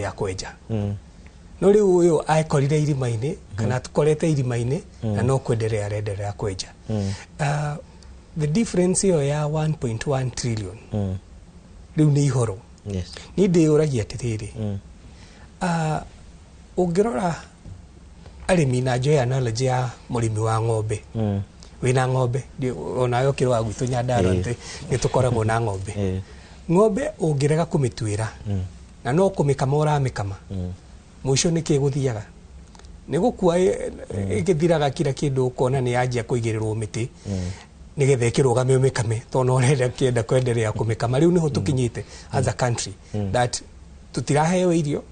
tũkwenderea kwenja. No rĩu ũyũ akorire irima-inĩ kana tũkorete irima-inĩ na no kwenderea arenderea kwenja. The difference ĩyo ya 1.1 trillion rĩu nĩ ihoro. Niĩ ndĩyũragia atĩrĩrĩ, ũngĩrora arĩmi na njoe analogy ya mũrĩmi wa ng'ombe, wĩna ng'ombe, onawe ũkĩrĩ wa gwitũ Nyandarua, nĩ tũkoragwo na ng'ombe. Ng'ombe ũngĩrega kũmĩtuĩra na no kũmĩkama ũramĩkama, mũico nĩ kĩ gũthiaga nĩ gũkua, ĩgĩthiraga kila kĩndũ, ũkona nĩ yanjia kũigĩrĩrwo mĩtĩ nĩgetha ĩkĩrũgame ũmĩkame, tondũ no ũrenda kĩenda kwenderea kũmĩkama. Rĩu nĩho tũkinyĩte as a country, that tũtiraheo irio,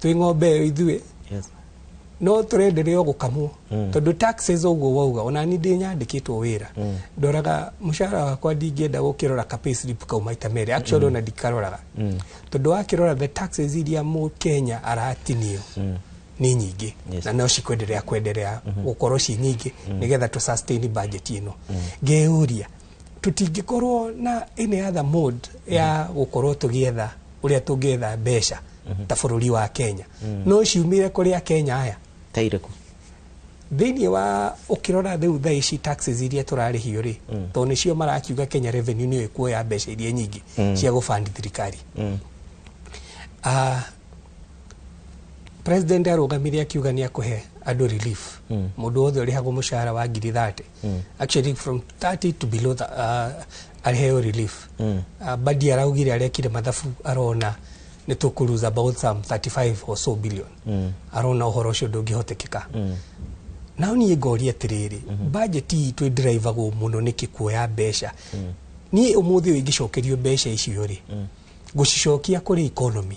twĩ ng'ombe ĩyo ithuĩ, no tũrenderea o gũkamwo, tondũ taxes ũguo wauga, ona ni ndĩ nyandĩkĩtwo wĩra, ndoraga mũcara wakwa, ndingĩenda gũkĩrora ka payslip kau maita merĩ actually, ona ndikaroraga, tondũ wakĩrora the taxes iria mũkenya aratinio nĩ nyingĩ, na no cikwenderea kwenderea gũkorwo ci nyingĩ nĩgetha tũ sustain budget ĩno. Ngeyũria tũtingĩkorwo na any other mode ya gũkorwo tũgĩetha ũrĩa tũngĩetha mbeca ta bũrũri wa Kenya, no ciumire kũrĩ Akenya aya. Ta irĩkũ? Thĩinĩ wa ũkĩrora rĩu thaa ici taxes iria tũrarĩhio rĩ, tondũ nĩcio marakiuga Kenya Revenue nĩyo ĩkuoya mbeca iria nyingĩ cia gũbandi thirikari. President arũgamire akiuga nĩ akũhe andũ relief, mũndũ wothe ũrĩhagwo mũcara wa ngiri 30, actually from 30 to below the, arĩheo relief. Badi araugire arekire mathabu, arona nĩ tũkũ lose about some 35 or so billion. Arona ũhoro ũcio ndũngĩhotekeka. Nao niĩ ngoria atĩrĩrĩ, budget itũ ĩndiraivagwo mũno nĩkĩ kuoya mbeca? Niĩ ũmũthĩ ũyũ ingĩcokerio mbeca icio rĩ, ngũcicokia kũrĩ economy,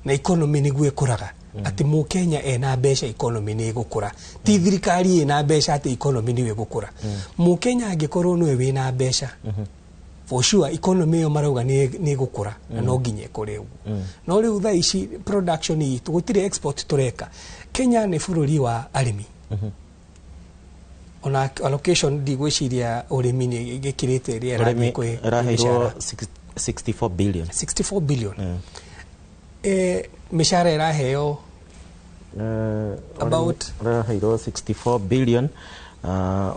na economy nĩguo ĩkũraga, atĩ mũkenya ena mbeca economy nĩ ĩgũkũra, ti thirikari ĩna mbeca atĩ economy nĩyo ĩgũkũra. Mũkenya angĩkorwo nĩwe wĩna mbeca, for sure economy ĩyo marauga nĩ ĩgũkũra, na no nginya ĩkũre ũguo. No rĩu thaa ici production itũ gũtirĩ export tũreka. Kenya nĩ bũrũri wa arĩmi, ona allocation ndigwĩciria ũrĩmi nĩ gĩkĩrĩte ĩrĩa ũrĩmi ĩrathiĩ kwĩ ĩraheirwo mĩcara. 64 billion. 64 billion. Mĩcara ĩraheo about Ĩraheirwo 64 billion.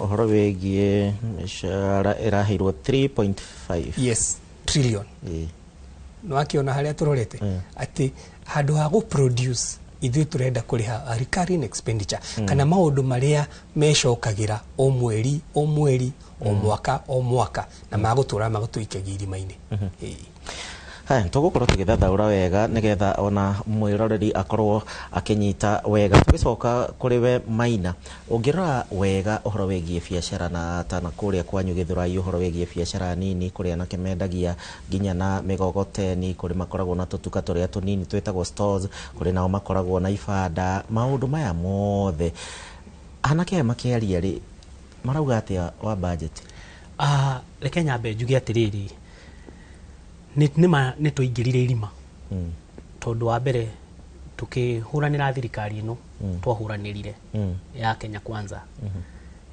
Ũhoro wĩgiĩ mĩcara ĩraheirwo 3.5 yes trillion. Nĩ wakĩona harĩa tũrorete, atĩ handũ ha gũ produce ithuĩ tũrenda kũrĩha a recurring expenditure, kana maũndũ marĩa mecokagĩra o mweri o mweri, o mwaka o mwaka, na magũtũra magũtũikagia irima-inĩ. Ĩĩ. Haya, tũgũkorwo tũgĩthathaũra wega nĩgetha ona mwĩroreri akorwo akĩnyita wega. Tũgĩcoka kũrĩ we Maina, ũngĩrora wega ũhoro wĩgiĩ biacara na tana kũrĩa kwanyu Gĩthũrai, ũhoro wĩgiĩ biacara nini kũrĩa anake mendagia nginya na mĩgogoteni, kũrĩ makoragwo na tũtuka tũrĩa tũnini twĩtagwo stores, kũrĩ nao makoragwo na ibanda, maũndũ maya mothe anake aya makĩaria rĩ, marauga atĩa wa budget? Reke nyambe njuge atĩrĩrĩ, nĩma nĩ tũingĩrire irima, tondũ wa mbere tũkĩhũranĩra thirikari ĩno twahũranĩrire ya Kenya Kwanza,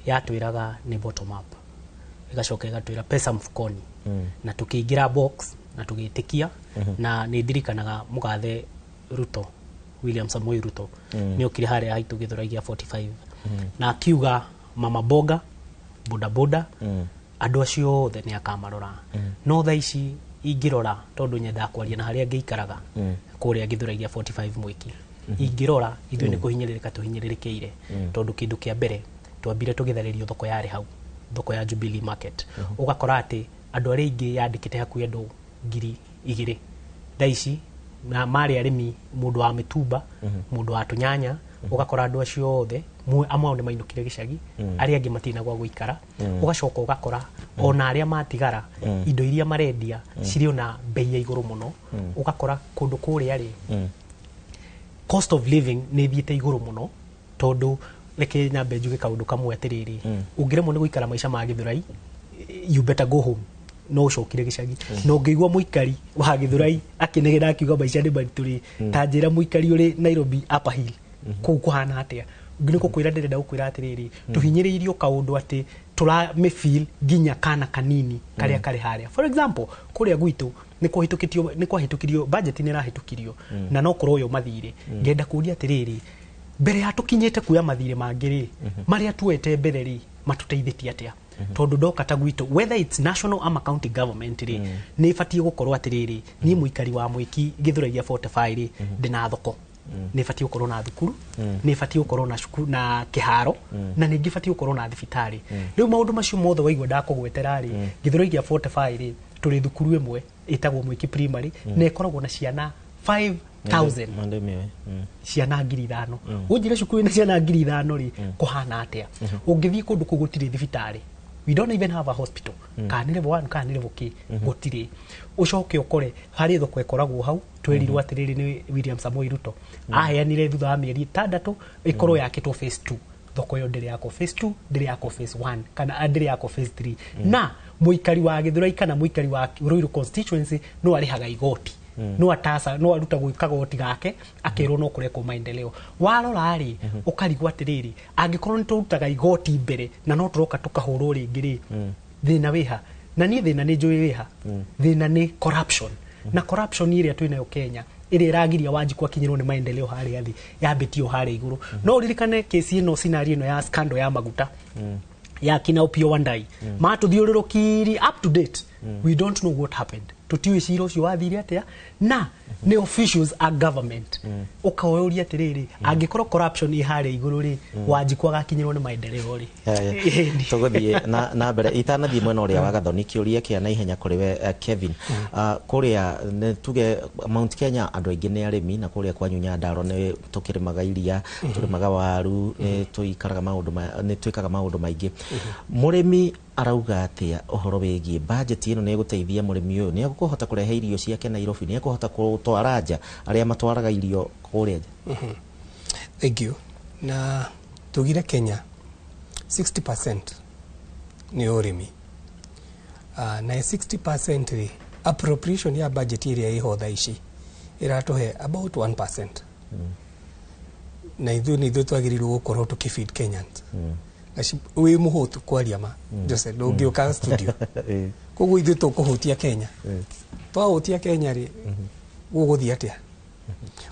yatwĩraga nĩ bottom up, ĩgacoka ĩgatwĩra pesa mfukoni, na tũkĩingĩra box na tũgĩtĩkia. Na nĩ ndirikanaga mũgathe Ruto, William Samoei Ruto, nĩ okire harĩa haitũ Gĩthũrai gĩa 45 na akiuga mama boga, bodaboda, andũ acio othe nĩ akamarora. No thaa ici ingĩrora, tondũ nyendaga kwaria na harĩa ngĩikaraga kũrĩa Gĩthũrai gĩa 45 Mwĩki, ingĩrora ithuĩ nĩ kũhinyĩrĩrĩka tũhinyĩrĩrĩkĩire, tondũ kĩndũ kĩa mbere twambire tũgĩtharĩrio thoko yarĩ hau, thoko ya Jubilee Market, ũgakora atĩ andũ arĩa aingĩ yandĩkĩte hakuhĩ andũ 2000 thaa ici, na marĩ arĩmi, mũndũ wa mĩtumba, mũndũ wa tũnyanya, ũgakora andũ acio othe amwe ao nĩ mainũkire gĩcagi, arĩa angĩ matirĩ na gwa gũikara. Ũgacoka ũgakora ona arĩa matigara, indo iria marendia cirĩ ona bei ya igũrũ mũno. Ũgakora kũndũ kũrĩa rĩ, cost of living nĩ ĩthiĩte igũrũ mũno, tondũ reke nyambe njuge kaũndũ kamwe atĩrĩrĩ, ũngĩremwo nĩ gũikara maica ma Gĩthũrai, you better go home, no ũcokire gĩcagi. Na ũngĩigua mũikari wa Gĩthũrai akĩnegena akiuga maica nĩ maritũ rĩ, ta njĩra mũikari ũrĩ Nairobi Upper Hill kũu kũhana atĩa? Nĩ gũkwĩra, ndĩrenda gũkwĩra atĩrĩrĩ, tũhinyĩrĩirio kaũndũ atĩ tũramĩfeel nginya kana kanini karĩa karĩ harĩa. For example, kũrĩa gwitũ Nĩ kwahĩtũkĩtio, nĩ kwahĩtũkirio budget, nĩ ĩrahĩtũkirio na no kũroywo mathirĩ. Ngenda kũria atĩrĩrĩ, mbere ya tũkinyĩte kuoya mathirĩ mangĩ rĩ, marĩa tuoete mbere rĩ, matũteithĩtie atĩa? Tondũ ndoka ta gwitũ, whether it's national ama county government rĩ, nĩ ĩbatiĩ gũkorwo atĩrĩrĩ, niĩ mũikari wa Mwĩki Gĩthũrai gĩa 45 rĩ, ndĩna thoko, nĩ ĩbatiĩ gũkorwo na thukuru, nĩ ĩbatiĩ gũkorwo na cukuru na kĩharo, na ningĩ ĩbatiĩ gũkorwo na thibitarĩ. Rĩu maũndũ macio mothe waigua ndakũgwetera rĩ, Gĩthũrai gĩa 45 rĩ, tũrĩ thukuru ĩmwe ĩtagwo Mwĩki Primary na ĩkoragwo na ciana 5000. Ciana 5,000. Ũnjĩre cukuru ĩna ciana 5,000 rĩ, kũhana atĩa? Ũngĩthiĩ kũndũ kũu gũtirĩ thibitarĩ. We don't even have a hospital, kana nĩ level 1 kana nĩ level k, gũtirĩ. Ũcoke ũkore harĩ thoko ĩkoragwo hau, twerirwo atĩrĩrĩ nĩ William Samoei Ruto aheanire thutha wa mĩeri 6 ĩkorwo yakĩtwo phase 2. Thoko ĩyo ndĩrĩ yakwo phase 2, ndĩrĩ yakwo phase 1, kana ndĩrĩ yakwo phase 3. Na mũikari wa Gĩthũrai kana mũikari wa Ruiru constituency no arĩhaga igoti, no atasa, no arutagwo kagoti gake, akerwo no kũrekwo maendeleo. Warora rĩ, ũkarigwo atĩrĩrĩ, angĩkorwo nĩ tũrutaga igoti mbere na no tũroka tũkahũrwo rĩngĩ rĩ, thĩna wĩha? Na niĩ thĩna nĩ njũĩ wĩha. Thĩna nĩ corruption, na corruption ĩrĩa twĩnayo Kenya, ĩrĩa ĩragiria Wanjikũ akinyĩrwo nĩ maendeleo harĩa thĩ, yambĩtio harĩa igũrũ. No ũririkane kesi ĩno, scenario ĩno ya scandal ya maguta ya kina Opiyo Wandayi, matũthiũrũrũkiri. Up to date we don't know what happened. Tũtiũĩ cira ũcio wathire atĩa, na nĩ officials a government. Ũkoyũria atĩrĩrĩ, angĩkorwo corruption ĩ harĩa igũrũ rĩ, Wanjikũ agakinyĩrwo nĩ maendeleo rĩ? Tũgũthiĩ na mbere. Itanathiĩ mwena ũrĩa wa Gathoni, kĩũria kĩa na ihenya kũrĩ we, Kevin. Kũrĩa nĩ tuge Mount Kenya andũ aingĩ nĩ arĩmi, na kũrĩa kwanyu Nyandarua nĩ tũkĩrĩmaga iria, tũrĩmaga waru, nĩ tũikaraga maũndũ nĩ twĩkaga maũndũ maingĩ. Mũrĩmi arauga atĩa ũhoro wĩgiĩ budget ĩno? Nĩ ĩgũteithia mũrĩmi ũyũ? Nĩ ekũhota kũrehe irio ciake Nairobi? Nĩ ekũhota gũtwara nja, arĩa matwaraga irio kũrĩa nja? Thank you. Na tugire Kenya 60% nĩ ũrĩmi. Na 60% rĩ, appropriation ya budget ĩrĩa ĩho thaa ici ĩratũhe about 1%. Na ithuĩ nĩ ithuĩ twagĩrĩirwo gũkorwo tũkĩfeed Kenyans. Wĩ mũhũtu kwaria ma Jose, ndũngĩũka studio. Koguo ithuĩ tũkũhũtia Kenya. Twahũtia Kenya rĩ, gũgũthiĩ atĩa?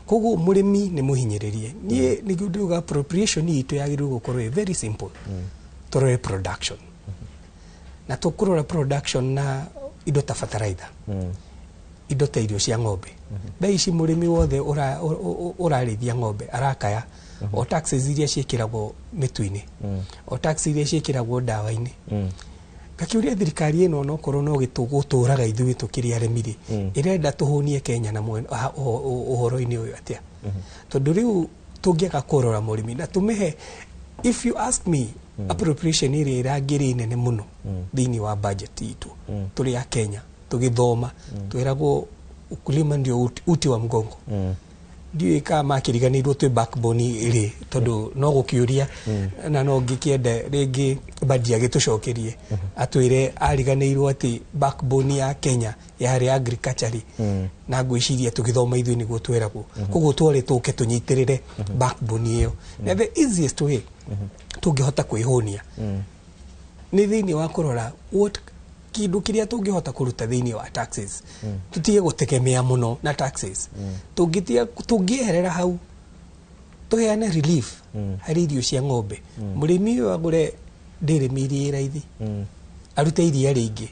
Koguo mũrĩmi nĩ mũhinyĩrĩrie. Niĩ nĩguo ndĩuga appropriation itũ yagĩrĩirwo gũkorwo ĩ very simple. Tũrore production, na tũkũrora production na indo ta fertilizer, indo ta irio cia ng'ombe. Thaa ici mũrĩmi wothe ũrarĩithia ng'ombe arakaya o taxes iria ciĩkĩragwo mĩtu-inĩ, o tax iria ciĩkĩragwo ndawa-inĩ. Ngakĩũria thirikari ĩno, onokorwo no gũtũraga ithuĩ tũkĩrĩ arĩmi rĩ, ĩrenda tũhũnie Kenya na ũhoro-inĩ ũyũ atĩa? Tondũ rĩu tũngĩaga kũrora mũrĩmi na tũmĩhe, if you ask me, appropriation ĩrĩa ĩrangĩrĩ nene mũno thĩinĩ wa budget itũ tũrĩ a Kenya, tũgĩthoma twĩragwo ukulima ndio uti wa mgongo. Ndiũĩ kana makĩriganĩirwo twĩ backbone ĩrĩ, tondũ no gũkĩũria na no ngĩkĩende rĩngĩ Badi agĩtũcokerie atwĩre ariganĩirwo atĩ backbone ya Kenya yarĩ agriculture rĩ. Na ngwĩciria tũgĩthoma ithuĩ nĩguo tweragwo, koguo twarĩ tũke tũnyitĩrĩre backbone ĩyo. Na the easiest way tũngĩhota kwĩhũnia nĩ thĩinĩ wa kũrora what kĩndũ kĩrĩa tũngĩhota kũruta thĩinĩ wa taxes. Tũtige gũtegemea mũno na taxes. Tũngĩtiga, tũngĩeherera hau, tũheane relief harĩ irio cia ng'ombe, mũrĩmi ũyũ agũre dairy meal ĩ raithi, arute iria rĩingĩ,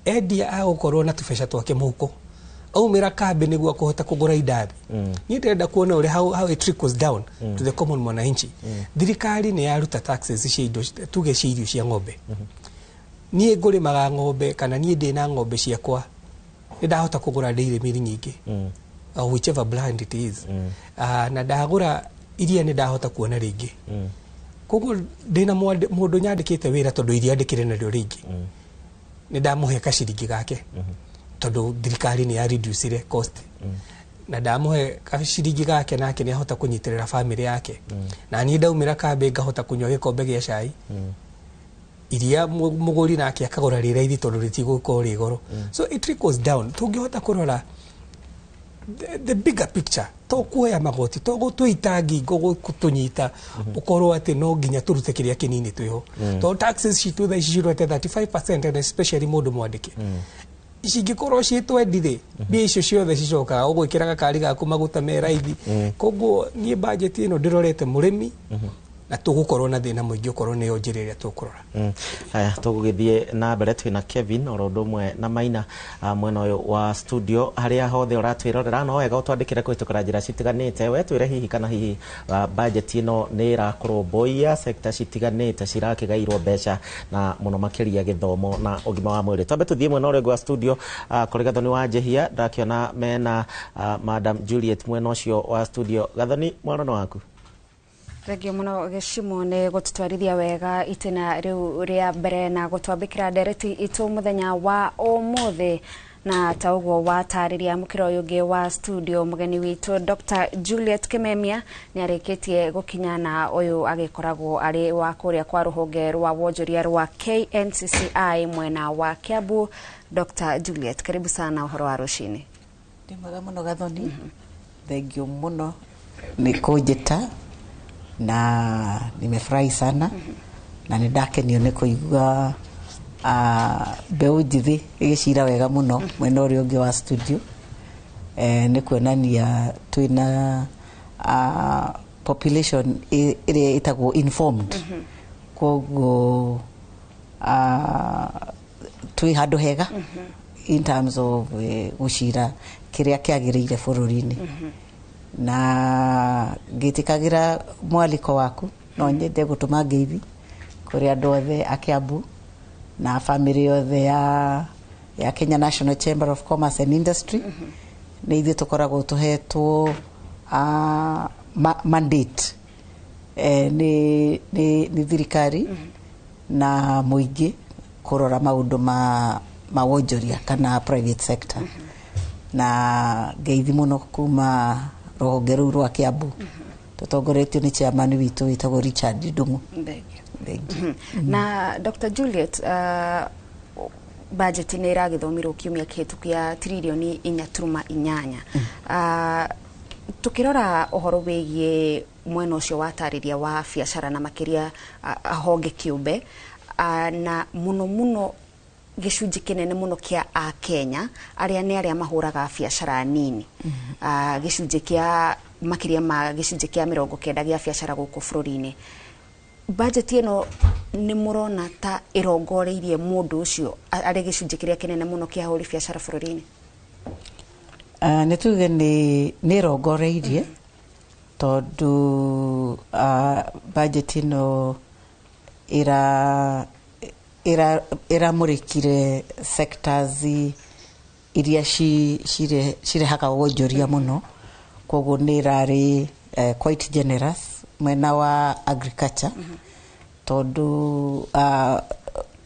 endia agũkorwo na tũbeca twake mũhuko, aumĩra kambĩ nĩguo akũhota kũgũra indathi. Niĩ ndĩrenda kuona ũrĩa how it trickles down to the common mwananchi. Thirikari nĩ yaruta taxes cia indo, tuge cia irio cia ng'ombe. Niĩ ngũrĩmaga ng'ombe kana niĩ ndĩna ng'ombe ciakwa, nĩ ndahota kũgũra dairy meal nyingĩ, whichever brand it is, na ndagũra iria nĩ ndahota kuona rĩngĩ. Koguo ndĩna mũndũ nyandĩkĩte wĩra, tondũ iria ndĩkĩrĩ narĩo rĩingĩ, nĩ ndamũhe kaciringi gake tondũ thirikari nĩ ya reducire cost, na ndamũhe gaciringi gake, nake nĩ ahota kũnyitĩrĩra famĩlĩ yake, na niĩ ndaumĩra kambĩ ngahota kũnyua gĩkombe gĩa cai. Iria mũgũri nake akagũra rĩ raithi tondũ rĩtigũkorwo rĩ goro. So it trickles down. Tũngĩhota kũrora the bigger picture, to kuoya magoti, to gũtũita ngingo, gũtũnyita ũkorwo atĩ no nginya tũrute kĩrĩa kĩnini twĩho, tondũ taxes citũ thaa ici cirorete 35%, and especially mũndũ mwandĩke. Cingĩkorwo ciĩ twendi rĩ, mbia icio ciothe cicokaga ũgwĩkĩra gakari gaku maguta me raithi. Koguo niĩ budget ĩno ndĩrorete mũrĩmi, na tũgũkorwo na thĩna mũingĩ okorwo nĩyo njĩra ĩrĩa tũkũrora. Haya, tũgũgĩthiĩ na mbere, twĩna Kevin oro ũndũ ũmwe na Maina mwena ũyũ wa studio. Harĩa hothe ũratwĩrorera, no wega ũtwandĩkĩre kũhĩtũkĩra njĩra citiganĩte, we twĩre hihi kana hihi budget ĩno nĩ ĩrakũrũmbũiya sector citiganĩte cirakĩgairwo mbeca, na mũno makĩria gĩthomo na ũgima wa mwĩrĩ. Twambe tũthiĩ mwena ũrĩa ũngĩ wa studio, kũrĩ Gathoni wa Njehia. Ndakĩona mena Madam Juliet mwena ũcio wa studio. Gathoni, mwarano waku. Thengio mũno Gĩcimo nĩ gũtũtwarithia wega itĩna rĩu rĩa mbere na gũtwambĩkĩra ndereti itũ mũthenya wa ũmũthĩ. Na ta ũguo watarĩria mũkĩra ũyũ ũngĩ wa studio, mũgeni witũ Dr. Juliet Kimemia nĩ arĩkĩtie gũkinya, na ũyũ agĩkoragwo arĩ wa kũrĩa kwa rũhonge rwa wonjoria rwa KNCCI mwena wa Kiambu. Dr. Juliet, karibu sana ũhoro wa rũcinĩ. Ndĩ mwega mũno Gathoni, thengio mũno nĩ kũnjĩta na nimefurahi sana na nĩ ndakenio nĩ kũigua mbeũ njĩthĩ ĩgĩcira wega mũno mwena ũrĩa ũngĩ wa studio. Nĩ kuonania twĩna population ĩrĩa ĩtagwo informed, koguo twĩ handũ hega in terms of gũcira kĩrĩa kĩagĩrĩire bũrũri-inĩ. Na ngĩtĩkagĩra mwaliko waku, no nyende gũtũma ngeithi kũrĩ andũ othe a Kiambu na bamĩrĩ yothe ya Kenya National Chamber of Commerce and Industry. Nĩ ithuĩ tũkoragwo tũhetwo mandate nĩ thirikari na mũingĩ kũrora maũndũ ma wonjoria kana private sector. Na ngeithi mũno kuma rũhonge rũu rwa Kiambu tũtongoretio nĩ chairman witũ wĩtagwo Richard Ndung'u. Thengio. Thengio. Na Dr. Juliet, budget nĩ ĩragĩthomirwo kiumia kĩhĩtũku ya 4.8 tririoni. Tukĩrora ũhoro wĩgiĩ mwena ũcio watarĩria wa biacara na makĩria honge kĩũmbe, na mũno mũno gĩcunjĩ kĩnene mũno kĩa akenya arĩa nĩ arĩa mahũraga biacara nini, gĩcunjĩ kĩa makĩria ma gĩcunjĩ kĩa 90 gĩa biacara gũkũ bũrũri-inĩ, budget ĩno nĩ mũrona ta ĩrongoreirie mũndũ ũcio arĩ gĩcunjĩ kĩrĩa kĩnene mũno kĩa ahũri biacara bũrũri-inĩ? Nĩ tuge nĩ ĩrongoreirie tondũ budget ĩno ĩramũrĩkire sectors iria cirehaga wonjoria mũno, koguo nĩ ĩrarĩ quite generous mwena wa agriculture, tondũ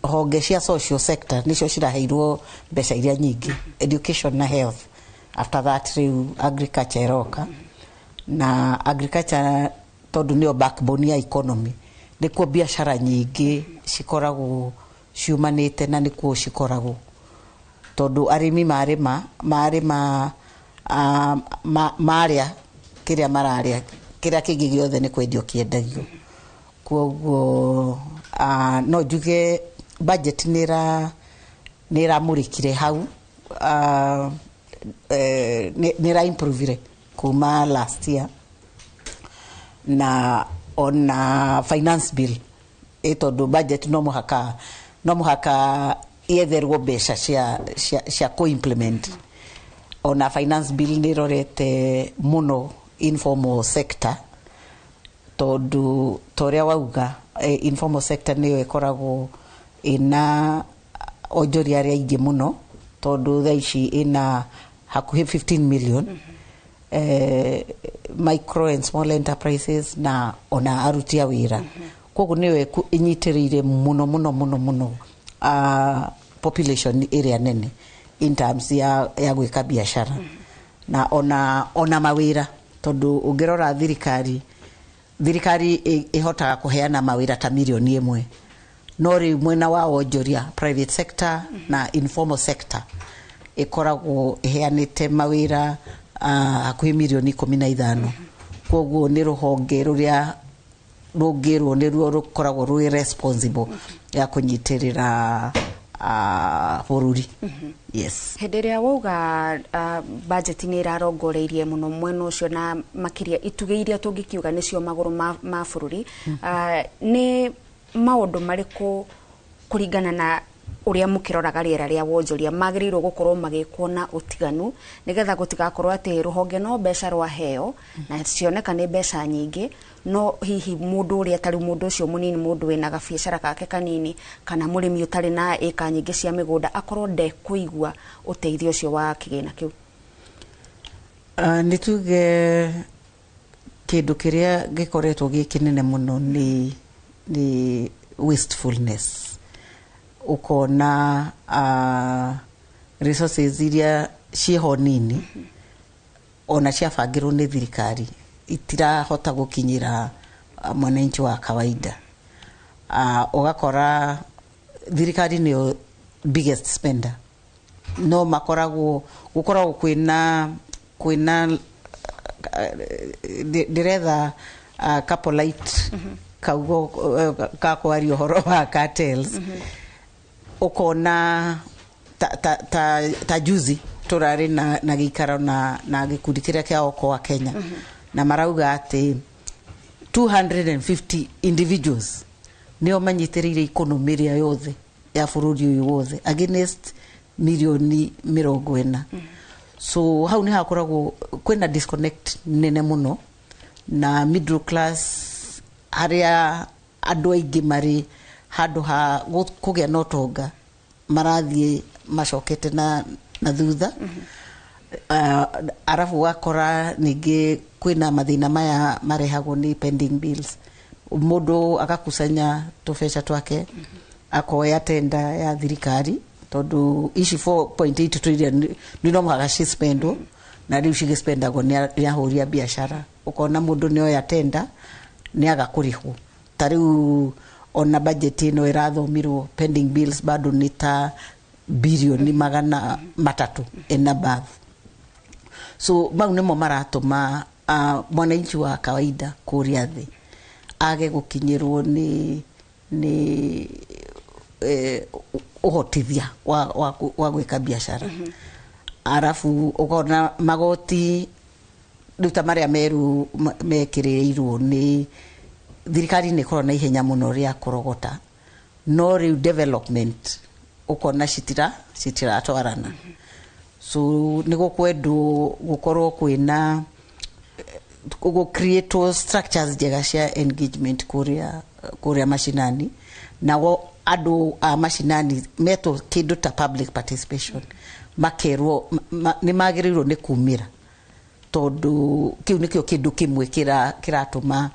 honge cia social sector nicio ciraheirwo mbeca iria nyingĩ, education na health. After that rĩu agriculture ĩroka, na agriculture tondũ nĩyo backbone ya economy, nĩkuo biacara nyingĩ cikoragwo ciumanĩte na nĩkuo cikoragwo, tondũ arĩmi marĩma marĩa kĩrĩa mararĩa, kĩrĩa kĩngĩ gĩothe nĩ kwendio kĩendagio. Koguo no njuge budget nĩ ĩramũrĩkire hau, nĩ ĩra improvire kuma last year. Na ona finance bill, ĩ tondũ budget no mũhaka yetherwo mbeca cia kũ-implement, ona finance bill nĩ ĩrorete mũno informal sector, tondũ ta ũrĩa wauga, informal sector nĩyo ĩkoragwo ĩna onjoria arĩa aingĩ mũno, tondũ thaa ici ĩna hakuhĩ 15 million micro and small enterprises na ona aruti a wĩra. Koguo nĩyo ĩnyitĩrĩire mũno mũno mũno mũno population ĩrĩa nene in terms ya gwĩka biacara na ona mawĩra, tondũ ũngĩrora thirikari ĩhotaga kũheana mawĩra ta 1 mirioni, no rĩu mwena wa wonjoria, private sector na informal sector ĩkoragwo ĩheanĩte mawĩra hakuhĩ 15 mirioni. Koguo nĩ rũhonge rũrĩa rũngĩrwo nĩruo rũkoragwo rwĩ responsible ya kũnyitĩrĩra bũrũri. Yes. Hĩndĩ ĩrĩa wauga budget nĩ ĩrarongoreirie mũno mwena ũcio na makĩria itugĩ iria tũngĩkiuga nĩcio magũrũ ma bũrũri, nĩ maũndũ marĩkũ kũringana na ũrĩa mũkĩroraga rĩera rĩa wonjoria magĩrĩirwo gũkorwo magĩkwo na ũtiganu nĩgetha gũtigakorwo atĩ rũhonge no mbeca rwaheo na cioneka nĩ mbeca nyingĩ, no hihi mũndũ ũrĩa tarĩ mũndũ ũcio mũnini, mũndũ wĩna gabiacara gake kanini kana mũrĩmi ũtarĩ na ĩka nyingĩ cia mĩgũnda akorwo ndekũigua ũteithio ũcio wa kĩgĩna kĩu? Nĩ tuge kĩndũ kĩrĩa gĩkoretwo gĩ kĩnene mũno nĩ wastefulness. Ukona resources iria ciĩho nini ona ciabangĩrwo nĩ thirikari itirahota gũkinyĩra mwananchi wa kawaida. Ũgakora thirikari nĩyo biggest spender, no makoragwo gũkoragwo kwĩna ndĩretha ka polite kaugo ka kwaria ũhoro wa cartels. Ũkona ta juzi tũrarĩ na gĩikaro na gĩkundi kĩrĩa kĩa Okoa Kenya, na marauga atĩ 250 individuals nĩo manyitĩrĩire economy ĩrĩa yothe ya bũrũri ũyũ wothe against milioni 40. So hau nĩ hakoragwo kwĩna disconnect nene mũno na middle class, harĩa andũ aingĩ marĩ handũ ha kũgĩa na ũtonga marathiĩ macokete na thutha. Arabu wakora ningĩ kwĩna mathĩna maya marehagwo nĩ pending bills. Mũndũ agakusanya tũbeca twake, akoya tenda ya thirikari tondũ ici 4.8 trillion nĩ no mũhaka cispendwo, na rĩu cigĩspendagwo nĩ ahũri a biacara. Ũkona mũndũ nĩ oya tenda nĩ aga kũrĩhwo. Ta rĩu ona budget ĩno ĩrathomirwo, pending bills bado nĩ ta bilioni 300 and above. So mau nĩmo maratũma mwananchi wa kawaida kũrĩa thĩ age gũkinyĩrwo nĩ ũhotithia wa gwĩka biacara. Arabu ũkona magoti rĩu ta marĩa meru mekĩrĩirwo nĩ thirikari nĩ ĩkoragwo na ihenya mũno rĩa kũrogota, no rĩu development ũkona citiratwarana. So nĩ gũkwendwo gũkorwo kwĩna gũ create structures njega cia engagement kũrĩa macinani, nao andũ a macinani metwo kĩndũ ta public participation, makerwo nĩ magĩrĩirwo nĩ kumĩra, tondũ kĩu nĩkĩo kĩndũ kĩmwe kĩratũma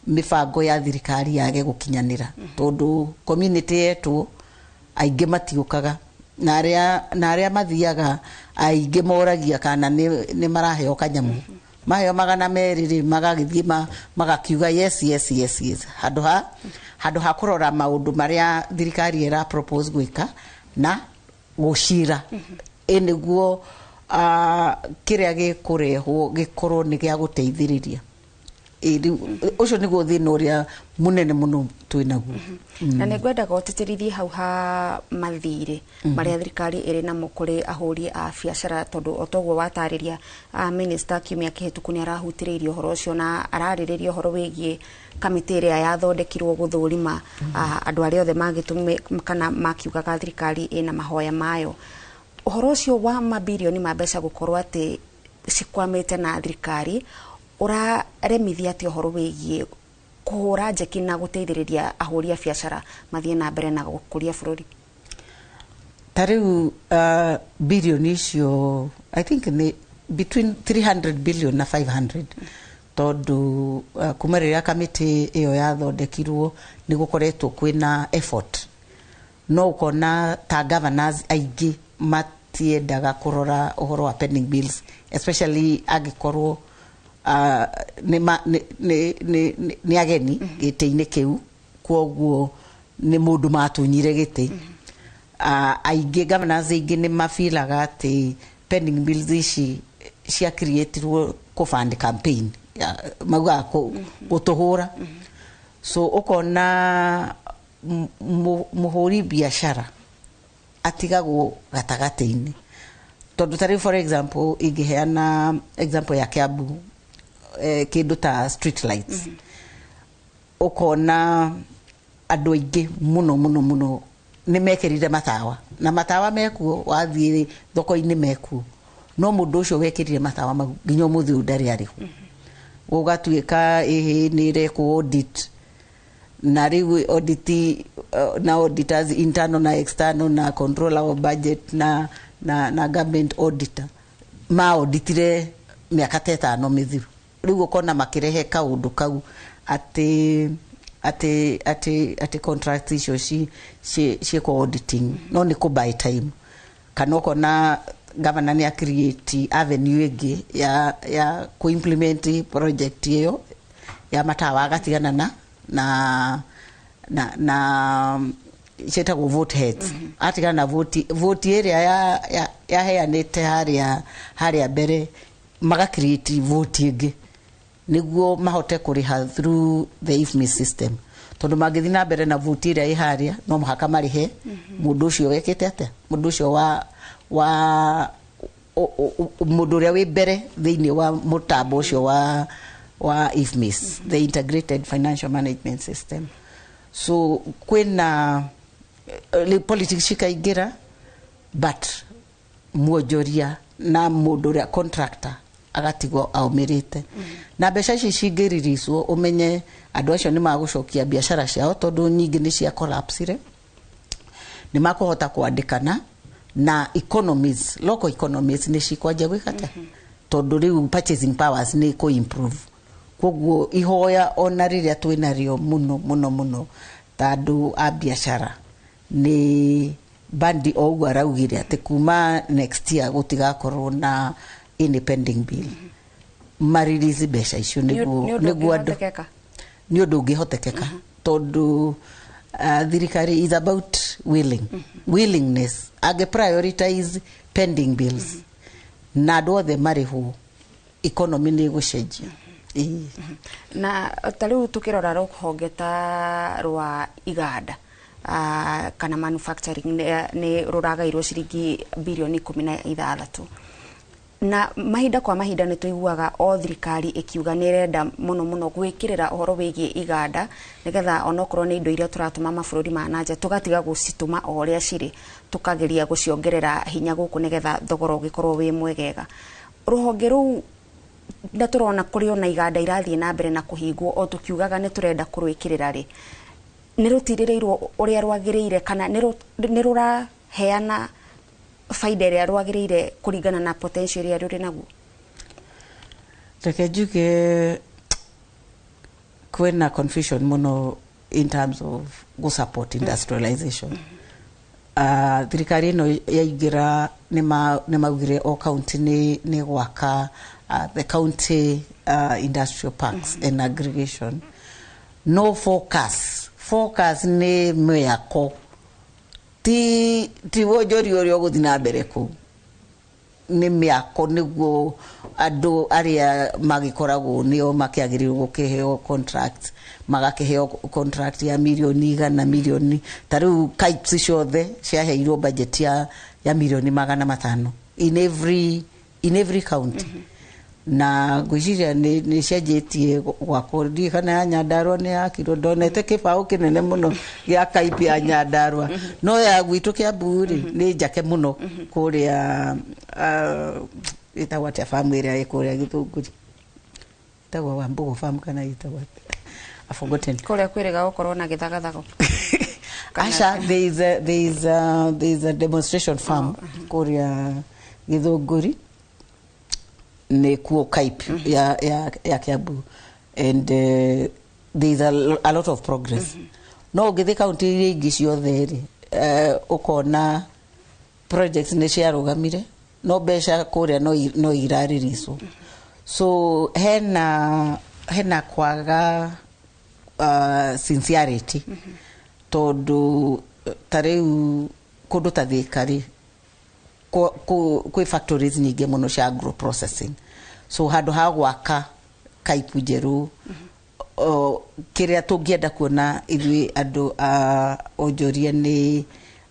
mĩbango ya thirikari yage gũkinyanĩra, tondũ community yetwo aingĩ matiũkaga, na arĩa mathiaga aingĩ moragia kana nĩ maraheo kanyamũ. Maheo 200 rĩ, magagĩthiĩ magakiuga yes yes yes yes, handũ ha kũrora maũndũ marĩa thirikari ĩra propose gwĩka na gũcira ĩ nĩguo kĩrĩa gĩkũrehwo gĩkorwo nĩ gĩa gũteithĩrĩria. Ũcio nĩguo thĩna ũrĩa mũnene mũno twĩnaguo. Na nĩ ngwendaga ũtĩtĩrithie hau ha mathirĩ marĩa thirikari ĩrĩ namo kũrĩ ahũri a biacara, tondũ o toguo watarĩria minister kiumia kĩhĩtũku nĩ arahutĩrĩirie ũhoro ũcio na ararĩrĩria ũhoro wĩgiĩ kamĩtĩ ĩrĩa yathondekirwo gũthũrima andũ arĩa othe magĩtũmĩ kana makiugaga thirikari ĩna mahoya mayo. Ũhoro ũcio wa mabirioni ma mbeca gũkorwo atĩ cikwamĩte na thirikari ũraremithia atĩ ũhoro wĩgiĩ kũhũra njeki na gũteithĩrĩria ahũri a biacara mathiĩ na mbere na gũkũria bũrũri? Ta rĩu bilioni icio I think nĩ between 300 billion na 500, tondũ kuma rĩrĩa kamĩtĩ ĩyo yathondekirwo nĩ gũkoretwo kwĩna effort, no ũkona ta governors aingĩ matiendaga kũrora ũhoro wa pending bills, especially angĩkorwo nĩ ageni gĩtĩ-inĩ kĩu, kwoguo nĩ mũndũ matunyire gĩtĩ. Aingĩ governors aingĩ nĩ mabilaga atĩ pending bills ici cia creatirwo kũ fund campaign, maugaga gũtũhũra. So ũkona Mũhũri biacara atigagwo gatagatĩ-inĩ, tondũ ta rĩu, for example, ingĩheana example ya Kiambu, kĩndũ ta street lights, ũkona andũ aingĩ mũno mũno mũno nĩ mekĩrire matawa, na matawa mekuo, wathiĩ thoko-inĩ mekuo, no mũndũ ũcio wekĩrire matawa mau nginya ũmũthĩ ũyũ ndarĩ arĩhwo. Gũgatuĩka ĩhĩ nĩ ĩrekwo audit, na rĩu audit na auditors internal na external na controller of budget na government auditor ma auditire mĩaka ta 5 mĩthiru. Rĩu ũkona makĩrehe kaũndũ kau atĩ contract icio ciĩkwo auditing, no nĩ kũ buy time. Kana ũkona governor nĩ create avenue ĩngĩ ya kũ implement project ĩyo ya matawa, agatigana na ciĩtagwo vote heads, atigana na vote ĩrĩa yaheanĩte harĩa mbere, maga create vote ĩngĩ nĩguo mahote kũrĩha through the IFMIS system, tondũ mangĩthiĩ na mbere na vote ĩrĩa ĩ harĩa, no mũhaka marĩhe mũndũ ũcio wekĩte atĩa, mũndũ ũcio wa mũndũ ũrĩa wĩ mbere thĩinĩ wa mũtambo ũcio wa IFMIS, the Integrated Financial Management System. So kwĩna politics cikaingĩra, but mwonjoria na mũndũ ũrĩa contractor agatigwo aumĩrĩte. Na mbeca ici cingĩriricwo, ũmenye andũ acio nĩ magũcokia biacara ciao, tondũ nyingĩ nĩ cia collapsire, nĩ makũhota kwandĩkana na economies, local economies nĩ cikwanjia gwĩka atĩa, tondũ rĩu purchasing powers nĩ kũ improve. Koguo ihoya ona rĩrĩa twĩnarĩo mũno mũno mũno ta andũ a biacara nĩ bandi o ũguo araugire atĩ kuma next year gũtigakorwo na any pending bill, marelease mbeca icio. Nĩ ũndũ Nĩguo andũ ũngĩhotekeka? Nĩ ũndũ ũngĩhotekeka, tondũ thirikari is about willingness. Angĩ prioritize pending bills na andũ othe marĩhwo, economy nĩ ĩgũcenjia. Ĩĩ. Na ta rĩu tũkĩrora rũhonge ta rwa iganda kana manufacturing, nĩ rũragairwo ciringi birioni 16, na mahinda kwa mahinda nĩ tũiguaga o thirikari ĩkiuga nĩ ĩrenda mũno mũno gwĩkĩrĩra ũhoro wĩgiĩ iganda, nĩgetha onokorwo nĩ indo iria tũratũma mabũrũri ma na nja, tũgatiga gũcitũma o ũrĩa cirĩ, tũkageria gũciongerera hinya gũkũ nĩgetha thogora ũgĩkorwo wĩ mwegega. Rũhonge rũu, na tũrona kũrĩ ona iganda irathiĩ na mbere na kũhingwo o tũkiugaga nĩ tũrenda kũrwĩkĩrĩra rĩ, nĩ rũtirĩrĩirwo ũrĩa rwagĩrĩire, kana nĩ rũraheana baida ĩrĩa rwagĩrĩire kũringana na potential ĩrĩa rũrĩ naguo? Reke njuge kwĩna confusion mũno in terms of go support industrialization. Thirikari ĩno yaingĩra, nĩ maugire o county nĩ gwaka the county industrial parks and aggregation. No focus nĩ mĩako, ti wonjoria ũrĩa ũgũthiĩ na mbere kũu, nĩ mĩako, nĩguo andũ arĩa magĩkoragwo nĩo makĩagĩrĩirwo gũkĩheo contract magakĩheo contract ya mirioni 100, mirioni ta rĩu KIPES ciothe ciaheirwo budget ya mirioni 500 in every county. Na ngwĩciria nĩ cianjĩtie gwakwo. Ndiũĩ kana ya Nyandarua nĩ yakirwo, ndonete kĩbaũ kĩnene mũno gĩa KIPE ya Nyandarua, no ya gwitũ Kiambu rĩ, nĩ njake mũno kũrĩa, ĩtagwo atĩa farm ĩrĩa ĩ kũrĩa Gĩthũngũri, ĩtagwo Wambugu farm kana ĩtagwo atĩa? I've forgotten. Kũrĩa kwĩrĩga gũkorwo na gĩthagathago? Asha, there is a demonstration farm kũrĩa Gĩthũngũri, nĩ kuo KIPE ya Kiambu, and there is a lot of progress. No ũngĩthiĩ kaunti iria ingĩ ciothe rĩ, ũkona projects nĩ ciarũgamire, no mbeca kũrĩa no irarĩricwo. So hena kwaga sincerity, tondũ ta rĩu kũndũ ta Thĩka rĩ, kwĩ factories nyingĩ mũno cia agro processing, so handũ ha gwaka KIPE njerũ. Kĩrĩa tũngĩenda kuona ithuĩ andũ a onjoria nĩ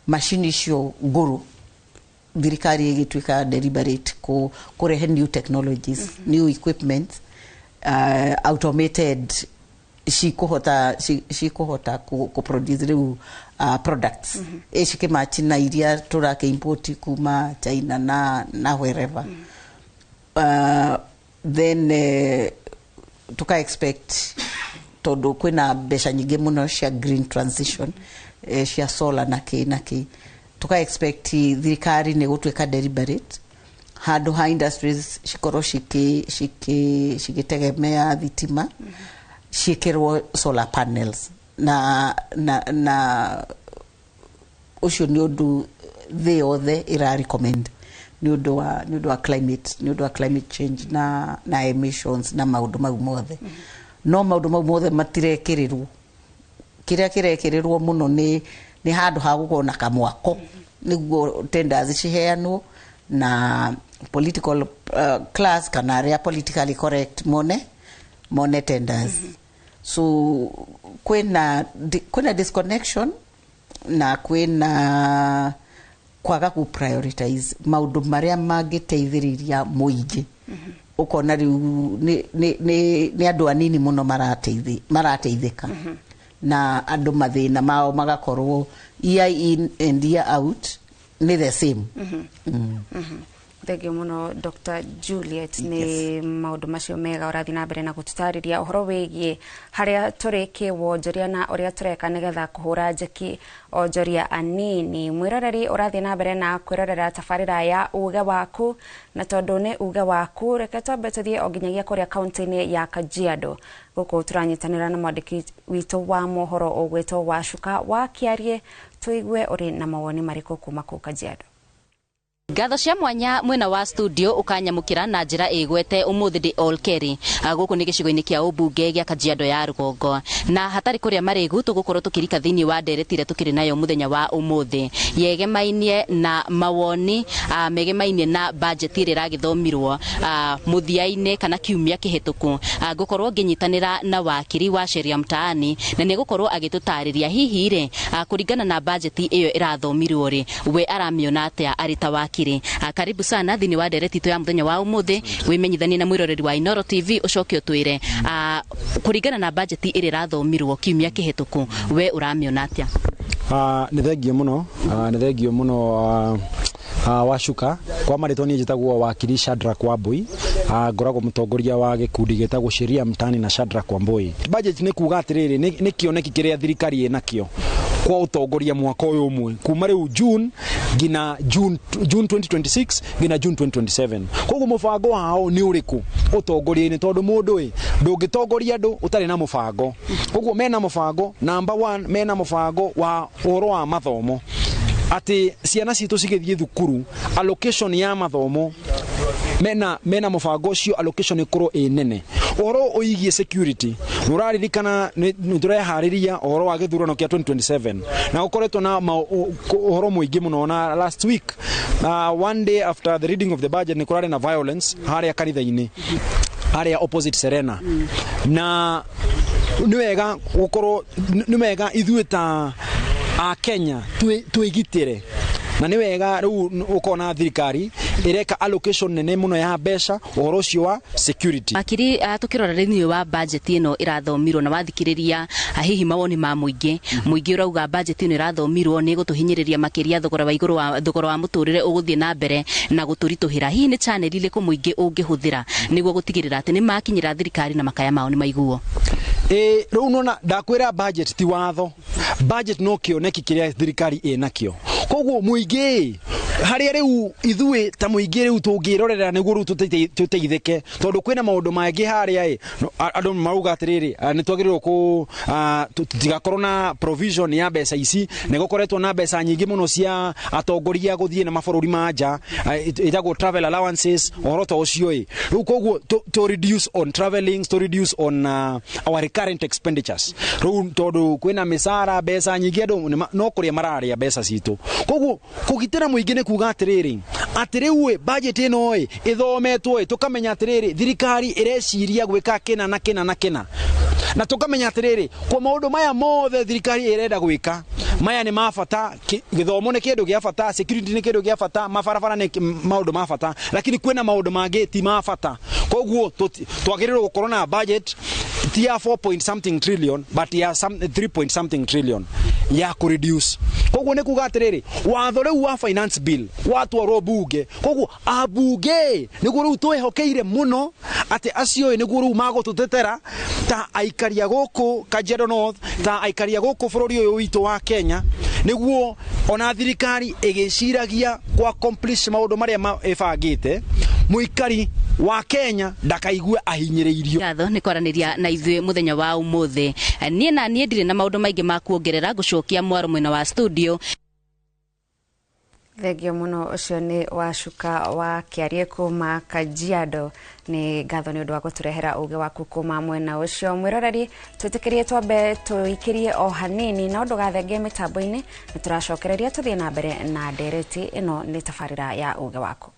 macini icio ngũrũ, thirikari ĩgĩtuĩka deliberate kũrehe new technologies, new equipment, automated, cikũhota ku produce rĩu products ĩcikĩmachi na iria tũrakĩ import kuma China na wherever. Then tuka expect, tondũ kwĩna mbeca nyingĩ mũno cia green transition, cia solar na kĩ na kĩ, tuka expect thirikari nĩ gũtuĩka deliberate, handũ ha industries cikorwo cigĩtegemea thitima, ciĩkĩrwo solar panels, na ũcio nĩ ũndũ thĩ yothe ĩra recommend nĩ ũndũ wa climate change na emissions na maũndũ mau mothe. No maũndũ mau mothe matirekĩrĩrwo. Kĩrĩa kĩrekĩrĩrwo mũno nĩ handũ ha gũkorwo na kamwako nĩguo tenders ciheanwo na political class kana arĩa politically correct mone tenders. So kwĩna disconnection na kwĩna kwaga ku prioritize maũndũ marĩa mangĩteithĩrĩria mũingĩ. Ũkona rĩu nĩ andũ anini mũno marateithĩka na andũ mathĩna mao magakorwo year in and year out nĩ the same. Thengio muno, Dr Juliet, nĩ maũndũ macio mega ũrathiĩ na mbere na gũtũtarĩria ũhoro wĩgiĩ harĩa tũrĩ kĩwonjoria na ũrĩa tũreka nĩgetha kũhũra njeki onjoria anini. Mwĩroreri, ũrathiĩ na mbere na kwĩrorera tabarĩra ya Uge Waku, na tondũ nĩ Uge Waku, reke twambe tũthiĩ o nginyagia kũrĩa kaunti-inĩ ya Kajiado. Gũkũ tũranyitanĩra na mwandĩki witũ wa mohoro ũgwĩtwo Wacuka wa Kĩarie, tũigue ũrĩ na mawoni marĩkũ kuma kũu Kajiado. Ngatho cia mwanya mwena wa studio ukanyamukira na njira igwete umuthi ndi all Kerry. Guku ni gicigo-inĩ kĩa ũmbunge gĩa Kajiado ya rũgongo, na hatarĩ kũrĩa marĩgu tũgũkorwo tũkĩrika thĩinĩ wa ndereti ĩrĩa tũkĩrĩ nayo mũthenya wa ũmũthĩ, yegemainie na mawoni megemainie na budget ĩrĩa ĩragĩthomirwo mũthia-inĩ kana kiumia kĩhĩtũku. Ngũkorwo ngĩnyitanĩra na wakiri wa Sheria Mtaani, na nĩ egũkorwo agĩtũtarĩria hihi rĩ, kũringana na budget ĩyo ĩrathomirwo rĩ, we aramĩona atĩa arĩ ta wakiri. Karibu sana thĩinĩ wa ndereti itũ ya mũthenya wa ũmũthĩ. Wĩmenyithanie na mwĩroreri wa Inoro TV, ũcoke ũtwĩre, kũringana na budget ĩrĩa ĩrathomirwo kiumia kĩhĩtũku, we ũramĩona atĩa? Nĩ thengio mũno, nĩ thengio mũno, Wacuka. Kwa marĩtwa niĩ njĩtagwo wakiri Shadrack Wambui. Ngoragwo mũtongoria wa gĩkundi gĩtagwo Sheria Mtaani na Shadrack Wambui. Budget nĩ kuga atĩrĩrĩ, nĩ kĩoneki kĩrĩa thirikari ĩnakĩo kwa ũtongoria mwaka ũyũ ũmwe kuma rĩu June nginya June 2026 nginya June 2027. Koguo mũbango wao nĩ ũrĩkũ ũtongoria-inĩ? Tondũ mũndũ ĩ ndũngĩtongoria andũ ũtarĩ na mũbango. Koguo mena mũbango number one, mena mũbango wa ũhoro wa mathomo, atĩ ciana citũ cigĩthiĩ thukuru, allocation ya mathomo, mena mũbango ũcio, allocation ĩkorwo ĩ nene. Ũhoro ũigie security, nĩ ũraririkana nĩ tũreharĩria ũhoro wa gĩthurano kĩa 2027, na gũkoretwo na ũhoro mũingĩ mũno. Na last week, one day after the reading of the budget, nĩ kũrarĩ na violence harĩa kanitha-inĩ harĩa opposite Serena. Na nĩ wega gũkorwo, nĩ wega ithuĩ ta a Kenya twĩgitĩre, na nĩ wega rĩu ũkona thirikari ĩreka allocation nene mũno ya mbeca ũhoro ũcio wa security. Wakiri, tukirora thĩinĩ wa budget ĩno ĩrathomirwo na wathikĩrĩria, hihi mawoni ma mũingĩ, mũingĩ ũrauga budget ĩno ĩrathomirwo nĩ ĩgũtũhinyĩrĩria makĩria, thogora wa igũrũ wa thogora wa mũtũrĩre ũgũthiĩ na mbere na gũtũritũhĩra. Hihi nĩ channel irĩkũ mũingĩ ũngĩhũthĩra nĩguo gũtigĩrĩra atĩ nĩ makinyĩra thirikari na makaya mao nĩ maiguo? Ĩ rĩu nona ndakwĩra, budget ti watho, budget no kĩoneki kĩrĩa thirikari ĩnakĩo. Koguo mũingĩ harĩa rĩu ithuĩ ta mũingĩ rĩu tũngĩrorera nĩguo rĩu tũteithĩke, tondũ kwĩna maũndũ mangĩ harĩa ĩ andũ marauga atĩrĩrĩ, nĩ twagĩrĩirwo kũ tũtigakorwo na provision ya mbeca ici. Nĩ gũkoretwo na mbeca nyingĩ mũno cia atongoria gũthiĩ na mabũrũri ma nja, ĩtagwo travel allowances, ũhoro ta ũcio ĩ. Rĩu koguo to reduce on traveling, to reduce on our recurrent expenditures, rĩu tondũ kwĩna mĩcara mbeca nyingĩ, andũ no kũrĩa mararĩa mbeca citũ. Koguo kũgitĩra mũingĩ nĩ kuga atĩrĩrĩ, atĩ rĩu ĩ budget ĩno ĩ ĩthometwo ĩ tũkamenya atĩrĩrĩ, thirikari ĩreciria gwĩka kĩna na kĩna na kĩna. Na tũkamenya atĩrĩrĩ, kwa maũndũ maya mothe thirikari ĩrenda gwĩka, maya nĩ ma bata, gĩthomo nĩ kĩndũ gĩa bata, security nĩ kĩndũ gĩa bata, mabarabara nĩ maũndũ ma bata, lakini kwĩna maũndũ mangĩ ti ma bata. Koguo twagĩrĩirwo gũkorwo na budget ti ya 4 point something trillion but ya some 3 point something trillion ya ku reduce. Koguo nĩ kuga atĩrĩrĩ, watho rĩu wa finance bill watwarwo bunge, koguo abunge nĩguo rĩu twĩhokeire mũno atĩ acio nĩguo rĩu magũtũtetera ta aikaria gũkũ Kajiado North, ta aikaria gũkũ bũrũri ũyũ witũ wa Kenya, nĩguo ona thirikari ĩgĩciragia kwa accomplish maũndũ marĩa ĩbangĩte, mũikari wa Kenya ndakaigue ahinyĩrĩirio. Ngatho nĩ kwaranĩria na ithuĩ mũthenya wa ũmũthĩ. Niĩ na niĩ ndirĩ na maũndũ maingĩ ma kuongerera, ngũcokia mwaro mwena wa studio. Thengio mũno, ũcio nĩ Wacuka wa Kĩarie kuma Kajiado. Nĩ ngatho nĩ ũndũ wa gũtũrehera ũgĩ waku kuma mwena ũcio. Mwĩroreri, twĩtĩkĩrie twambe tũikĩrie o hanini, no ndũgathenge mĩtambo-inĩ, nĩ tũracokereria tũthiĩ na mbere na ndereti ĩno. Nĩ tabarĩra ya ũgĩ waku.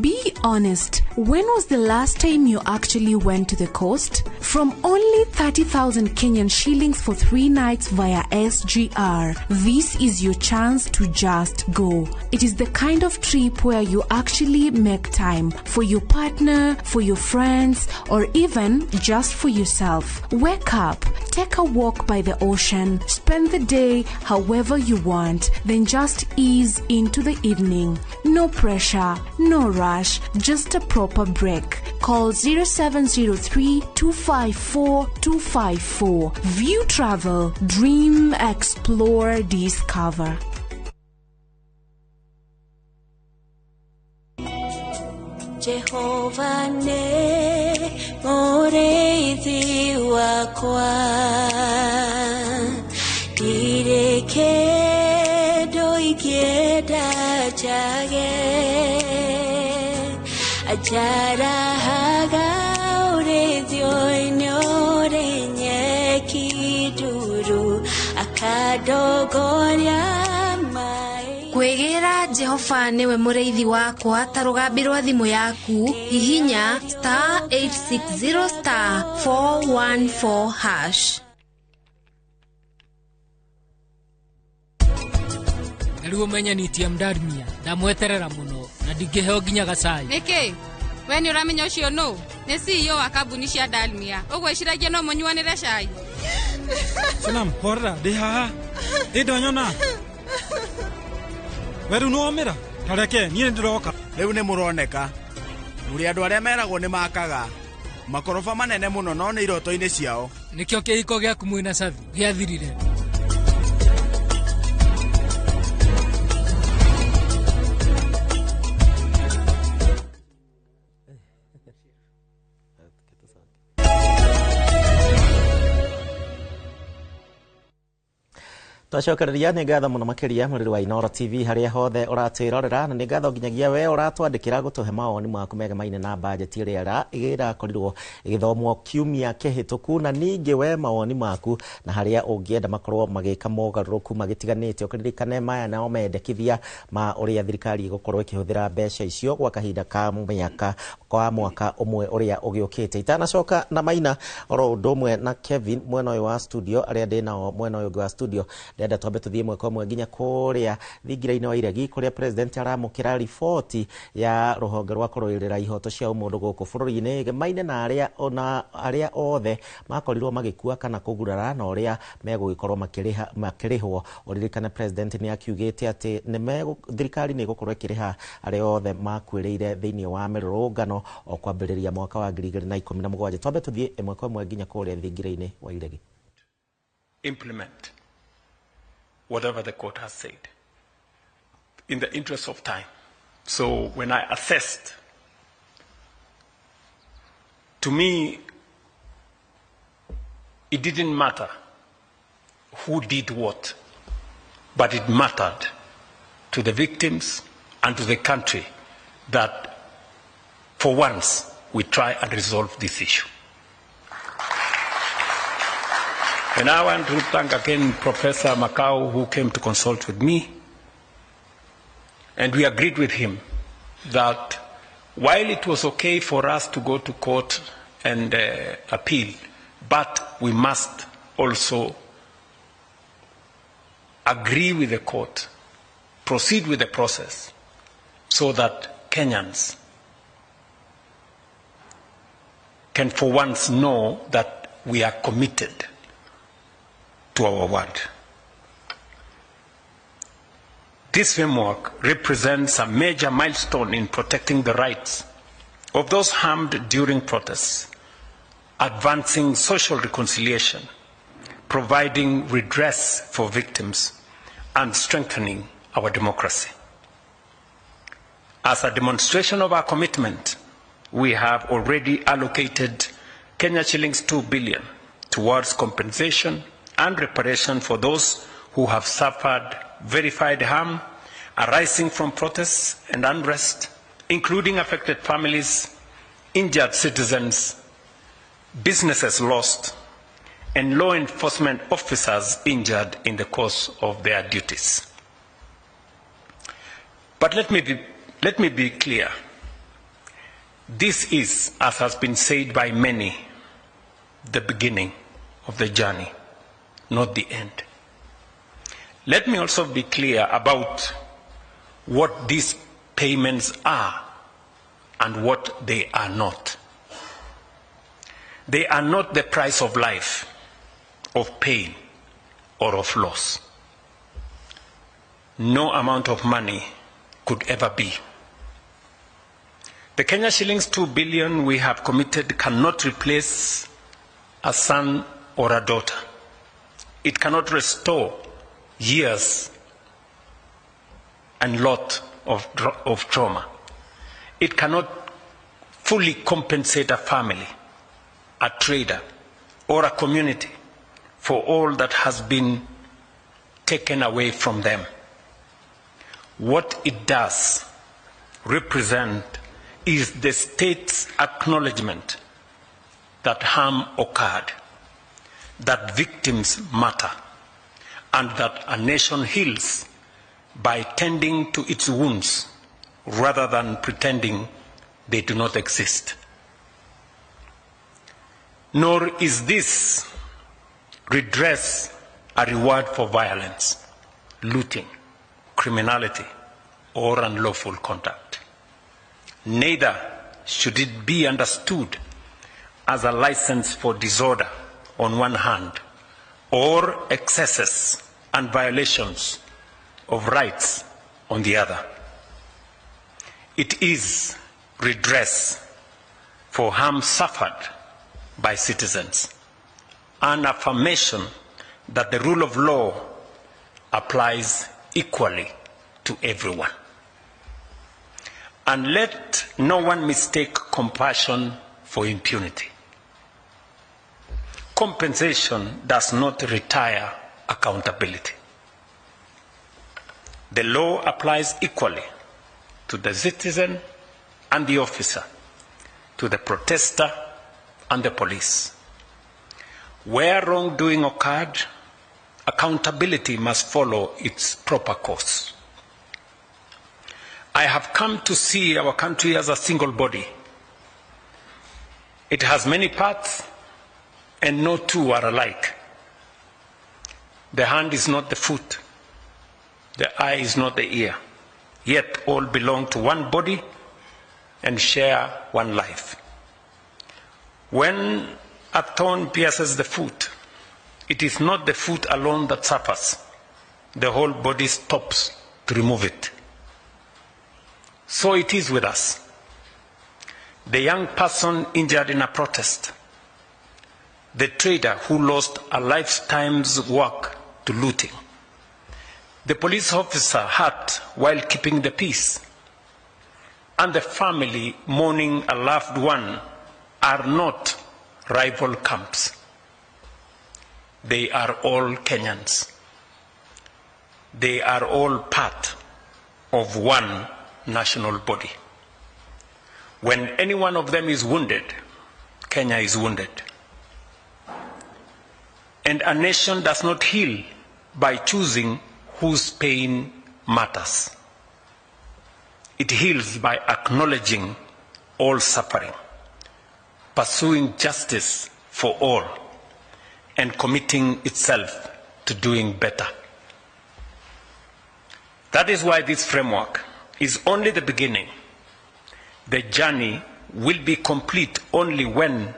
Be honest, when was the last time you actually went to the coast? From only 30,000 Kenyan shillings for 3 nights via SGR, this is your chance to just go. It is the kind of trip where you actually make time for your partner, for your friends, or even just for yourself. Wake up, take a walk by the ocean, spend the day however you want, then just ease into the evening. No pressure, no rush, just a proper break. Call 0703 254 254. View Travel, dream, explore, discover. Jehovah ne mũrĩithi wakwa, ndirĩ kĩndũ ingĩenda njage, anjarahaga ũrĩithio-inĩ ũrĩ nyeki nduru, akandongoria maĩ. Kwĩgĩra Jehova nĩwe mũrĩithi wakwa ta rũgambi rwa thimũ yaku, hihinya star 860 star 414 hash. Na rĩu ũmenye ni TM Darmia ndamweterera mũno na ndingĩheo nginya gacai. Nĩkĩ? We nĩ ũramenya ũcio nũ? Nĩ CEO wa kambuni cia Dalmia. Ũgwĩciragia no mũnyuanĩre cai? Sanam, horera, ndĩ haha. Ĩ ndonyona. We rĩu nĩwomĩra? Ta reke, niĩ nĩndĩroka. Rĩu nĩ mũroneka. Mũrĩ andũ arĩa meragwo nĩ makaga. Makoroba manene mũno no nĩ iroto-inĩ ciao. Nĩkĩo kĩhiko gĩaku mwĩna Cathi gĩathirire. Twacokereria nĩ ngatho mũno makĩria mũrĩri wa Inooro TV harĩa hothe ũratwĩrorera, na nĩ ngatho nginyagia we ũratwandĩkĩra gũtũhe mawoni maku megemaine na bajeti ĩrĩa ĩrakorirwo ĩgĩthomwo kiumia kĩhĩtũku, na ningĩ we mawoni maku na harĩa ũngĩenda makorwo magĩka mogarũrũku magĩtiganĩte. Ũkĩririkane maya nao mendekithia ma ũrĩa thirikari ĩgũkorwo ĩkĩhũthĩra mbeca icio gwa kahinda ka mĩaka kwa mwaka ũmwe ũrĩa ũgĩũkĩte. Itanacoka na Maina oro ũndũ ũmwe na Kevin mwena ũyũ wa studio, arĩa ndĩ nao mwena ũyũ ũngĩ wa studio, ndĩrenda twambe tũthiĩ ĩmwe kwa ĩmwe nginya kũrĩa thingira-inĩ wa Iregi kũrĩa president aramũkĩra riboti ya rũhonge rwa kũrũĩrĩra ihoto cia ũmũndũ gũkũ bũrũri-inĩ ĩgemaine na arĩa othe makorirwo magĩkua kana kũgurara na ũrĩa megũgĩkorwo makĩrĩhwo. Ũririkane president nĩ akiugĩte atĩ thirikari nĩ ĩgũkorwo ĩkĩrĩha arĩa othe makuĩrĩire thĩinĩ wa mĩrũrũngano o kwambĩrĩria mwaka wa 2017. Twambe tũthiĩ ĩmwe kwa ĩmwe nginya kũrĩa thingira-inĩ wa Iregi. Implement whatever the court has said in the interest of time. So when I assessed, to me, it didn't matter who did what, but it mattered to the victims and to the country that for once we try and resolve this issue. And I want to thank again Professor Makau, who came to consult with me. And we agreed with him that while it was okay for us to go to court and appeal, but we must also agree with the court, proceed with the process, so that Kenyans can for once know that we are committed to our word. This framework represents a major milestone in protecting the rights of those harmed during protests, advancing social reconciliation, providing redress for victims, and strengthening our democracy. As a demonstration of our commitment, we have already allocated Kenya shillings 2 billion towards compensation and reparation for those who have suffered verified harm arising from protests and unrest, including affected families, injured citizens, businesses lost, and law enforcement officers injured in the course of their duties. But let me be clear. This is, as has been said by many, the beginning of the journey, not the end. Let me also be clear about what these payments are and what they are not. They are not the price of life, of pain, or of loss. No amount of money could ever be. The Kenya shillings 2 billion we have committed cannot replace a son or a daughter. It cannot restore years and lot of trauma. It cannot fully compensate a family, a trader, or a community for all that has been taken away from them. What it does represent is the state's acknowledgement that harm occurred, that victims matter, and that a nation heals by tending to its wounds rather than pretending they do not exist. Nor is this redress a reward for violence, looting, criminality, or unlawful conduct. Neither should it be understood as a license for disorder on one hand, or excesses and violations of rights on the other. It is redress for harm suffered by citizens, an affirmation that the rule of law applies equally to everyone. And let no one mistake compassion for impunity. Compensation does not retire accountability. The law applies equally to the citizen and the officer, to the protester and the police. Where wrongdoing occurred, accountability must follow its proper course. I have come to see our country as a single body. It has many parts, and no two are alike. The hand is not the foot, the eye is not the ear, yet all belong to one body and share one life. When a thorn pierces the foot, it is not the foot alone that suffers. The whole body stops to remove it. So it is with us. The young person injured in a protest, the trader who lost a lifetime's work to looting, the police officer hurt while keeping the peace, and the family mourning a loved one are not rival camps. They are all Kenyans. They are all part of one national body. When any one of them is wounded, Kenya is wounded. And a nation does not heal by choosing whose pain matters. It heals by acknowledging all suffering, pursuing justice for all, and committing itself to doing better. That is why this framework is only the beginning. The journey will be complete only when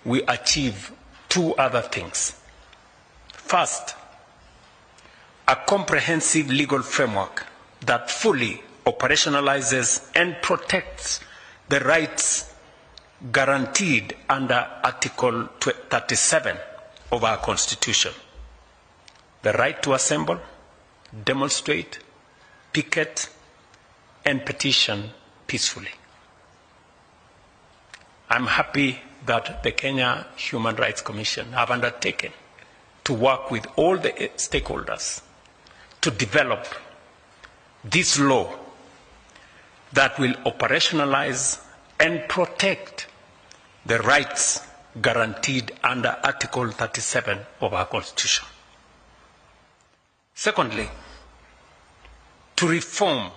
we achieve two other things. First, a comprehensive legal framework that fully operationalizes and protects the rights guaranteed under Article 37 of our Constitution. The right to assemble, demonstrate, picket, and petition peacefully. I'm happy that the Kenya Human Rights Commission have undertaken to work with all the stakeholders to develop this law that will operationalize and protect the rights guaranteed under Article 37 of our Constitution. Secondly, to reform.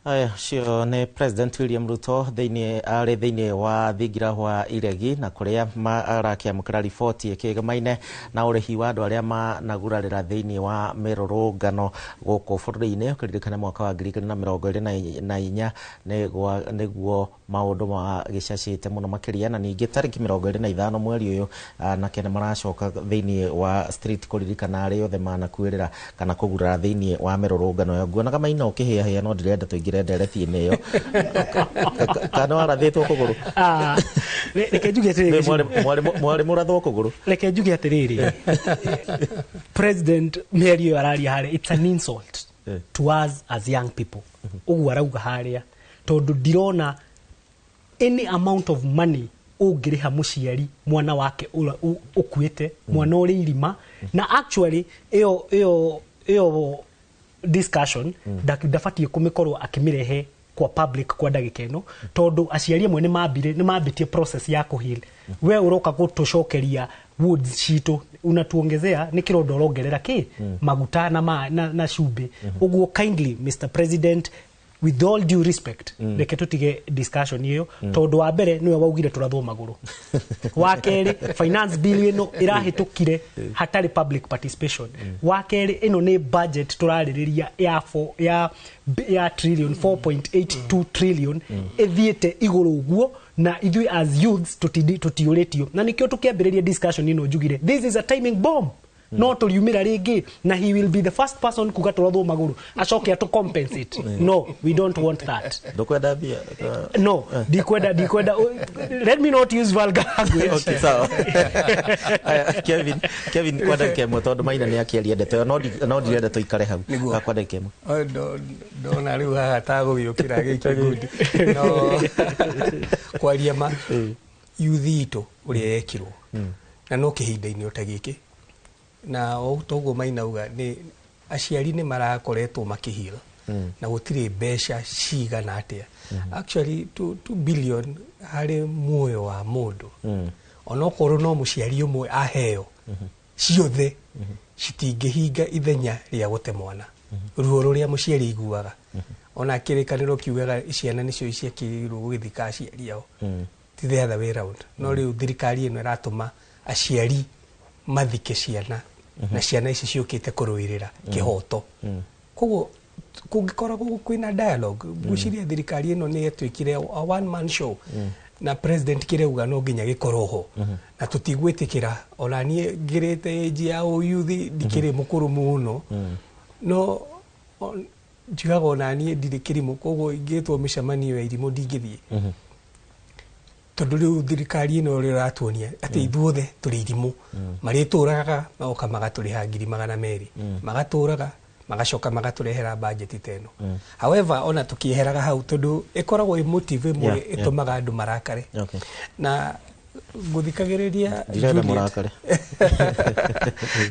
Aya, ũcio nĩ President William Ruto thĩinĩ arĩ thĩinĩ wa thingira wa Iregi na kũrĩa arakĩamũkĩra riboti ĩkĩgemaine na ũrĩhi wa andũ arĩa managurarĩra thĩinĩ wa mĩrũrũngano gũkũ bũrũri-inĩ. Ũkĩririkana mwaka wa 2024 nĩguo maũndũ magĩcacĩte mũno makĩria, na ningĩ tarĩki 25 mweri ũyũ anake nĩ maracoka thĩinĩ wa street kũririkana arĩa othe manakuĩrĩra kana kũgurara thĩinĩ wa mĩrũrũngano ĩyo. Nguonaga Maina ũkĩhĩahĩa no ndirenda tũingĩre ndereti-inĩ ĩyo. Kana warathĩtwo kũgũrũ? Reke njuge atĩrĩrĩ, mwarĩ mũrathwo kũgũrũ? Reke njuge atĩrĩrĩ, President mĩario ĩyo araria harĩa, it's an insult to us as young people. Ũguo arauga harĩa, tondũ ndirona any amount of money ũngĩrĩha mũciari mwana wake ũkuĩte, mwana ũrĩ irima, na actually ĩyo discussion ndabatiĩ kũmĩkorwo akĩmĩrehe kwa public kwa ndagĩka ĩno, tondũ aciari amwe nĩ mambĩtie process ya kũheal. We ũroka gũtũcokeria wounds citũ, unatuongezea nĩ kĩronda ũrongerera kĩ maguta na cumbĩ. Ũguo kindly Mr. President, with all due respect, reke tutige discussion iyo, tondu wa mbere niwe waugire turathwo maguru, wa keri finance bill ino irahitukire hatari public participation, wa keri ino ni budget turaririria ya trillion 4.82 trillion ithiete iguru uguo, na ithui as youths tutiuritio, na nikio tukiambiriria discussion ino njugire this is a timing bomb. No turiumira ringi na he will be the first person kuga turathwo maguru acoke atu compensate. No, we don't want that. Ndukwenda mbia? No, ndikwenda. Let me not use vulgar language. Okay, sawa. Kevin kwa ndagĩka ĩmwe tondu Maina ni akĩaria ndeto ĩyo, no ndirenda tũikare hau. Kwa ndagĩka ĩmwe. Ndona rĩu haha tagũgĩũkĩra gĩkĩ ngundi. No kwaria ma youth itũ ũrĩa yekirwo na no kĩhinda-inĩ o ta gĩkĩ, na toguo Maina uga ni aciari ni marakoretwo makĩhira na gũtirĩ mbeca cigana atĩa. Actually 2 billion harĩ muoyo wa mũndũ, onokorwo no mũciari ũmwe aheo ciothe citingĩhinga ithenya rĩa gũte mwana, ruo rũrĩa mũciari aiguaga. Ona kĩrĩkanĩro kiugaga ciana nĩcio ciakĩrĩirwo gũgĩthika aciari ao, ti the other way round. No rĩu thirikari ĩno ĩratũma aciari mathike ciana, na ciana ici ciũkĩte kũrũĩrĩra kĩhoto. Koguo kũngĩkoragwo kwĩna dialogue, ngwĩciria thirikari ĩno nĩ yetwĩkire a one man show, na president kĩrauga no nginya gĩkorwo ho, na tũtigwĩtĩkĩra. Ona niĩ ngĩrĩte age ya ũyuthi, ndikĩrĩ mũkũrũ mũno, no njugaga ona niĩ ndirĩ kĩrimũ, koguo ingĩtwo mĩcemanio ya irimũ ndingĩthiĩ, tondu riu thirikari ino ũrĩa ĩratuonia atĩ ithuothe tũrĩ irimũ. Marĩtũragaga magoka magatũrĩha 200,000, magatũraga magacoka magatũrehera budget ta ĩno. However, ona tũkĩeheraga hau, tondu ĩkoragwo ĩ motive ĩmwe ĩtũmaga andũ marakare. Na ngũthikagĩrĩria Juliet,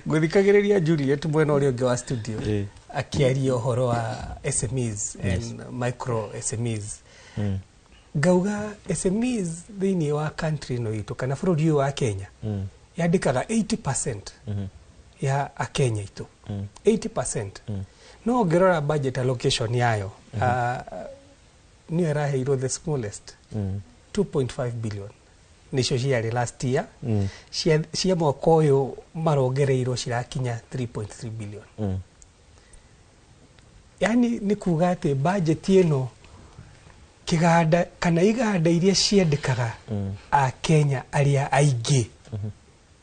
ngũthikagĩrĩria Juliet mwena ũrĩa ũngĩ wa studio akĩaria ũhoro wa SMEs and micro SMEs. Ngauga SMEs thĩinĩ wa country ĩno itũ kana bũrũri ũyũ wa Kenya Yandĩkaga 80% ya akenya itũ, 80%. No ũngĩrora budget allocation yayo, nĩyo ĩraheirwo the smallest, 2.5 billion nĩcio ciarĩ last year. Cia mwaka ũyũ marongereirwo cirakinya 3.3 billion. Yani nĩ kuga atĩ budget ĩno, kĩganda kana iganda iria ciandĩkaga akenya arĩa aingĩ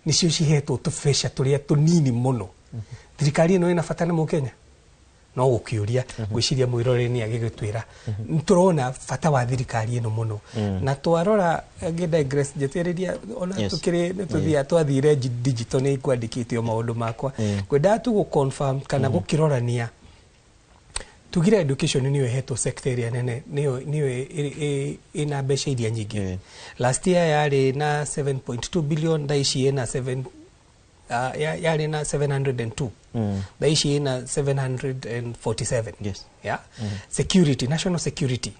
nĩcio cihetwo tũbeca tũrĩa tũnini mũno. Thirikari ĩno ĩna bata na mũkenya? No gũkĩũria, ngwĩciria mwĩroreri nĩ agĩgĩtwĩra. Nĩ tũrona bata wa thirikari ĩno mũno. Na twarora, ngĩ digress, njeterĩria ona. Tukĩrĩ nĩ tũthiaga twathire digital, nĩ ngwandĩkĩte o maũndũ makwa. Ngwendaga tu gũ confirm kana gũkĩrorania. Tugire education nĩyo ĩhetwo sector ĩrĩa nene, nĩyo ĩna mbeca iria nyingĩ. Last year yarĩ na 7.2 billion, thaa ici ĩna 7, yarĩ na 702, thaa ici ĩna 747. Yeah? Security, national security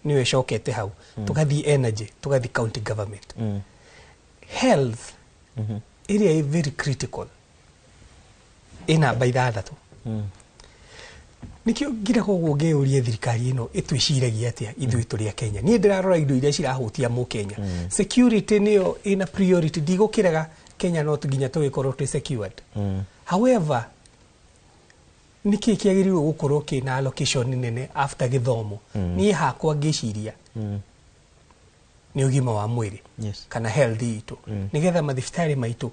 nĩyo ĩcokete hau. Tũgathiĩ energy, tũgathiĩ county government. Health ĩrĩa ĩ very critical ĩ namba 6. Nikio ngiraga ũguo ngĩyũria, thirikari ĩno ĩtwĩciragia atĩa ithuĩ tũrĩ a Kenya? Niĩ ndĩrarora indo iria cirahutia mũkenya. Security nĩyo ĩna priority. Ndigũkĩrega Kenya no nginya tũgĩkorwo twĩ secured. However, nĩkĩ kĩagĩrĩirwo gũkorwo kĩna allocation nene after gĩthomo? Niĩ hakwa ngĩciria nĩ ũgima wa mwĩrĩ kana health itũ, nĩgetha mathibitarĩ maitũ,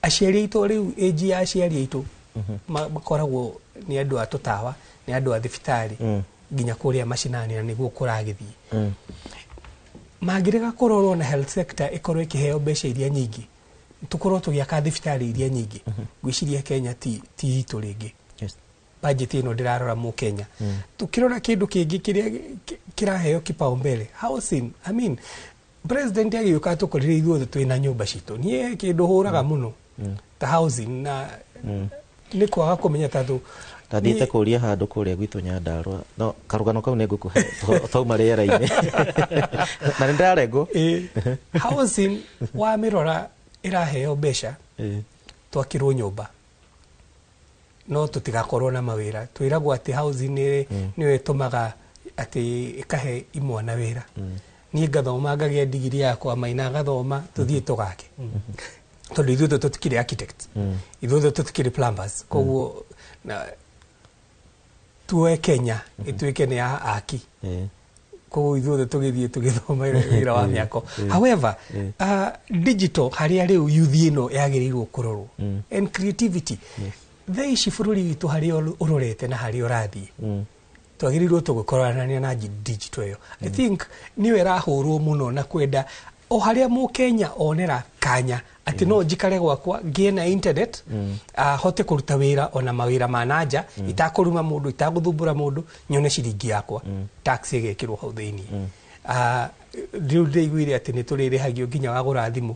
aciari aitũ, rĩu age ya aciari aitũ makoragwo nĩ andũ a tũtawa, nĩ andũ a thibitarĩ nginya kũrĩa macinani, na nĩguo kũragĩthiĩ. Mangĩrega kũrorwo na health sector ĩkorwo ĩkĩheo mbeca iria nyingĩ, tũkorwo tũgĩaka thibitarĩ iria nyingĩ, ngwĩciria Kenya ti itũ rĩngĩ. Budget ĩno ndĩrarora mũkenya. Tukĩrora kĩndũ kĩngĩ kĩrĩa kĩraheo kipaumbele, housing. I mean, president agĩũka tũkorire ithuothe twĩna nyũmba citũ. Niĩ kĩndũ hũraga mũno ta housing na nĩ kwaga kũmenya tondũ Ndathiĩte kũria handũ kũrĩa gwitũ Nyandarũa, no karũgano kau nĩ ngũkũhe twauma rĩera-inĩ na nĩ ndĩrarengwo. Housing wamĩrora ĩraheo mbeca twakĩrwo nyũmba no tũtigakorwo na mawĩra. Twĩragwo atĩ housing nĩyo ĩtũmaga atĩ ĩkahe imwana wĩra. Niĩ ngathoma ngagĩa ndigiri yakwa, Maina agathoma, tũthiĩ tũgake, tondũ ithuothe tũtikĩrĩ architects, ithuothe tũtikĩrĩ plumbers. Koguo na tuoe Kenya ĩtuĩke nĩ ya aki, koguo ithuothe tũgĩthiĩ tũgĩthoma wĩra wa mĩako. However, digital harĩa rĩu youth ĩno yagĩrĩirwo kũrorwo and creativity. Thaa ici bũrũri witũ harĩa ũrorete na harĩa ũrathiĩ, twagĩrĩirwo tũgĩkoranania na digital ĩyo. I think nĩyo ĩrahũrwo mũno na kwenda o harĩa mũkenya onera kanya atĩ no njikare gwakwa ngĩe na internet, hote kũruta wĩra ona mawĩra ma nanja, itakũruma mũndũ, itagũthumbũra mũndũ, nyone ciringi yakwa, tax ĩgekĩrwo hau thĩiniĩ. Rĩu ndĩiguire atĩ nĩ tũrĩrĩhagio nginya wagũra thimũ,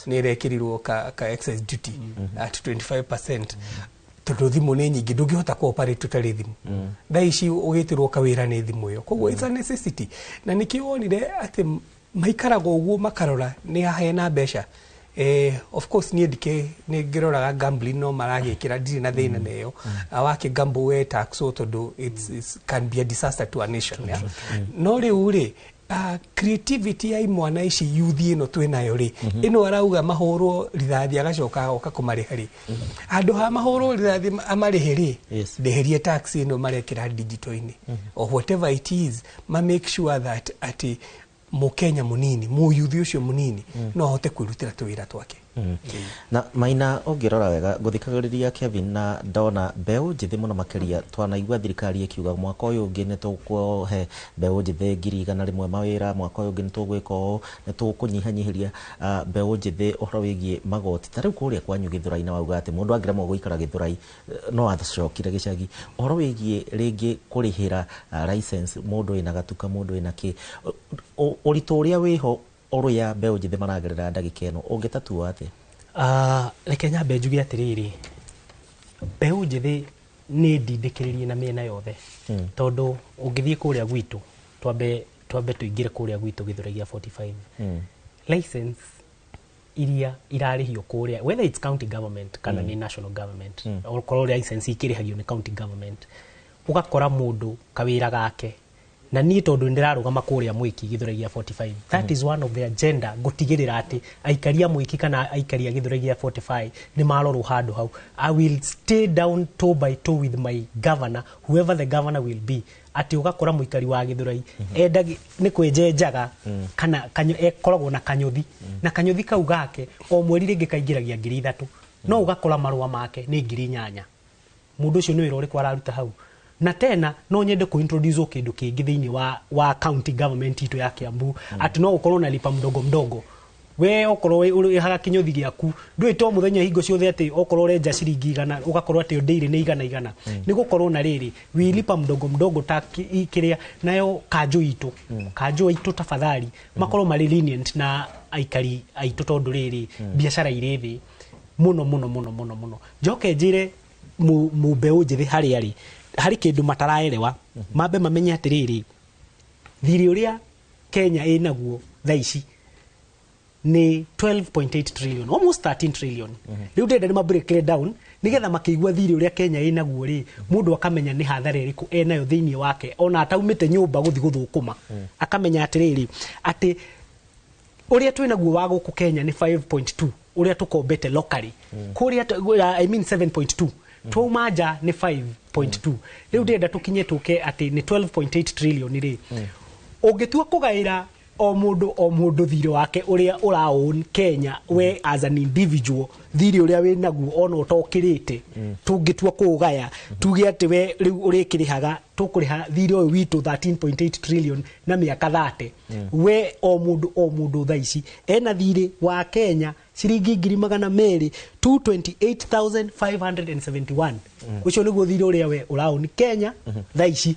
nĩ ĩrekĩrirwo ka excise duty at 25%, tondũ thimũ nĩ nyingĩ, ndũngĩhota kũ operate ũtarĩ thimũ. Thaa ici ũgĩtĩrwo kawĩra nĩ thimũ ĩyo, koguo it's a necessity. Na nĩkĩo wonire atĩ maikaraga ũguo makarora nĩ hena mbeca. Of course niĩ ndike nĩ ngĩroraga gambling, no maragĩkĩra, ndirĩ na thĩna na ĩyo. Wakĩ gamble we tax o tondũ it's can be a disaster to a nation, yeah? No rĩu rĩ, creativity ya imwana ici, youth ĩno twĩnayo rĩ, ĩno arauga mahũrwo rithathi agacoka agoka kũmarĩha rĩ, handũ ha mahũrwo rithathi amarĩhe rĩ, ndeherie tax ĩno marekĩra digital-inĩ or whatever it is, ma make sure that atĩ mũkenya mũnini, mũyuthi ũcio mũnini no ahote kwĩrutĩra tũwĩra twake. Na Maina, ũngĩrora wega, ngũthikagĩrĩria Kevin na ndona mbeũ njĩthĩ mũno makĩria. Twanaigua thirikari ĩkiuga mwaka ũyũ ũngĩ nĩ tũkũhe mbeũ njĩthĩ 100,000 mawĩra, mwaka ũyũ ũngĩ nĩ tũgwĩka ũũ, nĩ tũkũnyihanyihĩria mbeũ njĩthĩ ũhoro wĩgiĩ magoti. Ta rĩu kũrĩa kwanyu Gĩthũrai-inĩ wauga atĩ mũndũ angĩremwo gũikara Gĩthũrai, no acokire gĩcagi. Ũhoro wĩgiĩ rĩngĩ kũrĩhĩra license, mũndũ wĩna gatuka, mũndũ wĩna kĩ, ũritũ ũrĩa wĩho ũrĩa mbeũ njĩthĩ maragerera ndagĩka ĩno, ũngĩtatua atĩa? Reke nyambe njuge atĩrĩrĩ, mbeũ njĩthĩ nĩ ndindĩkĩrĩrie na mĩena yothe, tondũ ũngĩthiĩ kũrĩa gwitũ, twambe tũingĩre kũrĩa gwitũ Gĩthũrai gĩa 45, license Iria irarĩhio kũrĩa, whether it's county government kana nĩ national government, okorwo license ikĩrĩhagio nĩ county government, ũgakora mũndũ kawĩra gake. Na niĩ tondũ nĩndĩrarũgama kũrĩa Mwĩki Gĩthũrai gĩa 45, that is one of the agenda, ngũtigĩrĩra atĩ aikari a Mwĩki kana aikari a Gĩthũrai gĩa 45 nĩ marorwo handũ hau. I will stay down toe by toe with my governor, whoever the governor will be, atĩ ũgakora mũikari wa Gĩthũrai endagi nĩ kwĩnjenjaga kana ekoragwo na kanyũthi, na kanyũthi kau gake o mweri rĩngĩ kaingĩragia 3,000, no ũgakora marũa make nĩ 8,000. Mũndũ ũcio nĩ wĩra ũrĩkũ araruta hau? Na tena no nyende ku introduce kĩndũ kĩngĩ thĩinĩ wa county government itũ ya Kiambu, atĩ no ũkorwo na lipa mdogo mdogo. We okorwo ũrĩhaga kĩnyũthi gĩaku, ndũĩ to mũthenya hingo ciothe atĩ okorwo ũrenja ciringi 100, ũgakorwo atĩ daily nĩ 100 100. Nĩ gũkorwo na rĩrĩ, we lipa mdogo mdogo ta kĩrĩa nayo kanjũ itũ, kanjũ itũ tafadhali makorwo marĩ lenient na aikari aitũ, tondũ rĩrĩ, biacara irĩ thĩ mũno mũno mũno mũno mũno. Njoke njĩre mbeũ njĩthĩ harĩa rĩ harĩ kĩndũ mataraerewa, mambe mamenye atĩrĩrĩ, thirĩ ũrĩa Kenya ĩnaguo thaa ici nĩ 12.8 trillion, almost 13 trillion. Rĩu ndĩrenda nĩ ma break it down nĩgetha makĩigua thirĩ ũrĩa Kenya ĩnaguo rĩ, mũndũ akamenya nĩ hathara ĩrĩkũ enayo thĩinĩ wake, ona ataumĩte nyũmba gũthiĩ gũthũkũma, akamenya atĩrĩrĩ, atĩ ũrĩa twĩnaguo wa gũkũ Kenya nĩ 5.2, ũrĩa tũkombete locally kũrĩa, I mean 7.2, twauma nja nĩ 5.2. Rĩu ndĩrenda tũkinye tũke atĩ nĩ 12.8 trillion rĩ, ũngĩtua kũgaĩra o mũndũ o mũndũ thirĩ wake ũrĩa ũra own Kenya, we as an individual, thirĩ ũrĩa wĩ naguo ona ũtokĩrĩte, tũngĩtua kũũgaya tuge atĩ we rĩu ũrĩkĩrĩhaga, tũkũrĩha thirĩ ũyũ witũ 13.8 trillion na mĩaka 30, we o mũndũ o mũndũ thaa ici ena thirĩ wa Kenya ciringi 228,571. Ũcio nĩguo thirĩ ũrĩa we ũraown Kenya thaa ici.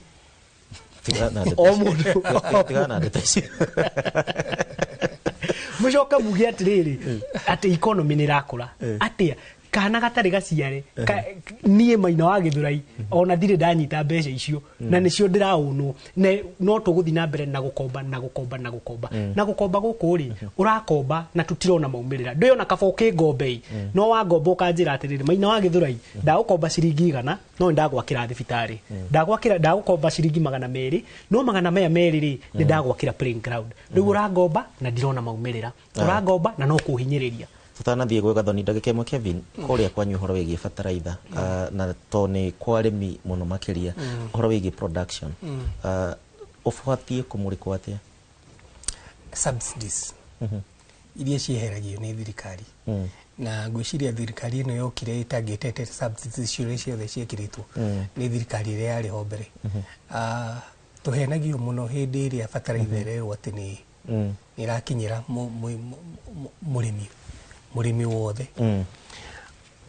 O mũndũ. Tigana na ndeto icio. Mũcoke muge atĩrĩrĩ, atĩ economy nĩ ĩrakũra atĩa? Kana gatarĩ gaciare niĩ Maina wa Gĩthũrai ona ndirĩ ndanyita mbeca icio, na nĩcio ndĩraũnwo. No tũgũthiĩ na mbere na gũkomba na gũkomba na gũkomba na gũkomba. Gũkũ rĩ, ũrakomba na tũtirona maumĩrĩra. Ndĩona kaba ũkĩngombe, no wangomba ũkanjĩra atĩrĩrĩ, Maina wa Gĩthũrai, ndagũkomba ciringi 100, no nĩ ndagwakĩra thibitarĩ, ndagwakĩra, ndagũkomba ciringi 200, no magana maya merĩ rĩ, nĩ ndagwakĩra playing ground. Rĩu ũrangomba na ndirona maumĩrĩra, ũrangomba na no kũhinyĩrĩria. Tutanathiĩ gwĩ Gathoni ndagĩka ĩmwe, Kevin, kũrĩa kwanyu ũhoro wĩgiĩ bataraitha, na to nĩ kwa arĩmi mũno makĩria, ũhoro wĩgiĩ production, ũbatiĩ kũmũrĩkwo atĩa? Subsidies iria cieheragio nĩ thirikari, na ngwĩciria thirikari ĩno yokire ĩtangĩtete subsidies ciothe ciothe ciĩkĩrĩtwo nĩ thirikari ĩrĩa yarĩ ho mbere. Tũhenagio mũno hĩndĩ ĩrĩa bataraitha ĩrerwo atĩ nĩ ĩrakinyĩra mũrĩmi mũrĩmi wothe.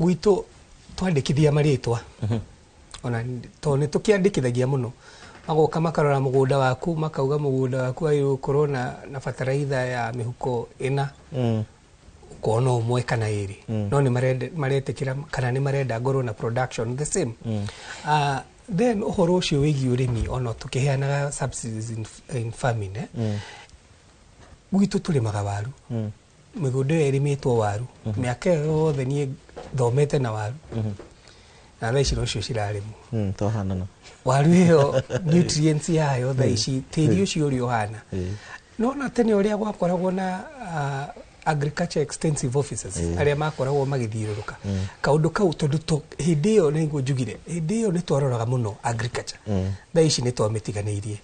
Gwitũ twandĩkithia marĩtwa, ona to nĩ tũkĩandĩkithagia mũno, magoka makarora mũgũnda waku, makauga mũgũnda waku wagĩrĩirwo gũkorwo na bataraitha ya mĩhuko ĩna, ũkona ũmwe kana ĩrĩ, no nĩ maretĩkĩra kana nĩ marenda ngorwo na production the same. Then ũhoro ũcio wĩgiĩ ũrĩmi, ona tũkĩheanaga subsidies in farming, eh? Gwitũ tũrĩmaga waru, mĩgũnda ĩyo ĩrĩmĩtwo waru mĩaka ĩyo yothe niĩ thomete na waru, na thaa ici nocio cirarĩmwo. Twahanana. Waru ĩyo nutrients yayo thaa ici, tĩri ũcio ũrĩa ũhana, nona tene ũrĩa gwakoragwo na agriculture extensive officers arĩa makoragwo magĩthiũrũrũka kaũndũ kau, tondũ hĩndĩ ĩyo nĩguo njugire, hĩndĩ ĩyo nĩ twaroraga mũno agriculture. Thaa ici nĩ twamĩtiganĩirie.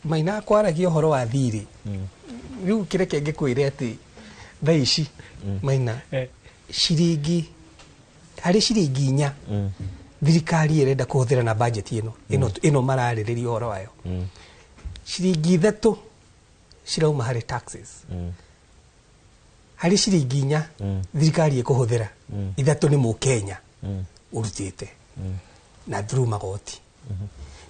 Maina kwaragia ũhoro wa thirĩ, rĩu kĩreke ngĩkwĩre atĩ thaa ici, Maina, ciringi harĩ ciringi 4 thirikari ĩrenda kũhũthĩra na budget ĩno ĩno mararĩrĩria ũhoro wayo, ciringi 3 cirauma harĩ taxes. Harĩ ciringi 4 thirikari ĩkũhũthĩra, 3 nĩ mũkenya ũrutĩte na through magoti.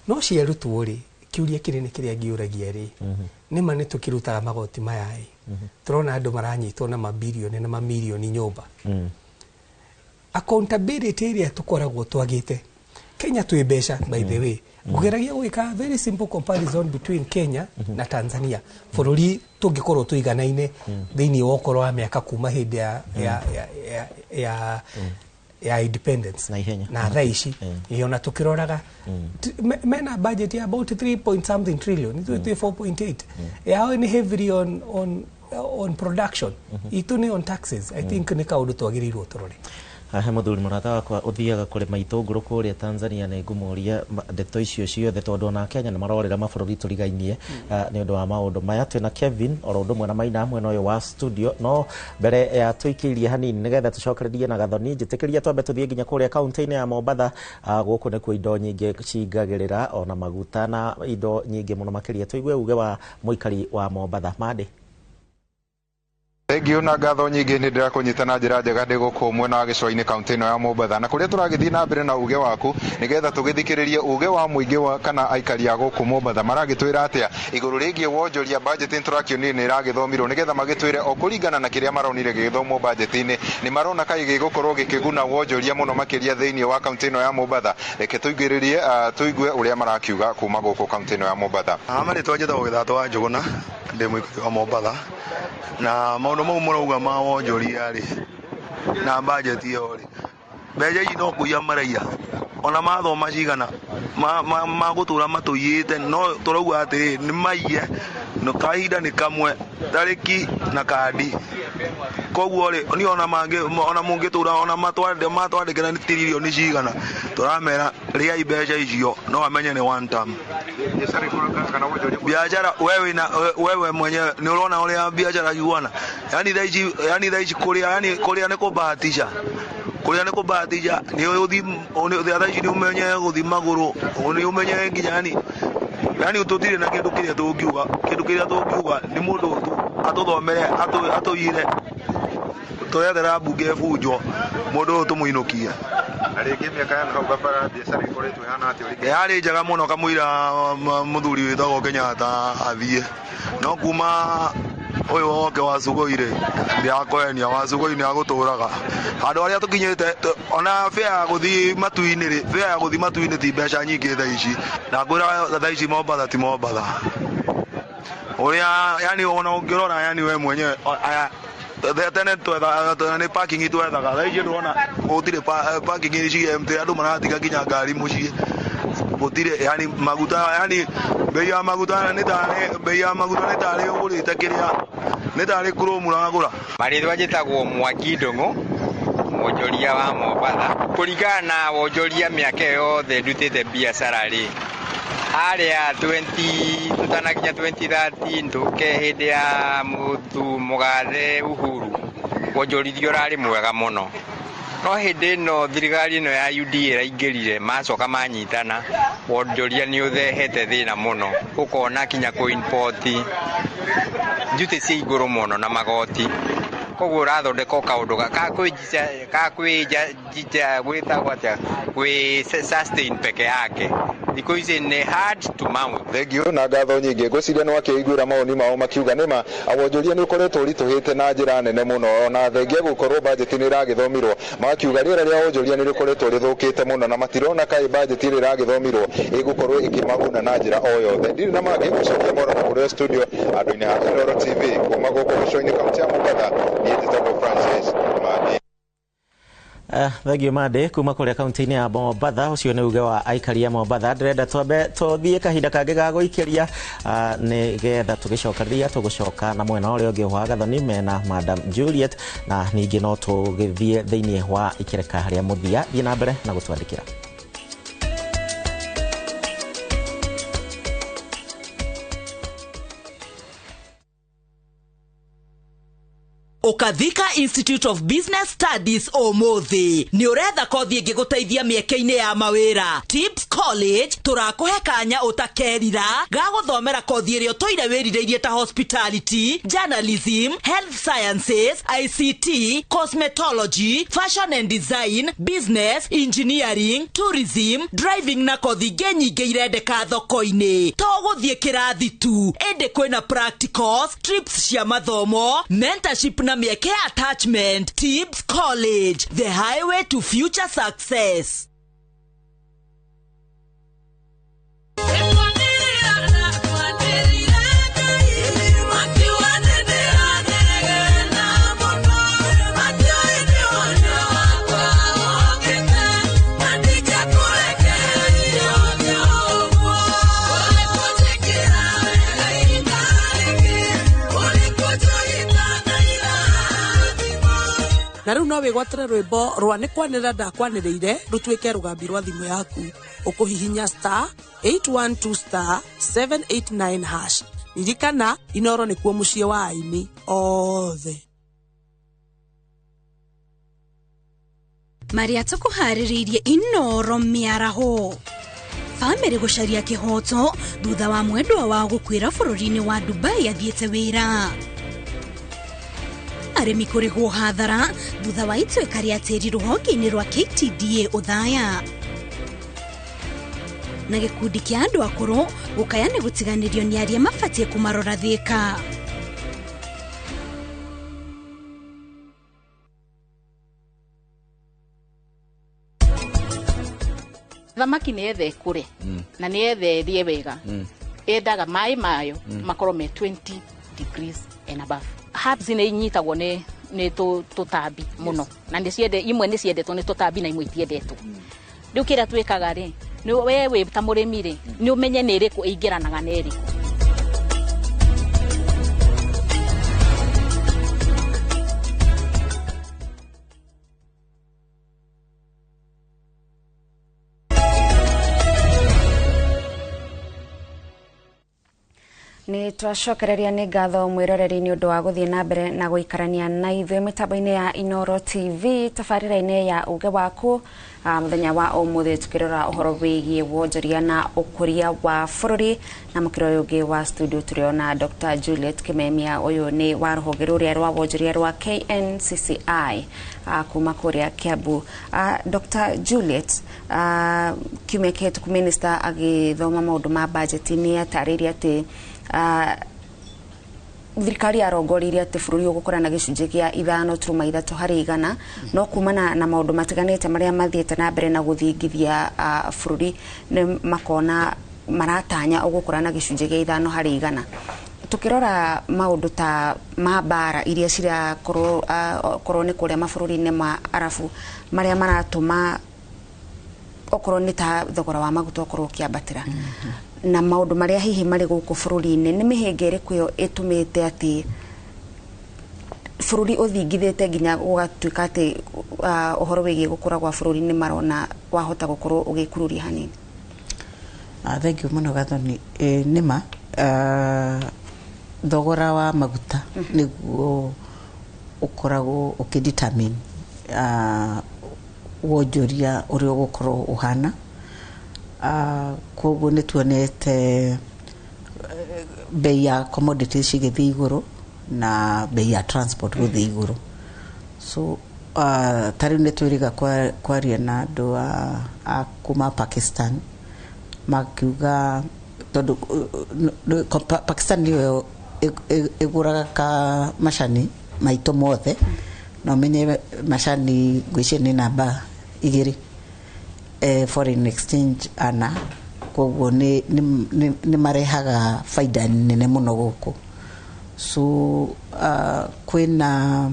No ciarutwo rĩ, kĩũria kĩnene kĩrĩa ngĩũragia rĩ, nĩma nĩ tũkĩrutaga magoti maya ĩ, tũrona andũ maranyitwo na mabirioni na mamirioni nyũmba. Accountability ĩrĩa tũkoragwo twagĩte Kenya twĩ mbeca, by the way. Ngũgeragia gwĩka very simple comparison between Kenya na Tanzania, bũrũri tũngĩkorwo tũiganaine thĩinĩ wa ũkũrũ wa mĩaka kuma hĩndĩ ya independence na ihenya na thaa ici. Ĩ, ona tũkĩroraga mena budget ya about 3 point something trillion, ithuĩ twĩ 4.8. Yao nĩ heavily on production, itũ nĩ on taxes. I think nĩ kaũndũ twagĩrĩirwo tũrore. Hahe mũthuri mũrata wakwa ũthiaga kũrĩma itũngũrũ kũrĩa Tanzania, nĩ ngũmũria ndeto icio ciothe, tondũ ona Kenya nĩ marorĩra mabũrũri tũrigainie nĩ ũndũ wa maũndũ maya. Twĩna Kevin oro ũndũ ũmwe na Maina mwena ũyũ wa studio, no mbere ya tũikĩirie hanini nĩgetha tũcokererie na Gathoni, njĩtĩkĩria twambe tũthiĩ nginya kũrĩa kaunti-inĩ ya Mombatha. Gũkũ nĩkuo indo nyingĩ cingagĩrĩra, ona maguta na indo nyingĩ mũno makĩria. Tũigue uge wa mũikari wa Mombatha. Mandĩ. Thengiũ na ngatho nyingĩ, nĩ ndĩrakũnyita na njĩra njega ndĩ gũkũ mwena wa gĩcũa-inĩ, kaunti ĩno ya Mombatha, na kũrĩa tũragĩthiĩ na mbere na uge waku nĩgetha tũgĩthikĩrĩrie uge wa mũingĩ wa kana aikari a gũkũ Mombatha maragĩtwĩra atĩa igũrũ rĩgiĩ wonjoria. Budget nĩ tũrakĩonire nĩ ĩragĩthomirwo, nĩgetha magĩtwĩre o kũringana na kĩrĩa maronire gĩgĩthomwo budget-inĩ, nĩ marona kaĩ gĩgũkorwo gĩkĩguna wonjoria mũno makĩria thĩinĩ wa kaunti ĩno ya Mombatha. Reke tũigĩrĩrie tũigue ũrĩa marakiuga kuma gũkũ kaunti ĩno ya Mombatha. Marĩtwa njĩtagwo Gĩthatũ wa Njũgũna, ndĩ mũikari wa Mombatha, na maũndũ mau mũrauga ma wonjoria rĩ na bajeti ĩyo rĩ, mbeca ici no kũiya maraiya, ona mathoma cigana magũtũra matũiyĩte, no tũrauga atĩrĩ nĩ maiye no kahinda nĩ kamwe tarĩki na kandi. Koguo rĩ, niĩ ona mangĩ ona mũngĩtũra ona matwandĩkĩra nĩ tiririoni cigana, tũramera rĩai mbeca icio, no amenye nĩ one term. Biashara wewe na wewe mwenyewe ni unaona ũrĩa biashara iguana, yani thaa ici, yani thaa ici kũrĩa, yani kũrĩa nĩ kũbahatisha, kũrĩa nĩ kũbahatisha, nĩ ũthi thaa ici nĩ ũmenye gũthi magũrũ, nĩ ũmenye nginya yani tũtirĩ na kĩndũ kĩrĩa tũngiuga, kĩndũ kĩrĩa tũngiuga nĩ mũndũ atũthomere atũiyĩre, tũrethera mbunge ĩbunjwo, mũndũ ũyũ tũmũinũkie. Na rĩngĩ mĩaka ya hau kabara biacara ĩkoretwo ĩhana atĩa ũringithania? Yarĩ njega mũno kamũira mũthuri wĩtagwo Kenyatta athiĩ, no kuma ũyũ woke wa Sugoi rĩ, ndĩrakũhenia, wa Sugoi nĩ agũtũraga handũ harĩa tũkinyĩte. Ona fare ya gũthiĩ matu-inĩ rĩ, fare ya gũthiĩ matu-inĩ ti mbeca nyingĩ thaa ici, na ngwĩra thaa ici Mombatha ti Mombatha ũrĩa, yani ona ũngĩrora, yani we mwenyewe aya tene twetha nĩ parking twethaga, thaa ici ndĩrona gũtirĩ parking ici empty, andũ maratiga nginya ngari mũciĩ, gũtirĩ yani maguta, yani bei ya maguta nĩ tarĩ, bei ya maguta nĩ tarĩ ũgũrĩte kĩrĩa nĩ tarĩ chrome ũragũra. Marĩtwa njĩtagwo Mwangi Ndũng'ũ, mwonjoria wa Mombatha. Kũringana na wonjoria mĩaka ĩyo yothe ndutĩte biacara rĩ, harĩa 20 tũtanakinya 2013 tũke hĩndĩ ya mũthu mũgathe Uhuru, wonjorithia ũrarĩ mwega mũno, no hĩndĩ ĩno thirikari ĩno ya UDA ĩraingĩrire, macoka manyitana, wonjoria nĩ ũthehete thĩna mũno, ũkona kinya kũ import duty cia igũrũ mũno na magoti, koguo ũrathondeka o kaũndũ ka kwĩnja gwĩtagwo atĩa, gwĩ sustain peke yake. Thikũ ici nĩ hard to mount. Thengiũ na ngatho nyingĩ, ngwĩciria nĩ wakĩiguĩra mawoni mao makiuga nĩma wonjoria nĩ ũkoretwo ũritũhĩte na njĩra nene mũno, ona thengia gũkorwo bajeti nĩ ĩragĩthomirwo, makiuga rĩera rĩa wonjoria nĩ rĩkoretwo rĩthũkĩte mũno na matirona kaĩ bajeti ĩrĩa ĩragĩthomirwo ĩgũkorwo ĩkĩmaguna na njĩra o yothe. Ndirĩ na mangĩ, gũcokia moro kũrĩa studio andũ-inĩ a Inooro TV kuma gũkũ gĩcũa-inĩ, kaunti ya Mombatha, niĩ njĩtagwo Francis Mandi. Thengio Mande kuma kũrĩa kaunti-inĩ ya Mombatha. Ũcio nĩ uge wa aikari a Mombatha. Ndĩrenda twambe tũthiĩ kahinda kangĩ ga gũikĩria nĩgetha tũgĩcokanĩrĩria tũgũcoka na mwena ũrĩa ũngĩ wa Gathoni mena Madam Juliet, na ningĩ no tũgĩthiĩ thĩinĩ wa ikereka rĩa mũthia. Thiĩ na mbere na gũtwandĩkĩra. Ũkathika Institute of Business Studies ũmũthĩ nĩ ũretha kothi ĩngĩgũteithia mĩeke-inĩ ya mawĩra. Tips College tũrakũhe kanya ũtakerira ga gũthomera kothi ĩrĩa ũtũire wĩrirĩirie ta hospitality, journalism, health sciences, ICT, cosmetology, fashion and design, business, engineering, tourism, driving na kothi ingĩ nyingĩ irendeka thoko-inĩ. To gũthiĩ kĩrathi tu, ĩndĩ kwĩna practicals, trips cia mathomo, mentorship na mĩeke ya attachment. Tips College, the highway to future success. Na rĩu no wĩgwatĩre rwĩmbo rwa nĩ kwanĩrĩra ndakwanĩrĩire rũtuĩke rũgambi rwa thimũ yaku. Ũkũhihinya star 812 star 789 hash. Ririkana, Inoro nĩkuo mũciĩ wa aini othe. Marĩa tũkũharĩrĩirie Inoro mĩaraho. Bamĩrĩ gũcaria kĩhoto thutha wa mwendwa wao gũkuĩra bũrũri-inĩ wa Dubai athiĩte wĩra. Arĩmi kũrĩhwo hathara thutha wa ituĩka rĩa tĩri rũhonge-inĩ rwa KTDA Othaya. Na gĩkundi kĩa andũ akũrũ gũkaya nĩ gũtiganĩrio nĩ arĩa mabatiĩ kũmarora Thĩka. Thamaki nĩ yetha ĩkũre na nĩ yetha ĩrĩe wega, yendaga maĩ mayo makorwo me 20 degrees and above. Herbs nĩ inyitagwo nĩ tũtambi mũno, na nĩ ciende imwe nĩ ciendetwo nĩ tũtambi na imwe itiendetwo. Rĩu kĩrĩa twĩkaga rĩ, nĩ we wĩ ta mũrĩmi rĩ, nĩ ũmenye nĩ ĩrĩkũ ĩingĩranaga na ĩrĩkũ. Nĩ twacokereria nĩ ngatho mwĩroreri nĩ ũndũ wa gũthiĩ na mbere na gũikarania na ithuĩ mĩtambo-inĩ ya Inoro TV tabarĩra-inĩ ya uge waku. Mũthenya wa ũmũthĩ tukĩrora ũhoro wĩgiĩ wonjoria na ũkũria wa bũrũri, na mũkĩra ũyũ ũngĩ wa studio tũrĩona Dr. Juliet Kimemia, ũyũ nĩ wa rũhonge rũrĩa rwa wonjoria rwa KNCCI kuma kũrĩa Kiambu. Dr. Juliet, kiumia kĩhĩtũku minister agĩthoma maũndũ ma budget nĩ atarĩirie atĩ thirikari yarongoririe atĩ bũrũri ũgũkũra na gĩcunjĩ kĩa 5.3 harĩ igana, no kumana na maũndũ matiganĩte marĩa mathiĩte na mbere na gũthingithia bũrũri nĩ makona maratanya ũgũkũra na gĩcunjĩ kĩa 5 harĩ igana. Tukĩrora maũndũ ta ma mbara iria cirakorwo korwo nĩ kũrĩa mabũrũri-inĩ ma Arabu marĩa maratũma okorwo nĩ ta thogora wa maguta okorwo ũkĩambatĩra, na maũndũ marĩa hihi marĩ gũkũ bũrũri-inĩ, nĩ mĩhĩnga ĩrĩkũ ĩyo ĩtũmĩte atĩ bũrũri ũthingithĩte nginya gũgatuĩka atĩ ũhoro wĩgiĩ gũkũra gwa bũrũri nĩ marona wahota gũkorwo ũgĩkururia hanini? Thank you mũno Gathoni. Nĩma thogora wa maguta nĩguo ũkoragwo ũkĩdetermine wonjoria ũrĩa ũgũkorwo ũhana. Koguo nĩ tuonete bei ya commodities cigĩthiĩ igũrũ na bei ya transport gũthiĩ igũrũ. So ta rĩu nĩ twĩrĩga kwaria na andũ a kuma Pakistan makiuga tondũ Pakistan nĩyo ĩgũraga ka macani maitũ mothe, na ũmenye macani ngwĩciria nĩ namba 2 foreign exchange ana, koguo nĩ marehaga faida nene mũno gũkũ. So kwĩna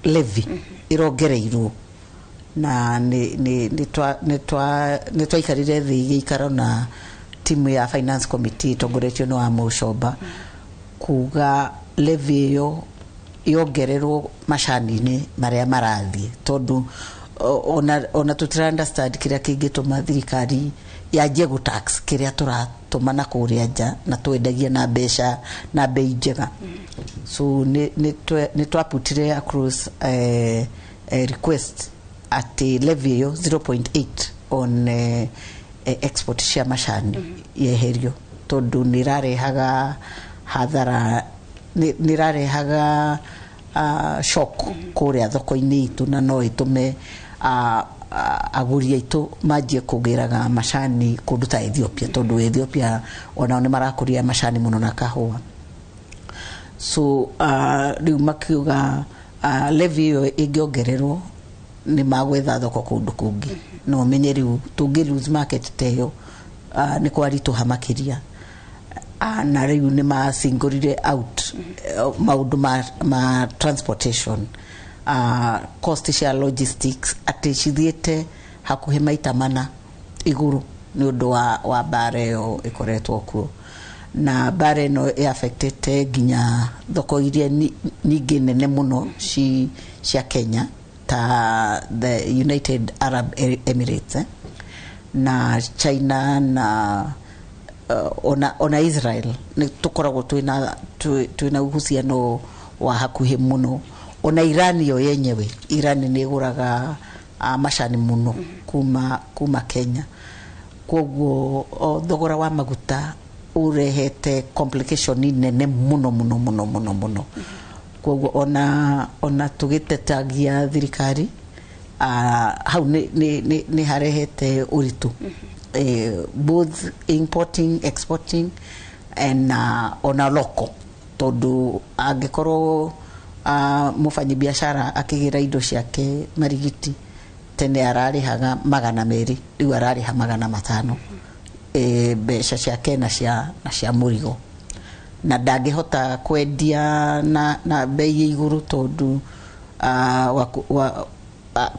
levy ĩrongereirwo na nĩ twaikarire thĩ gĩikaro na timu ya finance committee ĩtongoretio nĩ wa Mũcomba kuga levy ĩyo yongererwo macani-inĩ marĩa marathiĩ, tondũ ona tũtira understand kĩrĩa kĩngĩtũma thirikari yanjie gũ tax kĩrĩa tũratũma na kũrĩa nja na twendagia na mbeca na bei njega. So nĩ twaputire across request atĩ levy ĩyo 0.8 on export cia macani yeherio, tondũ nĩ ĩrarehaga hathara, nĩ ĩrarehaga shock kũrĩa thoko-inĩ itũ, na no ĩtũme agũri aitũ manjie kũgĩraga macani kũndũ ta Ethiopia, tondũ Ethiopia onao nĩ marakũria macani mũno na kahũa. So rĩu makiuga levy ĩyo ĩngĩongererwo nĩ magwetha thoko kũndũ kũngĩ, no ũmenye rĩu tũngĩ lose market ta ĩyo nĩ kwaritũha makĩria. Na rĩu nĩ macingũrire out maũndũ ma transportation, cost cia logistics atĩ cithiĩte hakuhĩ maita mana igũrũ nĩ ũndũ wa mbara ĩyo ĩkoretwo kuo. Na mbara ĩno ĩaffectĩte nginya thoko iria ningĩ nene mũno cia Kenya ta the United Arab Emirates, na China na ona Israel. Nĩ tũkoragwo twĩna uhusiano wa hakuhĩ mũno. Ona Iran yo yenyewe, Iran nĩ ĩgũraga macani mũno kuma Kenya. Koguo thogora wa maguta ũrehete complication nene mũno mũno mũno mũno mũno. Koguo ona tũgĩtetagia thirikari, hau nĩ harehete ũritũ, both importing, exporting and ona local, tondũ angĩkorwo mũfanyi biashara akĩgĩra indo ciake marigiti tene ararĩhaga 200, rĩu ararĩha 500, mbeca ciake na cia mũrigo, na ndangĩhota kwendia na bei ya igũrũ tondũ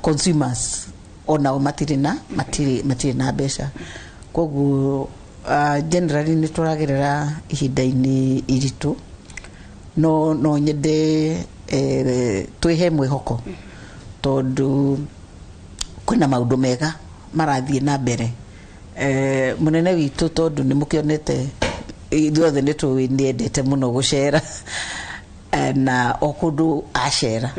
consumers onao matirĩ na mbeca. Koguo generally nĩ tũragerera ihinda-inĩ iritũ, no nyende twĩhe mwĩhoko tondũ kwĩna maũndũ mega marathiĩ na mbere. Mũnene witũ, tondũ nĩ mũkĩonete ithuothe nĩ tũĩ nĩ endete mũno gũcera, na o kũndũ acera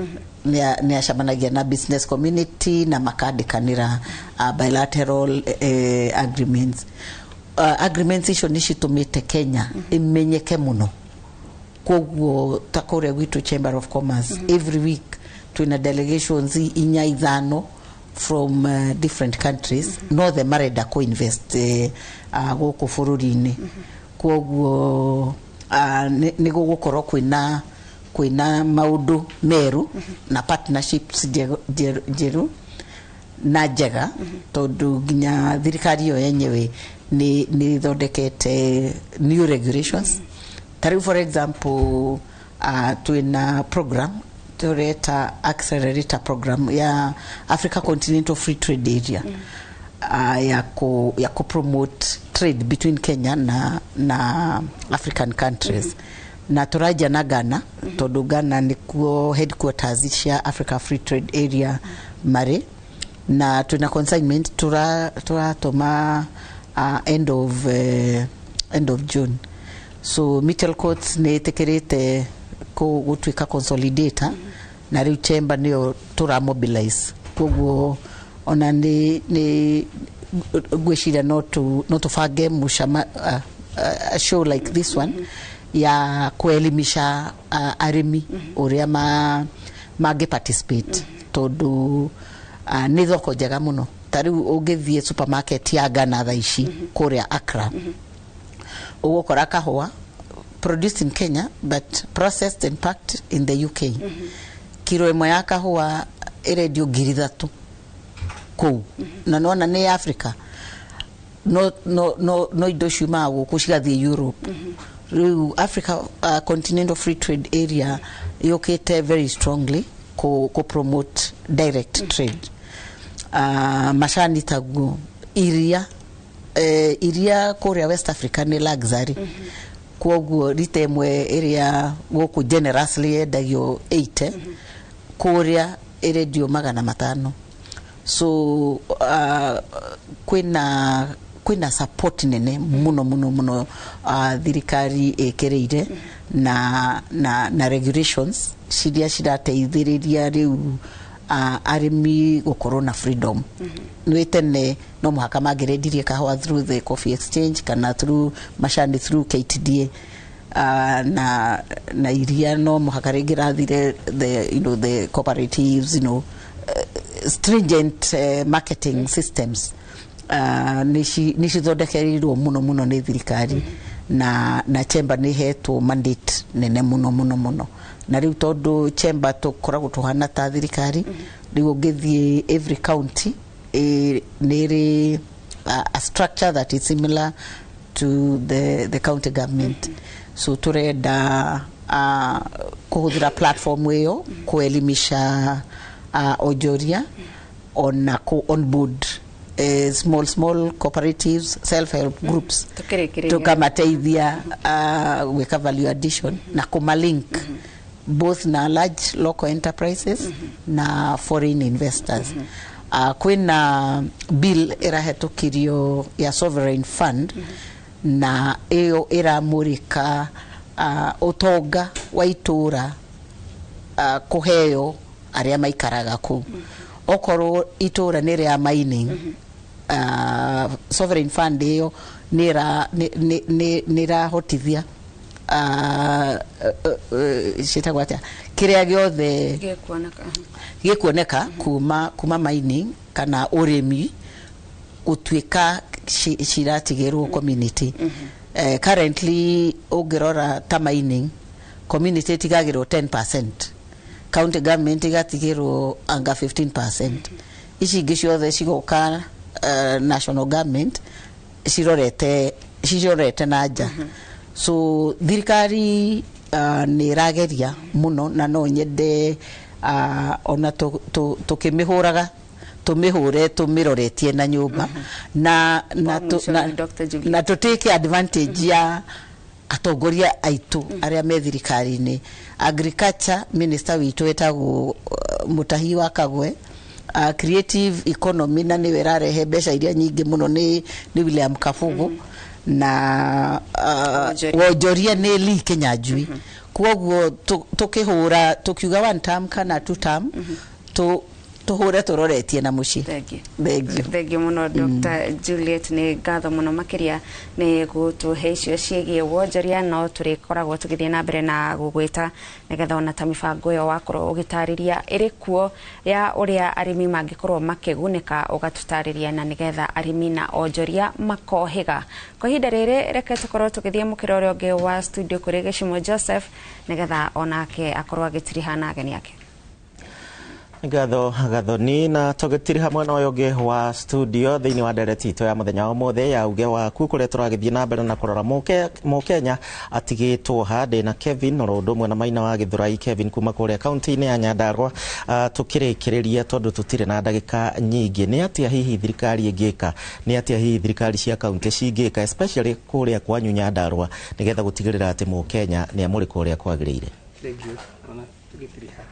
nĩ acemanagia na business community na makandĩkanĩra bilateral agreements. Agreements icio nĩ citũmĩte Kenya ĩmenyeke mũno. Koguo ta kũrĩa gwitũ Chamber of Commerce, every week twĩna delegations inya, ithano from different countries, nothe marenda kũ-invest gũkũ bũrũri-inĩ. Koguo nĩ gũgũkorwo kwĩna maũndũ merũ na partnerships njerũ na njega, tondũ nginya thirikari ĩyo yenyewe nĩ ĩthondekete new regulations. Ta rĩu, for example, twĩna program tũreta accelerator program ya Africa Continental Free Trade Area, ya ku promote trade between Kenya na African countries. Na tũranjia na Ghana tondũ Ghana nĩkuo headquarters cia Africa Free Trade Area marĩ, na twĩna consignment tũratũma end of June. So Mitchell Courts nĩ ĩtĩkĩrĩte gũtuĩka consolidator, na rĩu chamber nĩyo tũra mobilize. Koguo ona nĩ ngwĩciria no tũbange mũcama a show like this one ya kuelimisha arĩmi ũrĩa mangĩ participate, tondũ nĩ thoko njega mũno. Ta rĩu ũngĩthiĩ supermarket ya Ghana thaa ici kũrĩa Accra, ũgũkora kahũa produced in Kenya but processed and packed in the UK. Kiro ĩmwe ya kahũa ĩrendio 3,000 kũu, na nona nĩ Africa, no indo ciumaga gũkũ cigathiĩ Europe. Rĩu Africa Continental Free Trade Area yũkĩte very strongly ku promote direct trade. Macani taguo, iria kũrĩa West Africa nĩ luxury. Kwoguo rita ĩmwe ĩrĩa gũkũ generously yendagio 80, kũrĩa ĩrendio 500. So kwĩna support nene mũno mũno mũno thirikari ĩkĩrĩire na regulations ciria cirateithĩrĩria rĩu arĩmi gũkorwo na freedom. Nĩ tene no mũhaka mangĩrendirie kahũa through the coffee exchange kana through macani through KTDA, na iria no mũhaka rĩngĩ rathire the you know the cooperatives, stringent marketing systems nĩ cithondekerirwo mũno mũno nĩ thirikari, na chamber nĩ hetwo mandate nene mũno mũno mũno. Na rĩu tondũ chamber tũkoragwo tũhana ta thirikari, rĩu ũngĩthiĩ every county nĩ ĩrĩ a structure that is similar to the county government. So turenda kũhũthĩra platform ĩyo kuelimisha onjoria ona ku onboard small small cooperatives, self help groups, Tũkĩrĩkĩrĩria. Tukamateithia gwĩka value addition na kũmalink both na large local enterprises na foreign investors. Kwĩna bill ĩrahetũkirio ya sovereign fund, na ĩyo ĩramũrĩka ũtonga wa itũra kũheo arĩa maikaraga kũu. Okorwo itũra nĩ rĩa mining, sovereign fund ĩyo nĩ ĩrahotithia ciĩtagwo atĩa, kĩrĩa gĩothe gĩkuoneka gĩkuoneka kuma mining kana ũrĩmi gũtuĩka ciratigĩrwo community. Currently ũngĩrora ta mining, community ĩtigagĩrwo 10%, county government ĩgatigĩrwo anga 15%, ici ingĩ ciothe cigoka national government cirorete na nja. So thirikari nĩ ĩrageria mũno, na no nyende ona tũkĩmĩhũraga tũmĩhũre tũmĩroretie na nyũmba Dr. Juliet. Na tũtake advantage ya atongoria aitũ arĩa me thirikari-inĩ. Agriculture minister witũ etagwo Mutahi wa Kagwe, creative economy na nĩwe ĩrarehe mbeca iria nyingĩ mũno nĩ William Kabugu, na wonjoria nĩ Lee Kinyanjui. Koguo tũkĩhũra tũkiuga one term kana two term, tũhũre tũroretie na mũciĩ. Thengiũ. Thengiũ mũno, Dr. Juliet, nĩ ngatho mũno makĩria nĩ gũtũhe icio ciĩgiĩ wonjoria. No tũrĩkoragwo tũgĩthiĩ na mbere na gũgwĩta nĩgetha ona ta mĩbango ĩyo wakorwo ũgĩtarĩria ĩrĩ kuo ya ũrĩa arĩmi mangĩkorwo makĩgunĩka, ũgatũtarĩria na nĩgetha arĩmi na onjoria makohĩga. Kwa ihinda rĩrĩ, reke tũkorwo tũgĩthiĩ mũkĩra ũrĩa ũngĩ wa studio kũrĩ Gĩcimo Joseph nĩgetha onake akorwo agĩtiriha na ageni ake. Ngatho Gathoni, na tũgĩtiriha mwena ũyũ ũngĩ wa studio thĩinĩ wa ndereti itũ ya mũthenya wa ũmũthĩ ya uge waku, kũrĩa tũragĩthiĩ na mbere na kũrora Mũkenya atigĩtwo ha. Ndĩ na Kevin oro ũndũ ũmwe na Maina wa Gĩthũrai. Kevin kuma kũrĩa kaunti-inĩ ya Nyandarua, tũkĩrĩkĩrĩria tondũ tũtirĩ na ndagĩka nyingĩ, nĩ atĩa hihi thirikari ĩngĩka, nĩ atĩa hihi thirikari cia kaunti cingĩka, especially kũrĩa kwanyu Nyandarua, nĩgetha gũtigĩrĩra atĩ Mũkenya nĩ amũrĩka ũrĩa kwagĩrĩire? Thank you. Ona tũgĩtiriha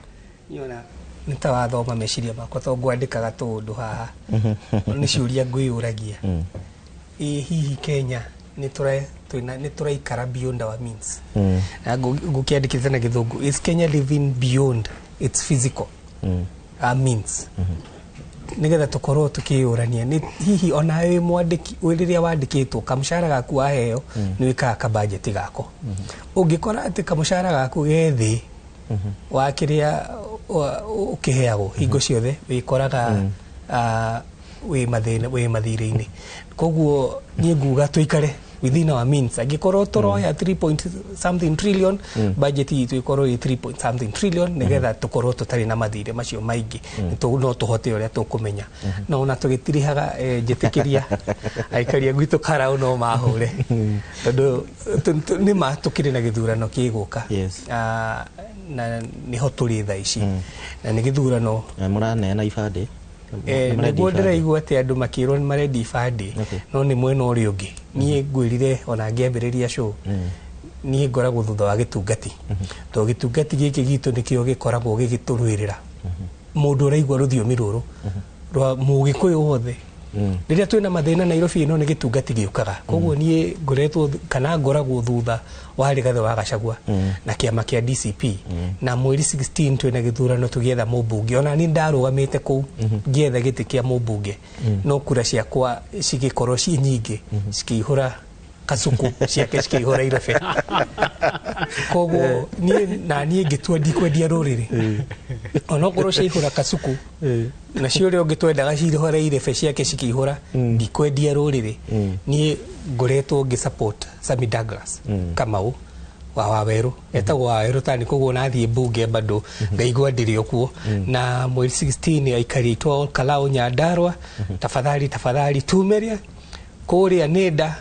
niona nĩ ta wathoma meciria makwa, to ngwandĩkaga tũũndũ haha nĩ ciũria ngwĩyũragia. Ĩ hihi Kenya nĩ tũraikara beyond our means? Na ngũkĩandĩkĩte na Gĩthũngũ, is Kenya living beyond its physical means? Nĩgetha tũkorwo tũkĩyũrania nĩ hihi ona wĩ mwandĩki, rĩrĩa wandĩkĩtwo kamũcara gaku waheo, nĩ wĩkaga kabajeti gako, ũngĩkora atĩ kamũcara gaku ge thĩ wa kĩrĩa ũkĩheagwo hingo ciothe, wĩkoraga wĩ mathĩna, wĩ mathirĩ-inĩ. Koguo niĩ nguga tũikare within our means. Angĩkorwo tũroya 3 point something trillion, budget itũ ĩkorwo ĩ 3 point something trillion, nĩgetha tũkorwo tũtarĩ na mathirĩ macio maingĩ. No tũhote ũrĩa tũkũmenya. No ona tũgĩtirihaga, njĩtĩkĩria aikaria gwitũ Karau no mahũre, tondũ nĩ ma tũkĩrĩ na gĩthurano gĩgũka, na nĩho tũrĩ thaa ici, na nĩ gĩthurano. Mũraneana ibandĩ? Nĩguo ndĩraigua atĩ andũ makĩrwo nĩ marendia ibandĩ, no nĩ mwena ũrĩa ũngĩ. Niĩ ngwĩrire ona ngĩambĩrĩria show, niĩ ngoragwo thutha wa gĩtungati, tondũ gĩtungati gĩkĩ gitũ nĩkĩo gĩkoragwo gĩgĩtũrũĩrĩra. Mũndũ ũraigua rũthiomi rũrũ rwa Mũgĩkũyũ wothe, rĩrĩa twĩna mathĩna Nairobi ĩno, nĩ gĩtungati gĩũkaga. Koguo niĩ ngoretwo kana ngoragwo thutha wa Rigathĩ wa Gachagua na kĩama kĩa DCP, na mweri 16 twĩna gĩthurano tũgĩetha mũmbunge. Ona niĩ ndarũgamĩte kũu ngĩetha gĩtĩ kĩa mũmbunge, no kura ciakwa cigĩkorwo ciĩ nyingĩ, cikĩihũra kasuku ciake, cikĩihũra irebe. Koguo niĩ na niĩ ngĩtua ndikwendia rũrĩrĩ, onokorwo ciaihũra kasuku nacio ũrĩa ũngĩ twendaga cihũre irebe ciake cikĩihũra, ndikwendia rũrĩrĩ. Niĩ ngoretwo ngĩ support Sami Douglas Kamau wa Wawerũ, etagwo Wawerũ tani. Koguo nathiĩ mbunge bado ngaigua ndĩrĩ o kuo. Na mweri 16, aikari aitũ a Kalau Nyandarua, tafadhali tafadhali, tumerie kũrĩa nĩnda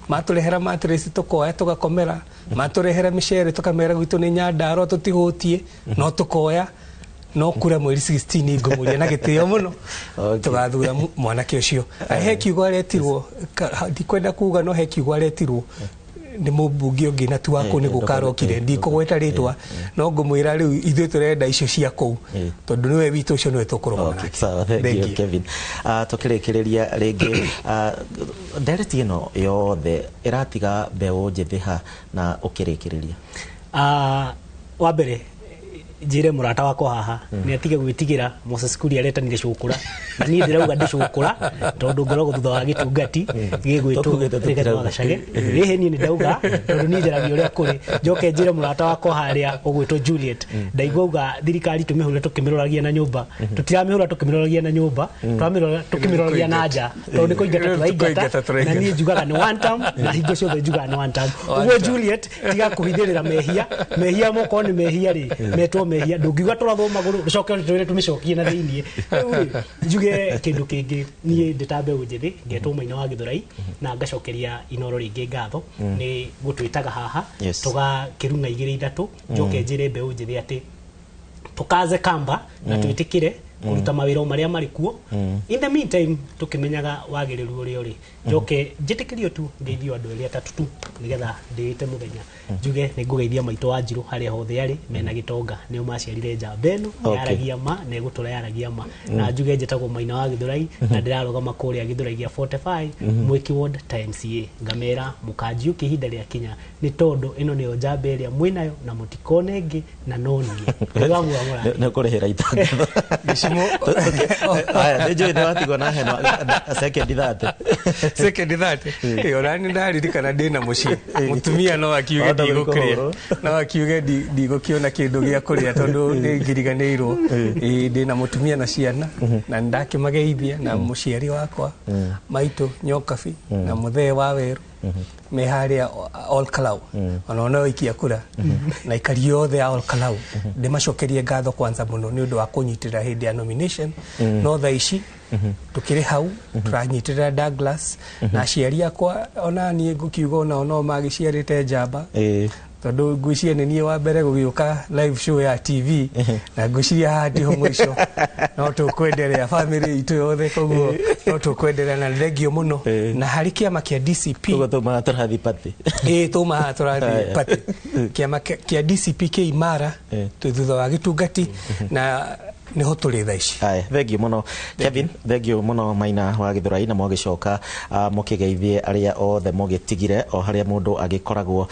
matũrehera matresi tũkoya tũgakomera, matũrehera mĩcere tũkamera gwitũ nĩ Nyandarua tũtihũtie, no tũkoya. No kura mweri 16 ngũmũria na gĩtĩo mũno tũgathura mwanake ũcio. He kiugo aretirwo, ndikwenda kuga, no he kiugo aretirwo nĩ mũmbunge ũngĩ na tu waku nĩ gũkarokire, ndikũgweta rĩtwa, no ngũmwĩra rĩu ithuĩ tũrenda icio cia kũu tondũ nĩwe witũ ũcio nĩwe tũkũrũgama nake. Sawa, thank you Kevin. Tũkĩrĩkĩrĩria rĩngĩ, ndereti ĩno yothe ĩratiga mbeũ njĩthĩ ha na ũkĩrĩkĩrĩria? Wa mbere njĩre mũrata wakwa haha nĩ atige gwĩtigĩra Moses Kuria aretanire cũkũra, na niĩ ndĩrauga ndĩcũkũra tondũ ngoragwo thutha wa gĩtungati gĩgwĩtwo Rigathĩ wa Gachage. Rĩhĩ niĩ nĩ ndauga tondũ niĩ njaragia ũrĩa kũrĩ. Njoke njĩre mũrata wakwa harĩa ũgwĩtwo Juliet, ndaigua auga thirikari tũmĩhũre tũkĩmĩroragia na nyũmba, tũtiramĩhũra tũkĩmĩroragia na nyũmba, tũramĩrora tũkĩmĩroragia na nja tondũ nĩ kũingata tũraingata, na niĩ njugaga nĩ one term, na hingo ciothe njugaga nĩ one term. Ũguo Juliet, tiga kũhithĩrĩra mehia, mehia mokorwo nĩ mehia rĩ metwo mehia, ndũngiuga tũrathwo magũrũ ũcoke twĩre tũmĩcokie na thĩiniĩ. Rĩu rĩ njuge kĩndũ kĩngĩ, niĩ ndĩ ta mbeũ njĩthĩ ngetwo Maina wa Gĩthũrai na ngacokeria Inoro rĩngĩ ngatho nĩ gũtwĩtaga haha tũgakĩrung'a igĩrĩ ithatũ. Njoke njĩre mbeũ njĩthĩ atĩ tũkaze kamba na twĩtĩkĩre kũruta mawĩra marĩa marĩ kuo. In the meantime tũkĩmenyaga wagĩrĩru ũrĩa ũrĩ. Njoke njĩtĩkĩrio tu ngeithio andũ erĩ atatũ tu nĩgetha ndĩĩte mũthenya. Njuge nĩ ngũgeithia maitũ wa Njirũ harĩa hothe arĩ mena gĩtonga, nĩo maciarire njamba ĩno yaragia ma na ĩgũtũra yaragia ma. Na njuge njĩtagwo Maina wa Gĩthũrai na ndĩrarũgama kũrĩa Gĩthũrai gĩa 45 Mwĩki Ward ta MCA. Ngamera mũkanjiũkia ihinda rĩa kinya nĩ tondũ ĩno nĩyo njamba ĩrĩa mwĩnayo na mũtikone ĩngĩ na no niĩ. Nĩ ũkũrĩhĩra itangatho. Aya, nĩ njũĩ nĩ watigwo na hena second 30. Second 30. Ona nĩ ndaririkana ndĩna mũciĩ mũtumia no akiuge ndigũkĩrĩa, no akiuge ndigũkĩona kĩndũ gĩa kũrĩa tondũ nĩ ngiriganĩirwo. Ndĩna mũtumia na ciana na nĩndakĩmageithia na mũciari wakwa maitũ Nyokabi na mũthee wa Werũ me harĩa Ol Kalou, ona no ikia kura na ikari othe a Ol Kalou. Ndĩmacokerie ngatho kwanza mũno nĩ ũndũ wa kũnyitĩrĩra hĩndĩ ya nomination, no thaa ici tukĩrĩ hau tũranyitĩrĩra Douglas na aciari akwa, ona niĩ ngũkiuga onao no magĩciarĩte njamba tondũ ngwĩciria nĩ niĩ wa mbere gũgĩũka live show ya TV na ngwĩciria haha ndiho mũico, no tũkwenderea family itũ yothe, koguo no tũkwenderea na thengio mũno. Na harĩ kĩama kĩa DCP ũguo tũmaha tũrathiĩ party. Ĩĩ, tũmaha tũrathiĩ party. Kĩama kĩa DCP kĩ imara twĩ thutha wa gĩtungati na niho tũrĩ thaa ici. Aya, thengio mũno Kevin, thengio mũno Maina wa Gĩthũrai, na mwagĩcoka mũkĩgeithie arĩa othe mũgĩtigire o harĩa mũndũ agĩkoragwo.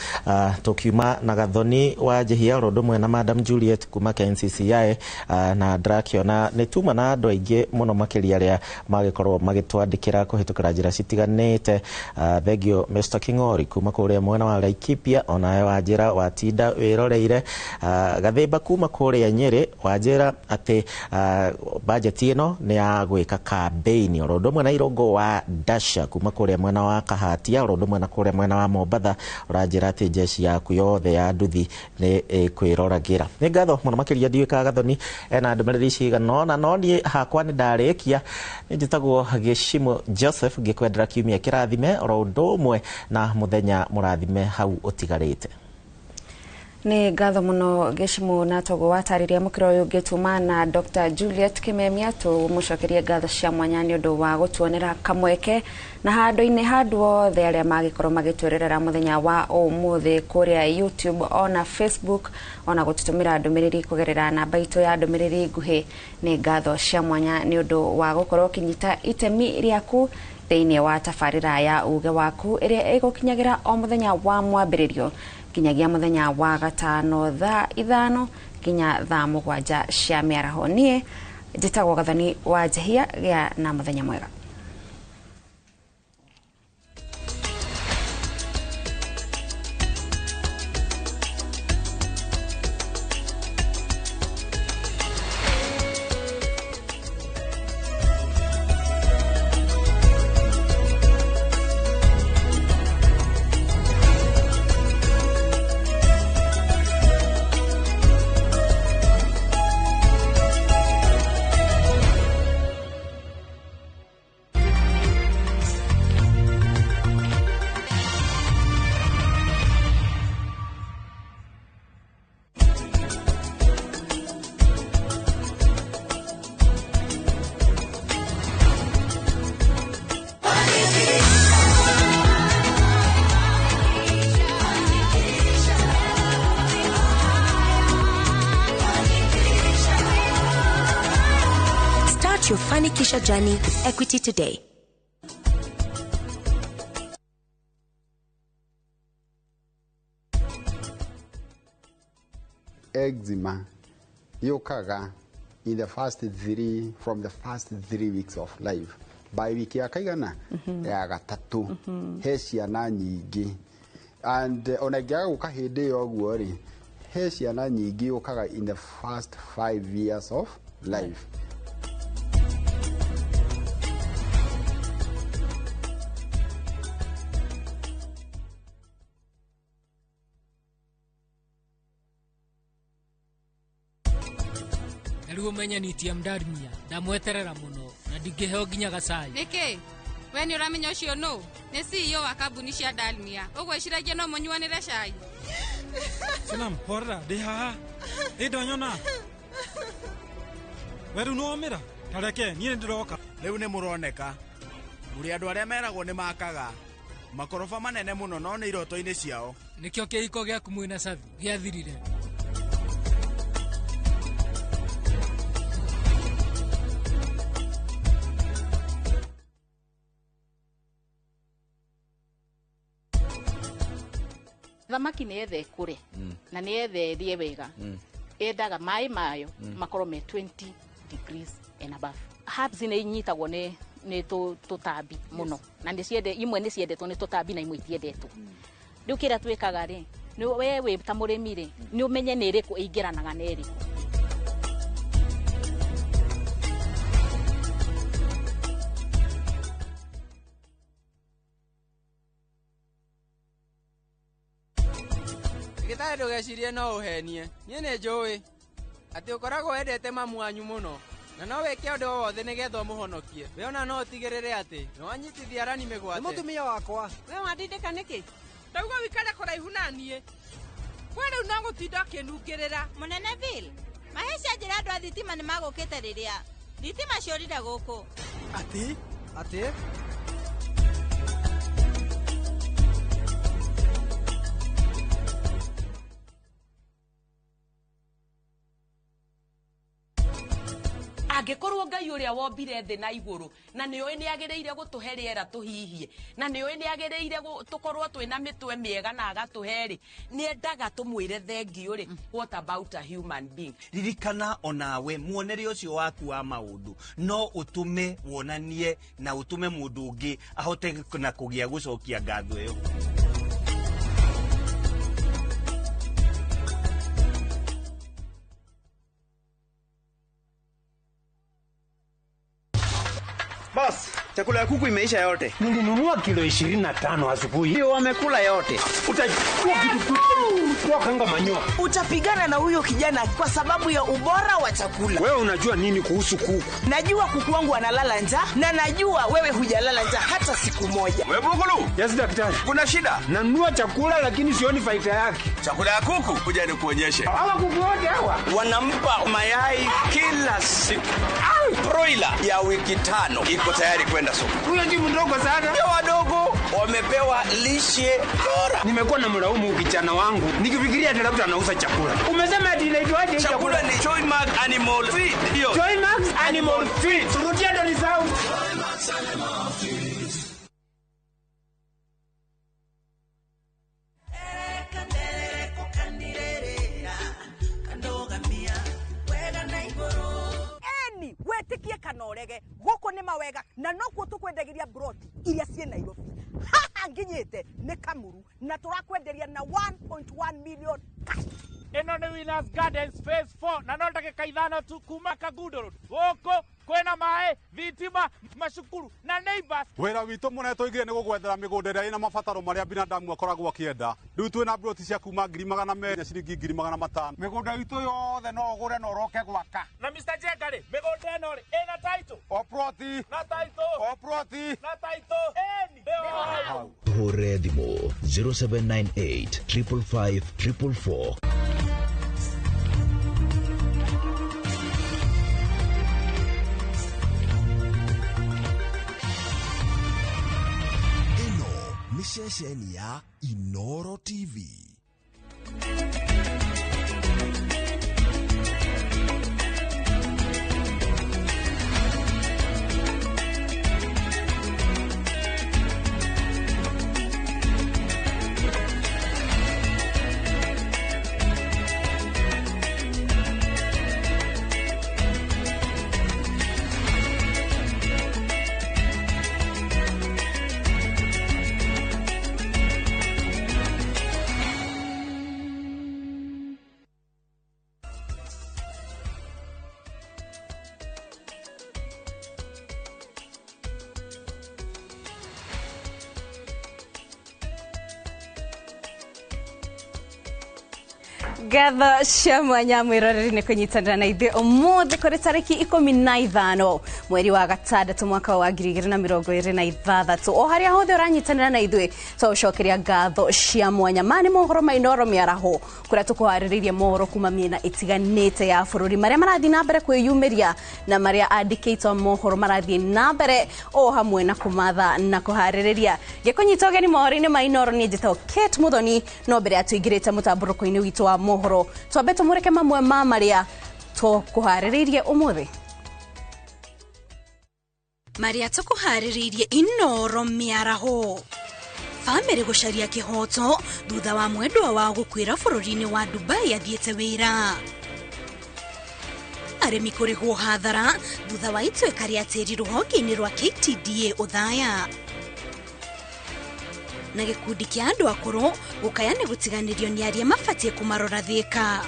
Tũkiuma na Gathoni wa Njihia oro ũndũ ũmwe na Madam Juliet kuma KNCCI, na ndĩrakĩona nĩ tuma na andũ aingĩ mũno makĩria arĩa magĩkorwo magĩtwandĩkĩra kũhĩtũkĩra njĩra citiganĩte. Thengio Mr King'ori kuma kũrĩa mwena wa Laikipia, onawe wanjĩra watinda wĩroreire. Gathĩmba kuma kũrĩa Nyĩrĩ wanjĩra atĩ bajeti ĩno nĩ ya gwĩka campaign, oro ũndũ ũmwe na Irũngũ wa Dasha kuma kũrĩa mwena wa Kahatia, oro ũndũ ũmwe na kũrĩa mwena wa Mombatha ũranjĩra atĩ jeshi yaku yothe ya nduthi nĩ ĩkwĩroragĩra. Nĩ ngatho mũno makĩria, ndiũĩ kana Gathoni ena ndũmĩrĩri cigana ũna, no niĩ hakwa nĩ ndarĩkia. Nĩ njĩtagwo Gĩcimo Joseph, ngĩkwendera kiumia kĩrathime oro ũndũ ũmwe na mũthenya mũrathime hau ũtigarĩte. Nĩ ngatho mũno Gĩcimo na togo watarĩria mũkĩra ũyũ ũngĩ na Dr. Juliet Kimemia, tũmũcokerie ngatho cia mwanya nĩ ũndũ wa gũtuonera kamweke na handũ-inĩ handũ othe arĩa magĩkorwo magĩtwĩrorera mũthenya wa ũmũthĩ kũrĩa YouTube ona Facebook, ona gũtũtũmĩra ndũmĩrĩri kũgerera namba itũ ya ndũmĩrĩri nguhĩ. Nĩ ngatho cia mwanya nĩ ũndũ wa gũkorwo ũkĩnyita itemi rĩaku thĩinĩ wa tabarĩra ya uge waku ĩrĩa ĩgũkinyagĩra o mũthenya wa mwambĩrĩrio nginyagia mũthenya wa gatano thaa 5 nginya thaa 7 cia mĩaraho. Niĩ njĩtagwo Gathoni wa Njihia, gĩa na mũthenya mwega. Start your Fanikisha journey with Equity today. Eczema yũkaga in the first three from the first 3 weeks of life, by wiki ya kaigana ya gatatũ he ciana nyingĩ, and ona ĩngĩaga gũka hĩndĩ ĩyo ũguo rĩ, he ciana nyingĩ yũkaga in the first 5 years of life. Na rĩu ũmenye nĩ Ndarmia ndamweterera mũno na ndingĩheo nginya gacai. Nĩkĩ we nĩ ũramenya ũcio nũ? Nĩ CEO wa kambuni cia Dalmia. Ũgwĩciragia no mũnyuanĩre cai? Sonam, horera, ndĩ haha. Ĩ ndonyona we rĩu nĩwomĩra, ta reke niĩ nĩndĩroka. Rĩu nĩ mũroneka mũrĩ andũ arĩa meragwo nĩ makaga makoroba manene mũno, no nĩ iroto-inĩ ciao. Nĩkĩo kĩhiko gĩaku mwĩna Cabi gĩathirire. Thamaki nĩ yetha ĩkũre na nĩ yetha ĩrĩe wega, yendaga maĩ mayo makorwo me 20 degrees and above. Herbs nĩ inyitagwo nĩ tũtambi mũno, na nĩ ciende imwe nĩ ciendetwo nĩ tũtambi na imwe itiendetwo. Rĩu kĩrĩa twĩkaga rĩ, nĩ we wĩ ta mũrĩmi rĩ, nĩ ũmenye nĩ ĩrĩkũ ĩingĩranaga na ĩrĩkũ. Gĩtarĩ ndũgecirie no ũhenie, niĩ nĩ njũĩ atĩ ũkoragwo wendete mamu wanyu mũno na no wĩke ũndũ o wothe nĩgetha ũmũhonokie. We ona no ũtigĩrĩre atĩ nĩ wanyitithia arani mĩgwate. Nĩ mũtumia wakwa. We wandindĩka nĩkĩ? Ndauga wikare kũraihu na niĩ. We rĩu no gũtinda ũkĩnungĩrĩra. Mũnene Bill, mahĩtia njĩra andũ a thitima nĩ magũkĩte rĩrĩa thitima ciorire gũkũ. Atĩ? Atĩ? Angĩkorwo Ngai ũrĩa wombire thĩ na igũrũ na nĩoĩ nĩ agĩrĩire gũtũhe rĩera tũhihie na nĩoĩ nĩ agĩrĩire tũkorwo twĩna mĩtwe mĩega na agatũhe rĩ, nĩendaga tũmwĩre thengiũ rĩ, what about a human being? Ririkana onawe muonere ũcio waku wa maũndũ no ũtũme wonanie na ũtũme mũndũ ũngĩ ahote na kũgĩa gũcokia ngatho ĩyo. Boss, chakula ya kuku imeisha yote. Nilinunua kilo 25 asubuhi. Ndio wamekula yote. Utachukua kitu kwa kanga manyoa. Utapigana na huyo kijana kwa sababu ya ubora wa chakula. Wewe unajua nini kuhusu kuku? Najua kuku wangu analala njaa na najua wewe hujalala njaa hata siku moja. Wewe Bugulu? Yes daktari. Kuna shida? Nanunua chakula lakini sioni faida yake. Chakula ya kuku? Kuja nikuonyeshe. Hawa kuku wote hawa wanampa mayai kila siku. Broiler ya wiki 5 iko tayari kwenda soko. Huyo ni mdogo sana. Ndio wadogo wamepewa lishe bora. Nimekuwa na mlaumu kijana wangu nikifikiria ati labda anauza chakula. Umesema ati inaitwaje? Chakula ni Joymax Animal Feed. Ndio. Joymax Animal Feed. Rudia ndo nisahau. Joymax Animal Feed. Wetikie kana urege guku ni mawega na nokuo tukwendagiria broti iria ciĩ Nairobi. Haha nginyite ni Kamuru na turakwenderia na 1.1 million cash. Ĩno nĩ Winners Gardens Phase 4 na no ndagĩka 5 tu kuma Kangundo Road. Gũkũ kwĩna maĩ, thitima, macukuru na neighbors. Wĩra witũ mũnene tũigire nĩ gũgwethera mĩgũnda ĩrĩa ĩna mabataro marĩa binadamu akoragwo akĩenda. Rĩu twĩna broti cia kuma 200,000 na ciringi 500,000. Mĩgũnda itũ yothe no ũgũre na ũroke gwaka. Na Mr. Jenga rĩ, mĩgũnda ĩno rĩ ĩna title. O ploti. Na title. O ploti. Na title. Ĩni. Hau. Hũre thimũ 0798 555 444. Nĩ ceceni ya Inoro TV. Ngatho cia mwanya mwiroreri nĩ kũnyitanĩra na ithuĩ ũmũthĩ kũrĩ tarĩki 15 mweri wa gatandatũ mwaka wa 2026. O harĩa hothe ũranyitanĩra na ithuĩ twaũcokeria ngatho cia mwanya. Ma nĩ mohoro ma Inooro mĩaraho kũrĩa tũkũharĩrĩirie mohoro kuma mĩena ĩtiganĩte ya bũrũri, marĩa marathiĩ na mbere kwĩyumĩria na marĩa andĩkĩtwo mohoro marathiĩ na mbere o hamwe na kũmatha na kũharĩrĩria. Ngĩkũnyita ũgeni mohoro-inĩ ma Inooro niĩ njĩtagwo Kate Muthoni, no mbere ya tũingĩrĩte mũtambũrũko-inĩ witũ wa mohoro twambe tũmũrĩke mamwe ma marĩa tũkũharĩrĩirie ũmũthĩ. Marĩa tũkũharĩrĩirie Inooro mĩaraho: bamĩrĩ gũcaria kĩhoto thutha wa mwendwa wao gũkuĩra bũrũri-inĩ wa Dubai athiĩte wĩra, arĩmi kũrĩhwo hathara thutha wa ituĩka rĩa tĩri rũhonge-inĩ rwa KTDA Othaya, na gĩkundi kĩa andũ akũrũ gũkaya nĩ gũtiganĩrio nĩ arĩa mabatiĩ kũmarora Thika.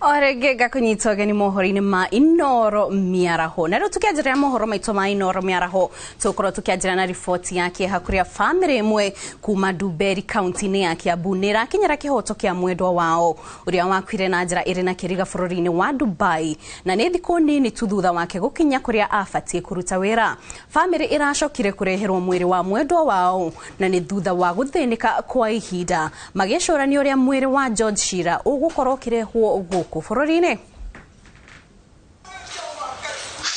Orege gakunyita ũgeni mohoro-inĩ ma Inooro mĩaraho. Na rĩu tũkĩanjĩrĩria mohoro maitũ ma Inooro mĩaraho tũgũkorwo tũkĩanjĩra na riboti ya kĩeha kũrĩa bamĩrĩ ĩmwe kuma Ndumberi kaunti-inĩ ya Kiambu nĩ ĩrakinyĩra kĩhoto kĩa mwendwa wao ũrĩa wakuire na njĩra ĩrĩ na kĩriga bũrũri-inĩ wa Dubai, na nĩ thikũ nini tu thutha wake gũkinya kũrĩa abatiĩ kũruta wĩra. Bamĩrĩ ĩracokire kũreherwo mwĩrĩ wa mwendwa wao na nĩ thutha wa gũthĩnĩka kwa ihinda magĩcũrania ũrĩa mwĩrĩ wa George Shira ũgũkorwo ũkĩrehwo gũkũ bũrũri-inĩ.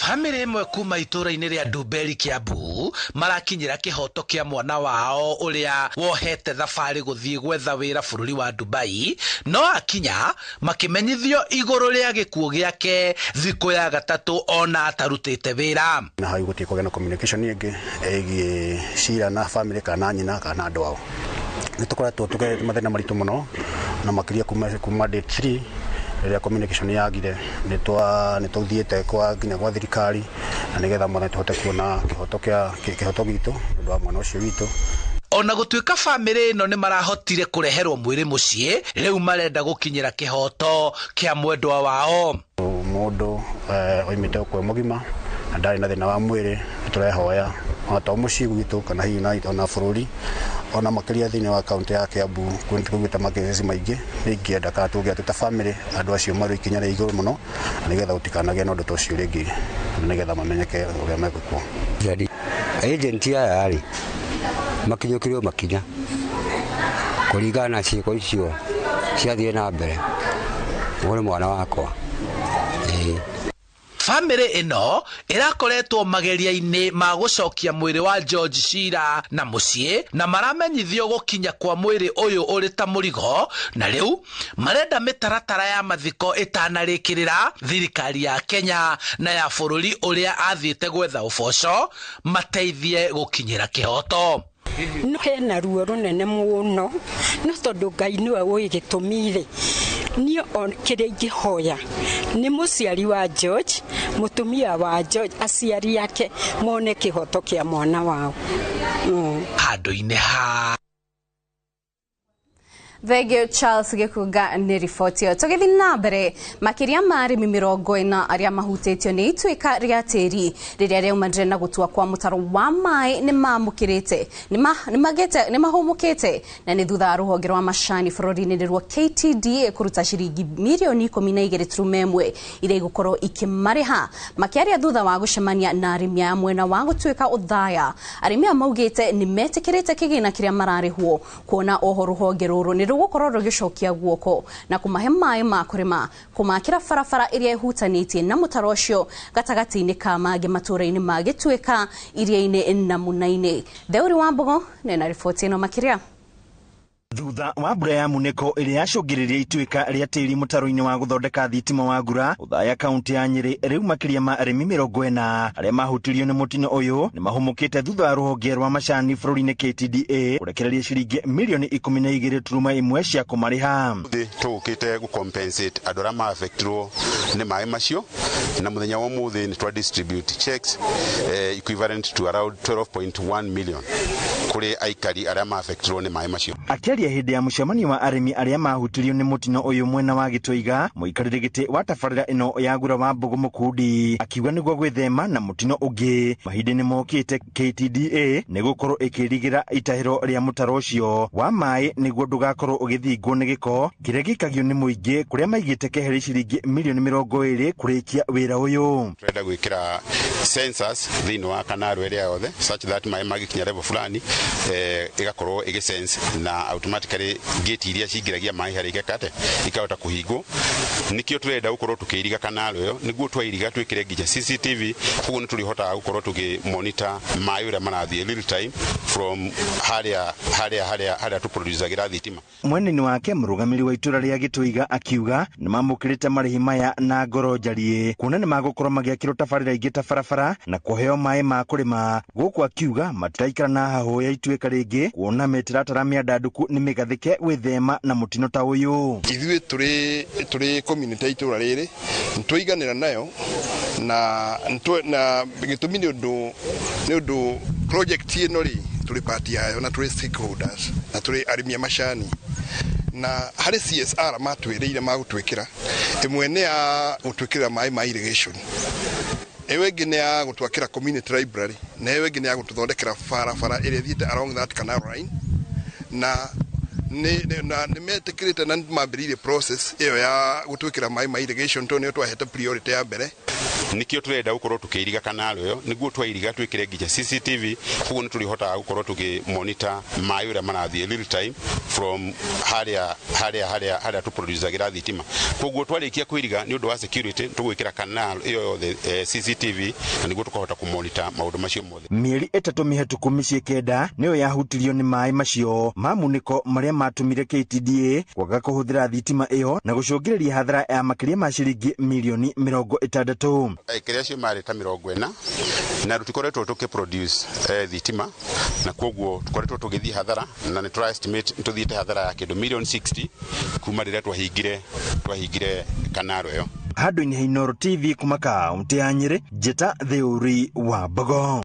Bamĩrĩ ĩmwe kuma itũũra-inĩ rĩa Ndumberi Kiambu marakinyĩra kĩhoto kĩa mwana wao ũrĩa wohete thabarĩ gũthiĩ gwetha wĩra bũrũri wa Dubai, no akinya makĩmenyithio igũrũ rĩa gĩkuũ gĩake thikũ ya gatatũ ona atarutĩte wĩra. Na hau gũtirĩ kũgĩa na communication ĩngĩ ĩgiĩ Shira na bamĩrĩ kana nyina kana andũ ao. Nĩ tũkoretwo tũgerete mathĩna maritũ mũno na makĩria kuma date 3 rĩrĩa communication yagire nĩ tũthiĩte kwa nginya gwa thirikari na nĩgetha mwana tũhote kuona kĩhoto kĩa kĩhoto gitũ nĩ ũndũ wa mwana ũcio witũ. Ona gũtuĩka bamĩrĩ ĩno nĩ marahotire kũreherwo mwĩrĩ mũciĩ, rĩu marenda gũkinyĩra kĩhoto kĩa mwendwa wao. Mũndũ oimĩte gũkũ e mũgima na ndarĩ na thĩna wa mwĩrĩ, nĩ tũrehoya ona to mũciĩ gwitũ kana hihi ona bũrũri ona makĩria thĩinĩ wa kaunti ya Kiambu kũgĩte makĩci maingĩ, nĩ ingĩenda kana tũngĩa twĩ ta bamĩrĩ andũ acio marĩ ikinya rĩa igũrũ mũno na nĩgetha gũtikanagĩe na ũndũ ta ũcio rĩngĩ na nĩgetha mamenyeke ũrĩa megwĩkwo. Agent aya rĩ makinyũkĩrio makinya kũringana na ciĩko icio ciathiĩ na mbere ũyũ nĩ mwana wakwa. Bamĩrĩ ĩno ĩrakoretwo mageria-inĩ ma gũcokia mwĩrĩ wa George Shira na mũciĩ, na maramenyithio gũkinya kwa mwĩrĩ ũyũ ũrĩ ta mũrigo, na rĩu marenda mĩtaratara ya mathiko ĩtanarĩkĩrĩra thirikari ya Kenya na ya bũrũri ũrĩa athiĩte gwetha ũboco mateithie gũkinyĩra kĩhoto. No hena ruo rũnene mũno no tondũ Ngai nĩwe ũĩ gĩtũmi rĩ, niĩ kĩrĩa ingĩhoya nĩ mũciari wa George, mũtumia wa George, aciari ake mone kĩhoto kĩa mwana wao. Handũ-inĩ ha Thengiũ Charles Gĩkunga nĩ riboti ĩyo. Tũgĩthiĩ na mbere, makĩria ma arĩmi 40 arĩa mahutĩtio nĩ ituĩka rĩa tĩri rĩrĩa rĩaumanire na gũtua kwa mũtaro wa maĩ nĩ mahũmũkĩte na nĩ thutha wa rũhonge rwa macani bũrũri-inĩ nĩruo KTDA kũruta ciringi mirioni 12.1 iria igũkorwo ikĩmarĩha. Makĩaria thutha wa gũcemania na arĩmi aya mwena wa gũtuĩka Othaya, arĩmi aya maugĩte nĩ metĩkĩrĩte kĩgĩna kĩrĩa mararĩhwo kuona oho rũhonge rũrũ nĩ rũgũkorwo rũgĩcokia guoko na kũmahe maĩ ma kũrĩma, kũmakĩra barabara ĩrĩa ĩhutanĩtie na mũtaro ũcio gatagatĩ-inĩ ka mangĩ matũũra-inĩ ma Gĩtuĩka, Iria-inĩ na Mũna-inĩ. Theuri wa Mbogo nena riboti ĩno makĩria. Thutha wa mbura ya munĩko ĩrĩa yacũngĩrĩirie ituĩka rĩa tĩri mũtaro-inĩ wa gũthondeka thitima wa Ngura Othaya kaunti ya Nyĩrĩ, rĩu makĩria ma arĩmi 40 arĩa mahutirio nĩ mũtino ũyũ nĩ mahũmũkĩte thutha wa rũhonge rwa macani bũrũri-inĩ KTDA kũrekereria ciringi mirioni 12.1 cia kũmarĩha. Thĩ tũgũkĩte gũ compensate andũ arĩa ma-affectirwo nĩ maĩ macio, na mũthenya wa ũmũthĩ nĩ twa distribute checks equivalent to around 12.1 million kũrĩ aikari arĩa ma-affectirwo nĩ maĩ macio. Akĩaria hĩndĩ ya mũcemanio wa arĩmi arĩa mahutirio nĩ mũtino ũyũ mwena wa Gĩtũiga, mũikarĩri gĩtĩ wa tabarĩra ĩno ya Ngura wa Mbũgũ Mũkundi akiuga nĩguo gwĩthema na mũtino ũngĩ mahinda-inĩ mokĩte KTDA nĩ gũkorwo ĩkĩrigĩra itahĩro rĩa mũtaro ũcio wa maĩ nĩguo ndũgakorwo ũgĩthingwo nĩ gĩko kĩrĩa gĩikagio nĩ mũingĩ kũrĩa maigĩte keheri ciringi mirioni 20 kũrĩkia wĩra ũyũ. Tũrenda gwĩkĩra sensors thĩinĩ wa kanarũ ĩrĩa yothe such that maĩ magĩkinya level fulani ĩgakorwo ĩgĩ-sense na automatically gate iria cingĩragia maĩ harĩa igekate ikahota kũhingwo. Nĩkĩo tũrenda gũkorwo tũkĩiriga kanarũ ĩyo nĩguo twairiga twĩkĩre nginya CCTV, koguo nĩ tũrĩhotaga gũkorwo tũkĩ monitor maĩ ũrĩa marathiĩ real time from harĩa harĩa harĩa harĩa tũproducagĩra thitima. Mwena-inĩ wake mũrũgamĩrĩri wa itũra rĩa Gĩtũiga akiuga nĩ mamũkĩrĩte marĩhi maya na ngoro njariĩ kuona nĩ magũkorwo magĩakĩrwo tabarĩra ingĩ ta barabara na kũheo maĩ ma kũrĩma. Gũkũ akiuga matiraikara na hahũ ya ituĩka rĩngĩ kuona mĩtaratara mĩandandũku nĩ mĩgathĩke gwĩthema na mũtino ta ũyũ. Ithuĩ tũrĩ community ya itũra rĩrĩ nĩtwaiganĩra nayo na gĩtũmi nĩ ũndũ project ĩno rĩ tũrĩ part yayo na tũrĩ stakeholders na tũrĩ arĩmi a macani na harĩ CSR matwĩrĩire magũtwĩkĩra ĩmwe nĩ ya gũtwĩkĩra maĩ ma irrigation, ĩyo ĩngĩ nĩ ya gũtwakĩra community library, na ĩyo ĩngĩ nĩ ya gũtũthondekera barabara ĩrĩa ĩthiĩte along that canal line, na nĩ metĩkĩrĩte na mambĩrĩirie process ĩyo ya gũtwĩkĩra maĩ ma irrigation tondũ nĩyo twahete priority ya mbere. Nĩkĩo tũrenda gũkorwo tũkĩiriga kanarũ ĩyo nĩguo twairiga twĩkĩre nginya CCTV, koguo nĩ tũrĩhotaga gũkorwo tũkĩ monitor maĩ ũrĩa marathiĩ real time from harĩa harĩa harĩa harĩa tũproducagĩra thitima. Koguo twarĩkia kũiriga nĩ ũndũ wa security tũgwĩkĩra canal ĩyo yothe CCTV na nĩguo tũkahota kũmonitor maũndũ macio mothe. Mĩeri 3 mĩhetũku mĩciĩ 9 nĩyo yahutirio nĩ maĩ macio ma munĩko marĩa matũmire KTDA kwaga kũhũthĩra thitima ĩyo na gũcũngĩrĩria hathara ya makĩria ma ciringi mirioni 60. Aikari acio marĩ ta 40 na tũtikoretwo tũkĩ-produce thitima na koguo tũkoretwo tũgĩthiĩ hathara na nĩ tũra estimate tũthiĩte hathara ya kĩndũ mirioni 60 kuma rĩrĩa twahingire kanarũ ĩyo. Handũ-inĩ ha Inooro TV kuma kaunti ya Nyĩrĩ, Njĩta Theuri wa Mbogo.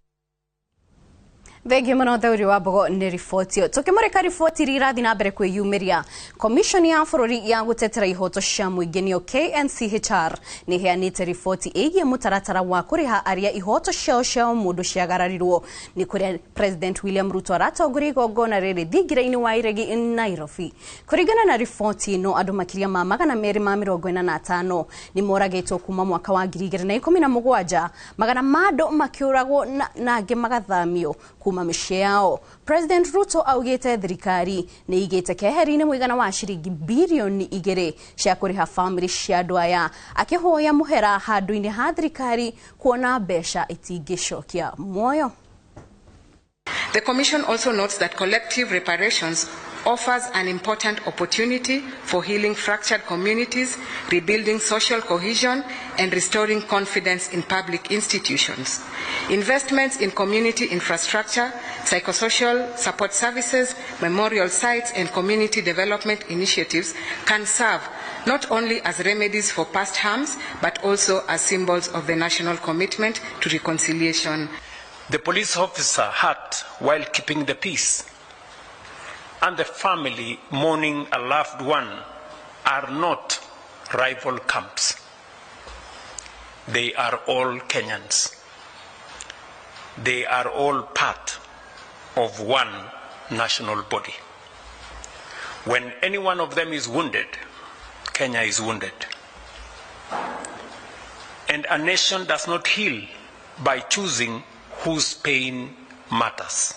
Thengiũ mũno Theuri wa Mbogo nĩ riboti ĩyo. Tũkĩmũrĩka riboti iria irathiĩ na mbere kwĩyumĩria, Commission ya bũrũri ya gũtetera ihoto cia mũingĩ nĩyo KNCHR nĩ ĩheanĩte riboti ĩgiĩ mũtaratara wa kũrĩha arĩa ihoto ciao cia ũmũndũ ciagararirwo. Nĩ kũrĩa President William Ruto aratongoria igongona rĩrĩ thingira-inĩ wa Iregi Nairobi. Kũringana na riboti ĩno, andũ makĩria ma 245 nĩ moragĩtwo kuma mwaka wa 2017, magana ma andũ makĩũragwo na angĩ magathamio kuma mĩciĩ yao. President Ruto augĩte thirikari nĩ igĩte keheri-inĩ mũigana wa ciringi birioni 2 cia kũrĩha bamĩrĩ cia andũ aya, akĩhoya mũhera handũ-inĩ ha thirikari kuona mbeca itingĩcokia muoyo. The Commission also notes that collective reparations offers an important opportunity for healing fractured communities, rebuilding social cohesion, and restoring confidence in public institutions. Investments in community infrastructure, psychosocial support services, memorial sites, and community development initiatives can serve not only as remedies for past harms, but also as symbols of the national commitment to reconciliation. The police officer hurt while keeping the peace, and the family mourning a loved one are not rival camps. They are all Kenyans. They are all part of one national body. When any one of them is wounded, Kenya is wounded. And a nation does not heal by choosing whose pain matters.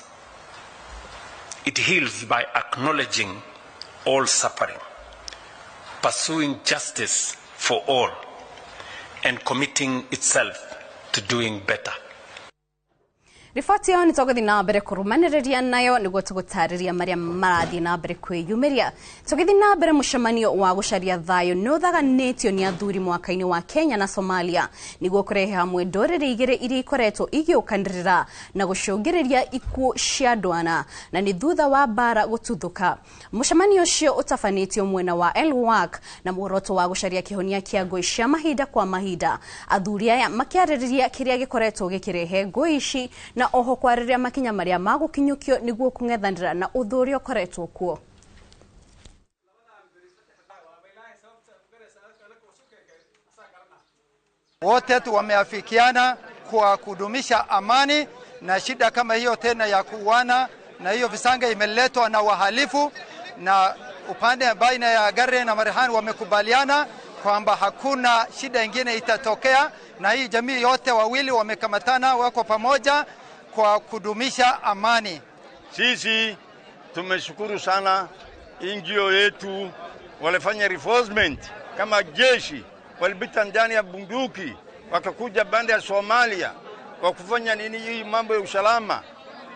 It heals by acknowledging all suffering, pursuing justice for all, and committing itself to doing better. Riboti ĩyo nĩ tũgũthiĩ na mbere kũrũmanĩrĩria nayo nĩguo tũgũtarĩria marĩa marathiĩ na mbere kwĩyumĩria. Tũgĩthiĩ na mbere, mũcemanio wa gũcaria thayũ nĩ ũthaganĩtio nĩ athuri mwaka-inĩ wa Kenya na Somalia nĩguo kũrehe hamwe ndũrĩrĩ igĩrĩ iria ikoretwo igĩũkanĩrĩra na gũcũngĩrĩria ikuũ cia andũ ana na nĩ thutha wa mbara gũtuthũka. Mũcemanio ũcio ũtabanĩtio mwena wa Elwak na muoroto wa gũcaria kĩhonia kĩa ngũĩ cia mahinda kwa mahinda. Athuri aya makĩarĩrĩria kĩrĩa gĩkoretwo gĩkĩrehe ngũĩ ici na oho kwarĩrĩria makinya marĩa magũkinyũkio nĩguo kũng'ethanĩra na ũthũ ũrĩa ũkoretwo kuo. Wote wameafikiana kwa kudumisha amani na shida kama hiyo tena ya kuuana na hiyo visanga imeletwa na wahalifu, na upande baina ya Gare na Marehan wamekubaliana kwamba hakuna shida ingine itatokea, na hii jamii yote wawili wamekamatana, wako pamoja kwa kudumisha amani. Sisi tumeshukuru sana NGO yetu, walifanya reinforcement kama jeshi, walipita ndani ya bunduki wakakuja bande ya Somalia kwa kufanya nini hii mambo ya usalama.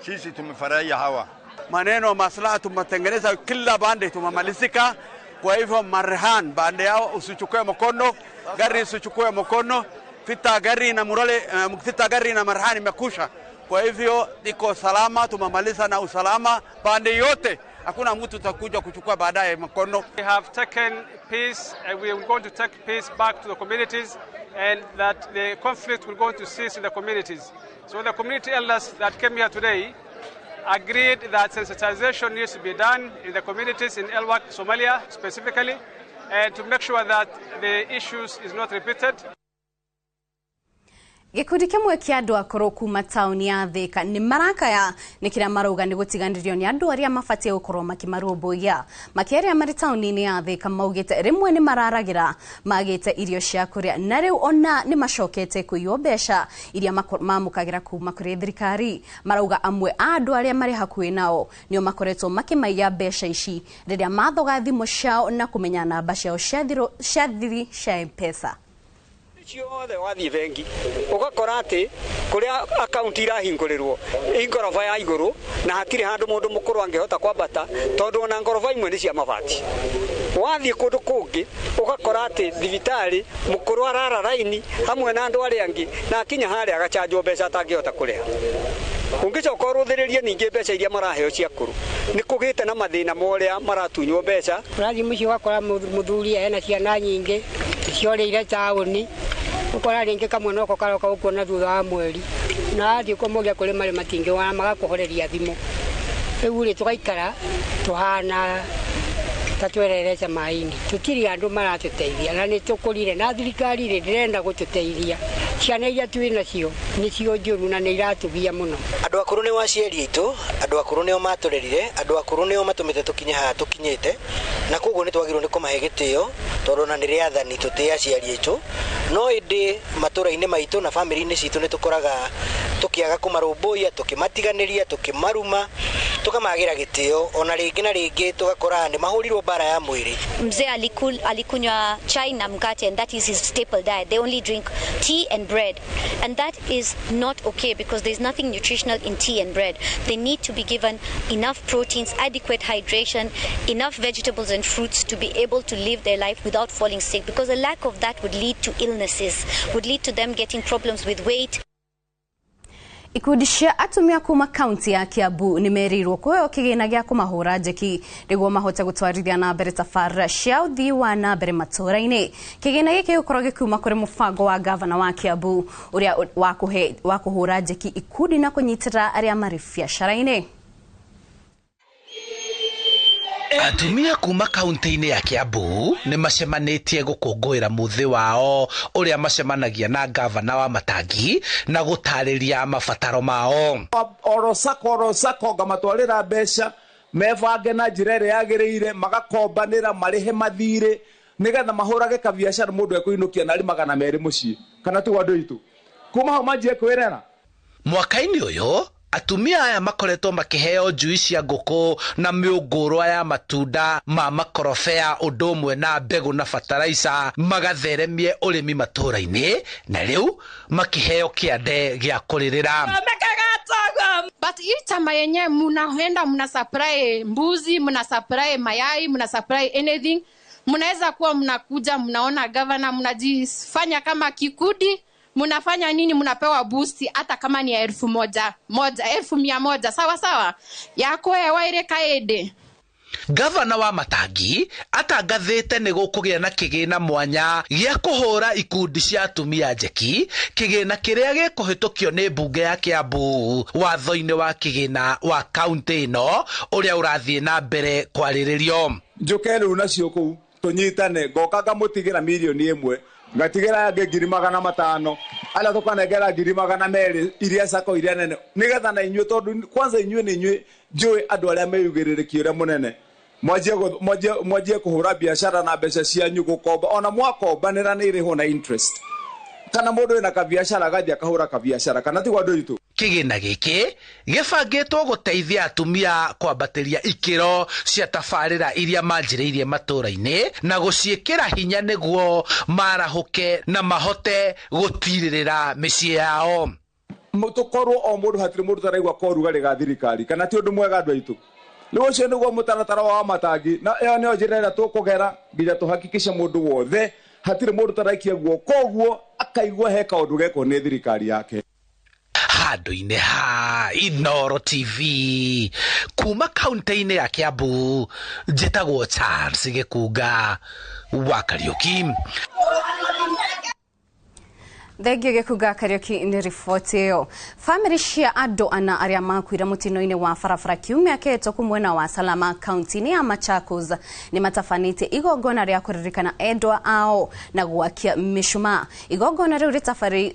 Sisi tumefurahia hawa maneno maslaha, tumetengeneza kila bande, tumemalizika. Kwa hivyo Marehan bande yao usichukue mkono, gari usichukue mkono, vita gari na murale, vita gari na Marehan imekusha. Kwa hivyo iko salama, tumemaliza na usalama pande yote, hakuna mtu atakuja kuchukua baadaye mkono. We have taken peace and we are going to take peace back to the communities, and that the conflict will go to cease in the communities. So the community elders that came here today agreed that sensitization needs to be done in the communities in Elwak, Somalia specifically, and to make sure that the issues is not repeated. Gĩkundi kĩmwe kĩa andũ akũrũ kuma taũni ya Thĩka nĩ marakaya nĩ kĩrĩa marauga nĩ gũtiganĩrio nĩ andũ arĩa mabatiĩ gũkorwo makĩmarũmbũiya. Makĩaria marĩ taũni-inĩ ya Thĩka maugĩte rĩmwe nĩ mararagĩra magĩte irio cia kũrĩa na rĩu ona nĩ macokete kũiywo mbeca iria mamũkagĩra kuma kũrĩ thirikari. Marauga amwe a andũ arĩa marĩ hakuhĩ nao nĩo makoretwo makĩmaiya mbeca ici rĩrĩa mathoga thimũ ciao na kũmenya namba ciao cia thiri cia M-Pesa. Ciothe wathiĩ bengi ũgakora atĩ kũrĩa akaunti irahingũrĩrwo ĩ ngoroba ya igũrũ na hatirĩ handũ mũndũ mũkũrũ angĩhota kwambata tondũ ona ngoroba imwe nĩ cia mabati. Wathiĩ kũndũ kũngĩ ũgakora atĩ thibitarĩ mũkũrũ arara raini hamwe na andũ arĩa angĩ na akinya harĩa agachanjwo mbeca atangĩhota kũrĩha. Ũngĩcoka ũrũthĩrĩrie ningĩ mbeca iria maraheo cia kũrũ nĩ kũgĩte na mathĩna ma ũrĩa maratunywo mbeca. Ũrathiĩ mũciĩ ũgakora mũthuri ena ciana nyingĩ ciorĩire taũni, ukora rĩngĩ kamwe noko karoka gũkuona thutha wa mweri, na athiĩ kũmũria kũrĩ marĩ matingĩwana magakũhoreria thimũ. Rĩu rĩ tũgaikara tũhana ta twererete maĩ-inĩ, tũtirĩ andũ maratũteithia na nĩ tũkũrire na thirikari rĩ ndĩrenda gũtũteithia. Ciana iria twĩ nacio nĩcio njũru na nĩ iratũgia mũno. Andũ akũrũ nĩo aciari aitũ, andũ akũrũ nĩo matũrerire, andũ akũrũ nĩo matũmĩte tũkinye haha tũkinyĩte, na koguo nĩ twagĩrĩirwo nĩ kũmahe gĩtĩo tondũ ona nĩ rĩathani tũtĩe aciari aitũ. No ĩndĩ matũra-inĩ maitũ na bamĩrĩ-inĩ citũ nĩ tũkoraga tũkĩaga kũmarũmbũiya, tũkĩmatiganĩria, tũkĩmaruma, tũkamagĩra gĩtĩo, ona rĩngĩ na rĩngĩ tũgakora nĩ mahũrirwo mbara ya mwĩrĩ. Mzee alikunywa chai na mkate, and that is his staple diet. They only drink tea and bread, and that is not okay because there's nothing nutritional in tea and bread. They need to be given enough proteins, adequate hydration, enough vegetables and fruits to be able to live their life without falling sick, because a lack of that would lead to illnesses, would lead to them getting problems with weight. Ikundi cia atumia kuma kaunti ya Kiambu nĩ merirwo kũheo kĩgĩna gĩa kũmahũra njeki nĩguo mahote gũtwarithia na mbere tabarĩra cia ũthii wa na mbere matũũra-inĩ. Kĩgĩna gĩkĩ gĩgũkorwo gĩkiuma kũrĩ mũbango wa gavana wa Kiambu ũrĩa wa kũhũra njeki ikundi na kũnyitĩrĩra arĩa marĩ biacara-inĩ. Atumia kuma kaunti-inĩ ya Kiambu nĩ macemanĩtie gũkũngũĩra mũthĩ wao ũrĩa macemanagia na gavana wa Matangi na gũtarĩria mabataro mao. Oro sako ngamatwarĩra mbeca mebange na njĩra ĩrĩa yagĩrĩire, magakombanĩra marĩhe mathirĩ nĩgetha mahũrage kabiacara mũndũ ekũinũkia narĩ 200 mũciĩ kana tiguo andũ aitũ kuma hau manjie kwĩrera. Mwaka-inĩ ũyũ atumia aya makoretwo makĩheo njui cia ngũkũ na mĩũngũrwa ya matunda ma makorobea ũndũ ũmwe na mbegũ na bataraica magatheremie ũrĩmi matũũra-inĩ na rĩu makĩheo kĩande gĩa kũrĩrĩra. But hii chama yenyewe mnaenda mna supply mbuzi, mna supply mayai, mna supply anything. Mnaweza kuwa mnakuja mnaona governor, mnajifanya kama kikundi, mnafanya nini, mnapewa boost hata kama ni ya 1,000 moja, 100,000, sawa sawa. Yako waire kaede. Gavana wa Matangi atangathĩte nĩ gũkũgĩa na kĩgĩna mwanya gĩa kũhũra ikundi cia atumia njeki, kĩgĩna kĩrĩa gĩkũhĩtũkio nĩ mbunge ya Kiambu watho-inĩ wa kĩgĩna wa kaunti ĩno ũrĩa ũrathiĩ na mbere kwarĩrĩrio. Njũke rĩu nacio kũu tũnyitane, ngoka ngamũtigĩra 1,000,000, ngatigĩra angĩ 500,000, arĩa tũkanengera 200,000 iria sako iria nene, nĩgetha na inyuĩ, tondũ kwanza inyuĩ nĩ inyuĩ njũĩ andũ arĩa meyugĩrĩrĩki ũrĩa mũnene, mwanjie kũhũra biacara na mbeca cianyu, gũkomba ona mwakombanĩra nĩ irĩhwo na interest, kana mũndũ wĩna kabiacara agathiĩ akahũra kabiacara, kana ti kwa andũ aitũ. Kĩgĩna gĩkĩ gĩbangĩtwo gũteithia atumia kwambatĩria ikĩro cia tabarĩra iria manjĩrĩirie matũũra-inĩ na gũciĩkĩra hinya nĩguo marahũke na mahote gũtirĩrĩra mĩciĩ yao. Tũkorwo o mũndũ, hatirĩ mũndũ taraigua korugarĩ ga thirikari, kana ti ũndũ mwega andũ aitũ. Rĩu ũcio nĩguo mũtaratara wa Matangi, na ĩyo nĩyo njĩra ĩrĩa tũkũgera nginya tũhakikishe mũndũ wothe hatirĩ mũndũ taraikia guoko, koguo akaigua he kaũndũ gekwo nĩ thirikari yake. Handũ-inĩ ha Inooro TV kuma kaunti-inĩ ya Kiambu, njĩtagwo Charles Gĩkunga wa Kariũki. Thengio Gĩkunga Kariũki nĩ riboti ĩyo. Bamĩrĩ cia andũ ana arĩa makuire mũtino-inĩ wa barabara kiumia kĩhĩtũku mwena wa Salama kaunti-inĩ ya Machakos nĩ matabanĩtie igongona rĩa kũririkana endwa ao na gwakia mĩcumaa. Igongona rĩu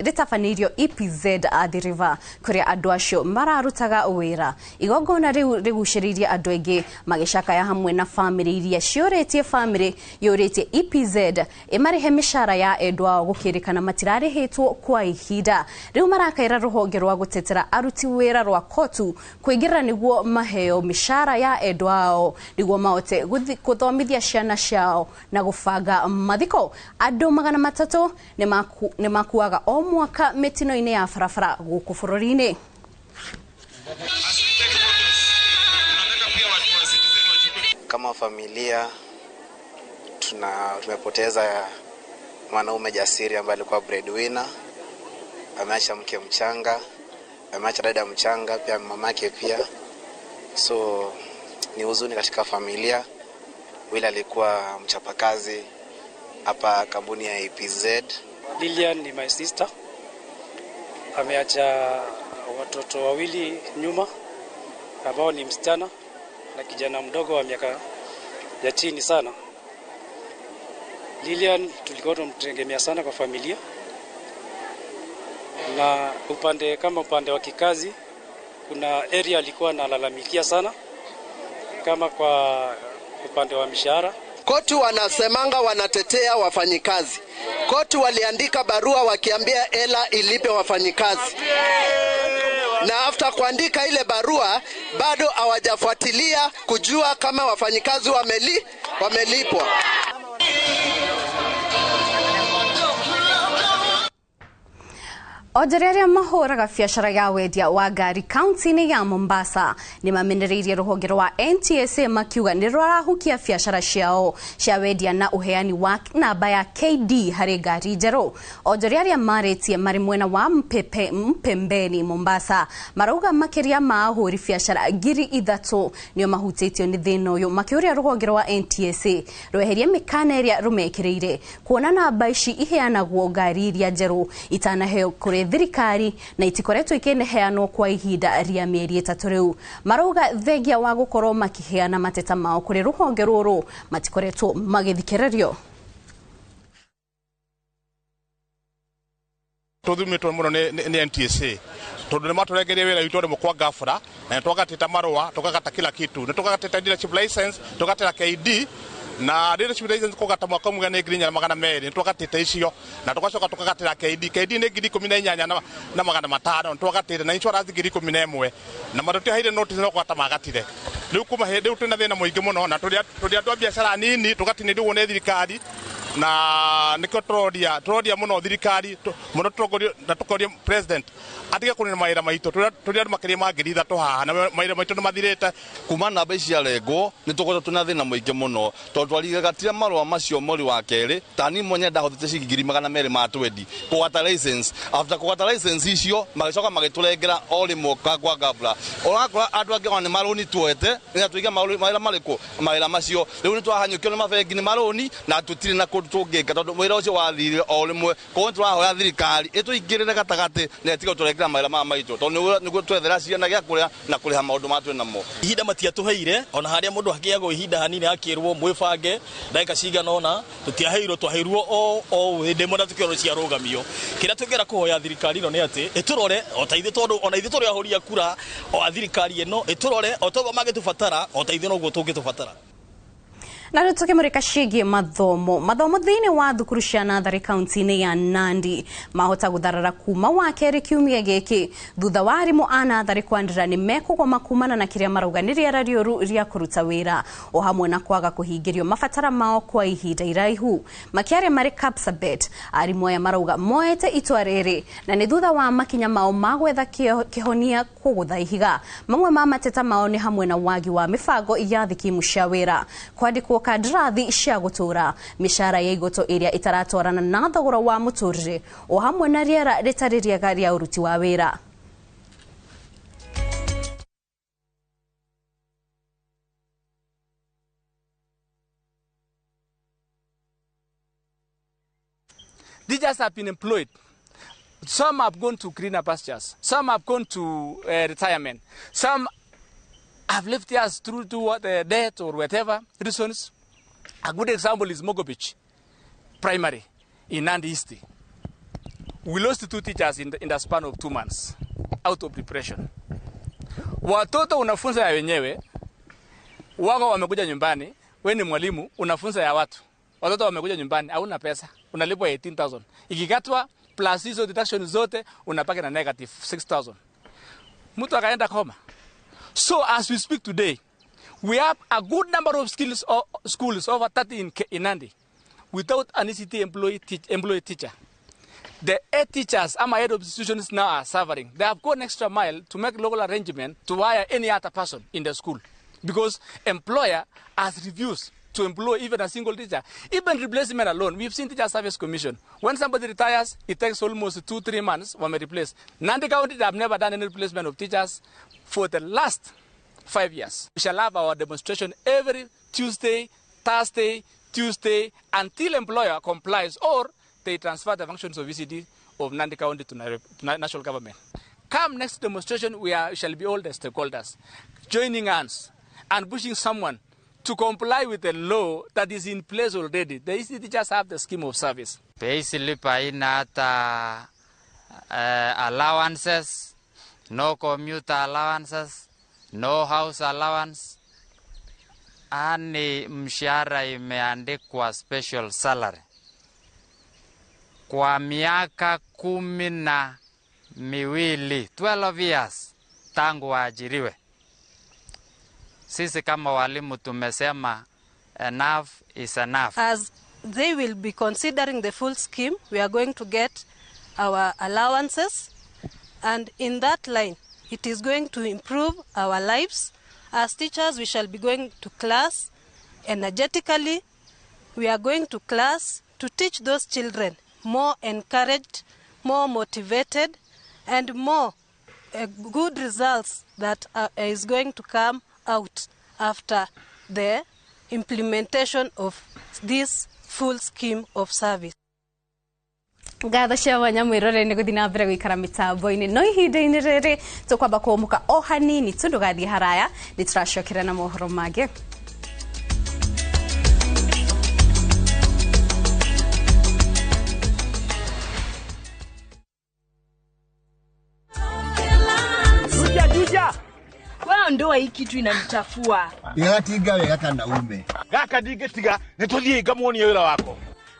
rĩtabanĩirio EPZ Athi River kũrĩa andũ acio mararutaga wĩra. Igongona rĩu rĩgucĩrĩirie andũ aingĩ magĩcakaya hamwe na bamĩrĩ iria ciũrĩtie bamĩrĩ yũrĩtie EPZ ĩmarĩhe mĩcara ya endwa ao gũkĩrĩkana matirarĩhĩtwo kwa ihinda. Rĩu marakaĩra rũhonge rwa gũtetera aruti wĩra rwa KOTU kũingĩrĩra nĩguo maheo mĩcara ya endwa ao nĩguo mahote gũthomithia ciana ciao na gũbanga mathiko. Andũ 300 nĩ makuaga o mwaka mĩtino-inĩ ya barabara gũkũ bũrũri-inĩ. Kama familia tumepoteza mwanaume jasiri ambaye alikuwa breadwinner. Ameacha mke mchanga, ameacha dada mchanga, pia mamake pia. So ni huzuni katika familia. Wila alikuwa mchapakazi hapa kampuni ya EPZ. Lilian ni my sister. Ameacha watoto wawili nyuma ambao ni msichana na kijana mdogo wa miaka ya chini sana. Lilian tulikuwa tunamtegemea sana kwa familia, na upande kama upande wa kikazi kuna area alikuwa analalamikia sana kama kwa upande wa mishahara. KOTU wanasemanga wanatetea wafanyikazi. KOTU waliandika barua wakiambia ela ilipe wafanyikazi. Na after kuandika ile barua bado hawajafuatilia kujua kama wafanyikazi wamelipwa. Onjoria arĩa mahũraga biacara ya wendia wa ngari kaunti-inĩ ya Mombasa nĩ mamenereirie rũhonge rwa NTSA makiuga nĩ rũrahukia biacara ciao cia wendia na ũheani wa namba ya KD harĩ ngari njerũ. Onjoria arĩa marĩtie marĩ mwena wa Mpembeni Mombasa marauga makĩria ma ahũri biacara 3,000 nĩo mahutĩtio nĩ thĩna ũyũ, makĩũria rũhonge rwa NTSA rweherie mĩkana ĩrĩa rũmekĩrĩire kuona namba ici iheanagwo ngari iria njerũ itanaheo kũrĩ thirikari na itikoretwo ikĩheanwo kwa ihinda rĩa mĩeri 3 rĩu. Marauga thengia wa gũkorwo makĩheana mateta mao kũrĩ rũhonge rũrũ matikoretwo magĩthikĩrĩrio. Tuthumitwo muno ni NTSA tondu ni maturengerie wira witu rimwe kwa gafra na twagatita marua tukagata kila kitu, ni tukagatita dealership license, tugatira KD na dealership license kugata mwaka ũmwe nĩ 4,200, ni twagatĩte icio na tugacoka tukagatĩra KD. KD nĩ 18,500 twagatĩte na insurance 11,000 na matutihaire notice no kugata magatire. Rĩu kuma hĩndĩ rĩu twĩna thĩna mũingĩ mũno na tũrĩ andũ a biacara nini tũgatinĩrio nĩ thirikari Na nikio turoria muno thirikari muno turoria na tukoria president atige kunina mawira maitu turi andu makiria ma 3,000 haha na mawira maitu ni mathirite. Kuma namba ici ciarengwo ni tukoretwo twina thina muingi muno tondu twarigatire marua macio mweri wa keri tani mwenye ndahothete ciringi 220 kugata license. After kugata license icio magicoka magiturengera o rimwe kwa gabra urakora andu angi ona ni maruni tuoete ni tuiga mawira mariku mawira macio riu ni twahanyukio ni mabengi ni maruni na tutire na kundu tungika tondu wira ucio wathirire o rimwe. Koguo turahoya thirikari ituingirire gatagati na ĩtige gũtũrengera mawĩra maya maitũ tondu nĩguo twethera ciana gĩa kũrĩa na kũrĩha maũndũ marĩa twĩ namo. Ihinda matiatũheire ona harĩa mũndũ akĩagwo ihinda hanini akĩrwo mwĩbange ndagĩka cigana ũna tũtiaheirwo twaheirwo o hĩndĩ ĩmwe na tũkĩorwo ciarũgamio. Kĩrĩa tũngĩenda kũhoya thirikari ĩno nĩ atĩ ĩtũrore o ta ithuĩ tondũ ona ithuĩ tũrĩ ahũri a kura o a thirikari ĩno ĩtũrore o toguo mangĩtũbatara o ta ithuĩ noguo tũngĩtũbatara. Na rĩu tũkĩmũrĩka ciĩgiĩ mathomo thĩinĩ wa thukuru cia natharĩ kaunti-inĩ ya Nandi mahota gũtharara kuma wa kerĩ kiumia gĩkĩ thutha wa arimũ a natharĩ kwanĩrĩra nĩ mekũgoma kumana na kĩrĩa marauga nĩ rĩera rĩũru rĩa kũruta wĩra o hamwe na kwaga kũhingĩrio mabatara mao kwa ihinda iraihu. Makĩaria marĩ Kapsabet, arimũ aya marauga moete itua rĩrĩ na nĩ thutha wa makinya mao ma gwetha kĩhonia kũgũtha ihiga. Mamwe ma mateta mao nĩ hamwe na wagi wa mĩbango ya thikimu cia wĩra, kwandĩkwo kandarathi cia gũtũra, mĩcara ya igoto ĩrĩa ĩtaratwarana na thogora wa mũtũrĩre o hamwe na rĩera rĩtarĩ rĩega rĩa ũruti wa wĩra. Teachers have been employed. Some have gone to greener pastures. Some have gone to retirement. Some have left us through to death or whatever reasons. A good example is Mogobich Primary in Nandi East. We lost 2 teachers in the span of 2 months out of depression. Watoto unafunza ya wenyewe, wako wamekuja nyumbani, wewe ni mwalimu unafunza ya watu. Watoto wamekuja nyumbani, hauna pesa, unalipwa 18,000. Ikikatwa plus hizo deduction zote unapaki na negative 6,000. Mtu akaenda koma. So as we speak today, we have a good number of schools, over 30 in Nandi, without an ECT employee teacher. The head teachers and my head of institutions now are suffering. They have gone extra mile to make local arrangement to hire any other person in the school because employer has refused to employ even a single teacher. Even replacement alone, we've seen Teacher Service Commission. When somebody retires, it takes almost 2-3 months when we replace. Nandi County have never done any replacement of teachers for the last 5 years. We shall have our demonstration every Tuesday, Thursday, Tuesday, until employer complies or they transfer the functions of ECD of Nandi County to national government. Come next demonstration, we shall be all the stakeholders joining hands and pushing someone to comply with the law that is in place already. The ECD teachers have the scheme of service. Payslip haina hata allowances, no commuter allowances, no house allowance. Ani mshahara imeandikwa special salary. Kwa miaka 12, 12 years tangu waajiriwe. Sisi kama walimu tumesema enough is enough. As they will be considering the full scheme, we are going to get our allowances, and in that line it is going to improve our lives. As teachers, we shall be going to class energetically. We are going to class to teach those children more encouraged, more motivated, and more good results that is going to come out after the implementation of this full scheme of service. Ngatho cia mwanya mwirore ni guthi na mbere guikara mitambo-ini no ihinda-ini riri tukwamba kumuka o hanini tu ndugathie haraya ni turacokera na mohoro mangi. Ndoa hii kitu inanichafua. Igatinga wega kana ume. Gaka ndingĩtiga nĩ tũthiĩ ngamuonie wĩra wako.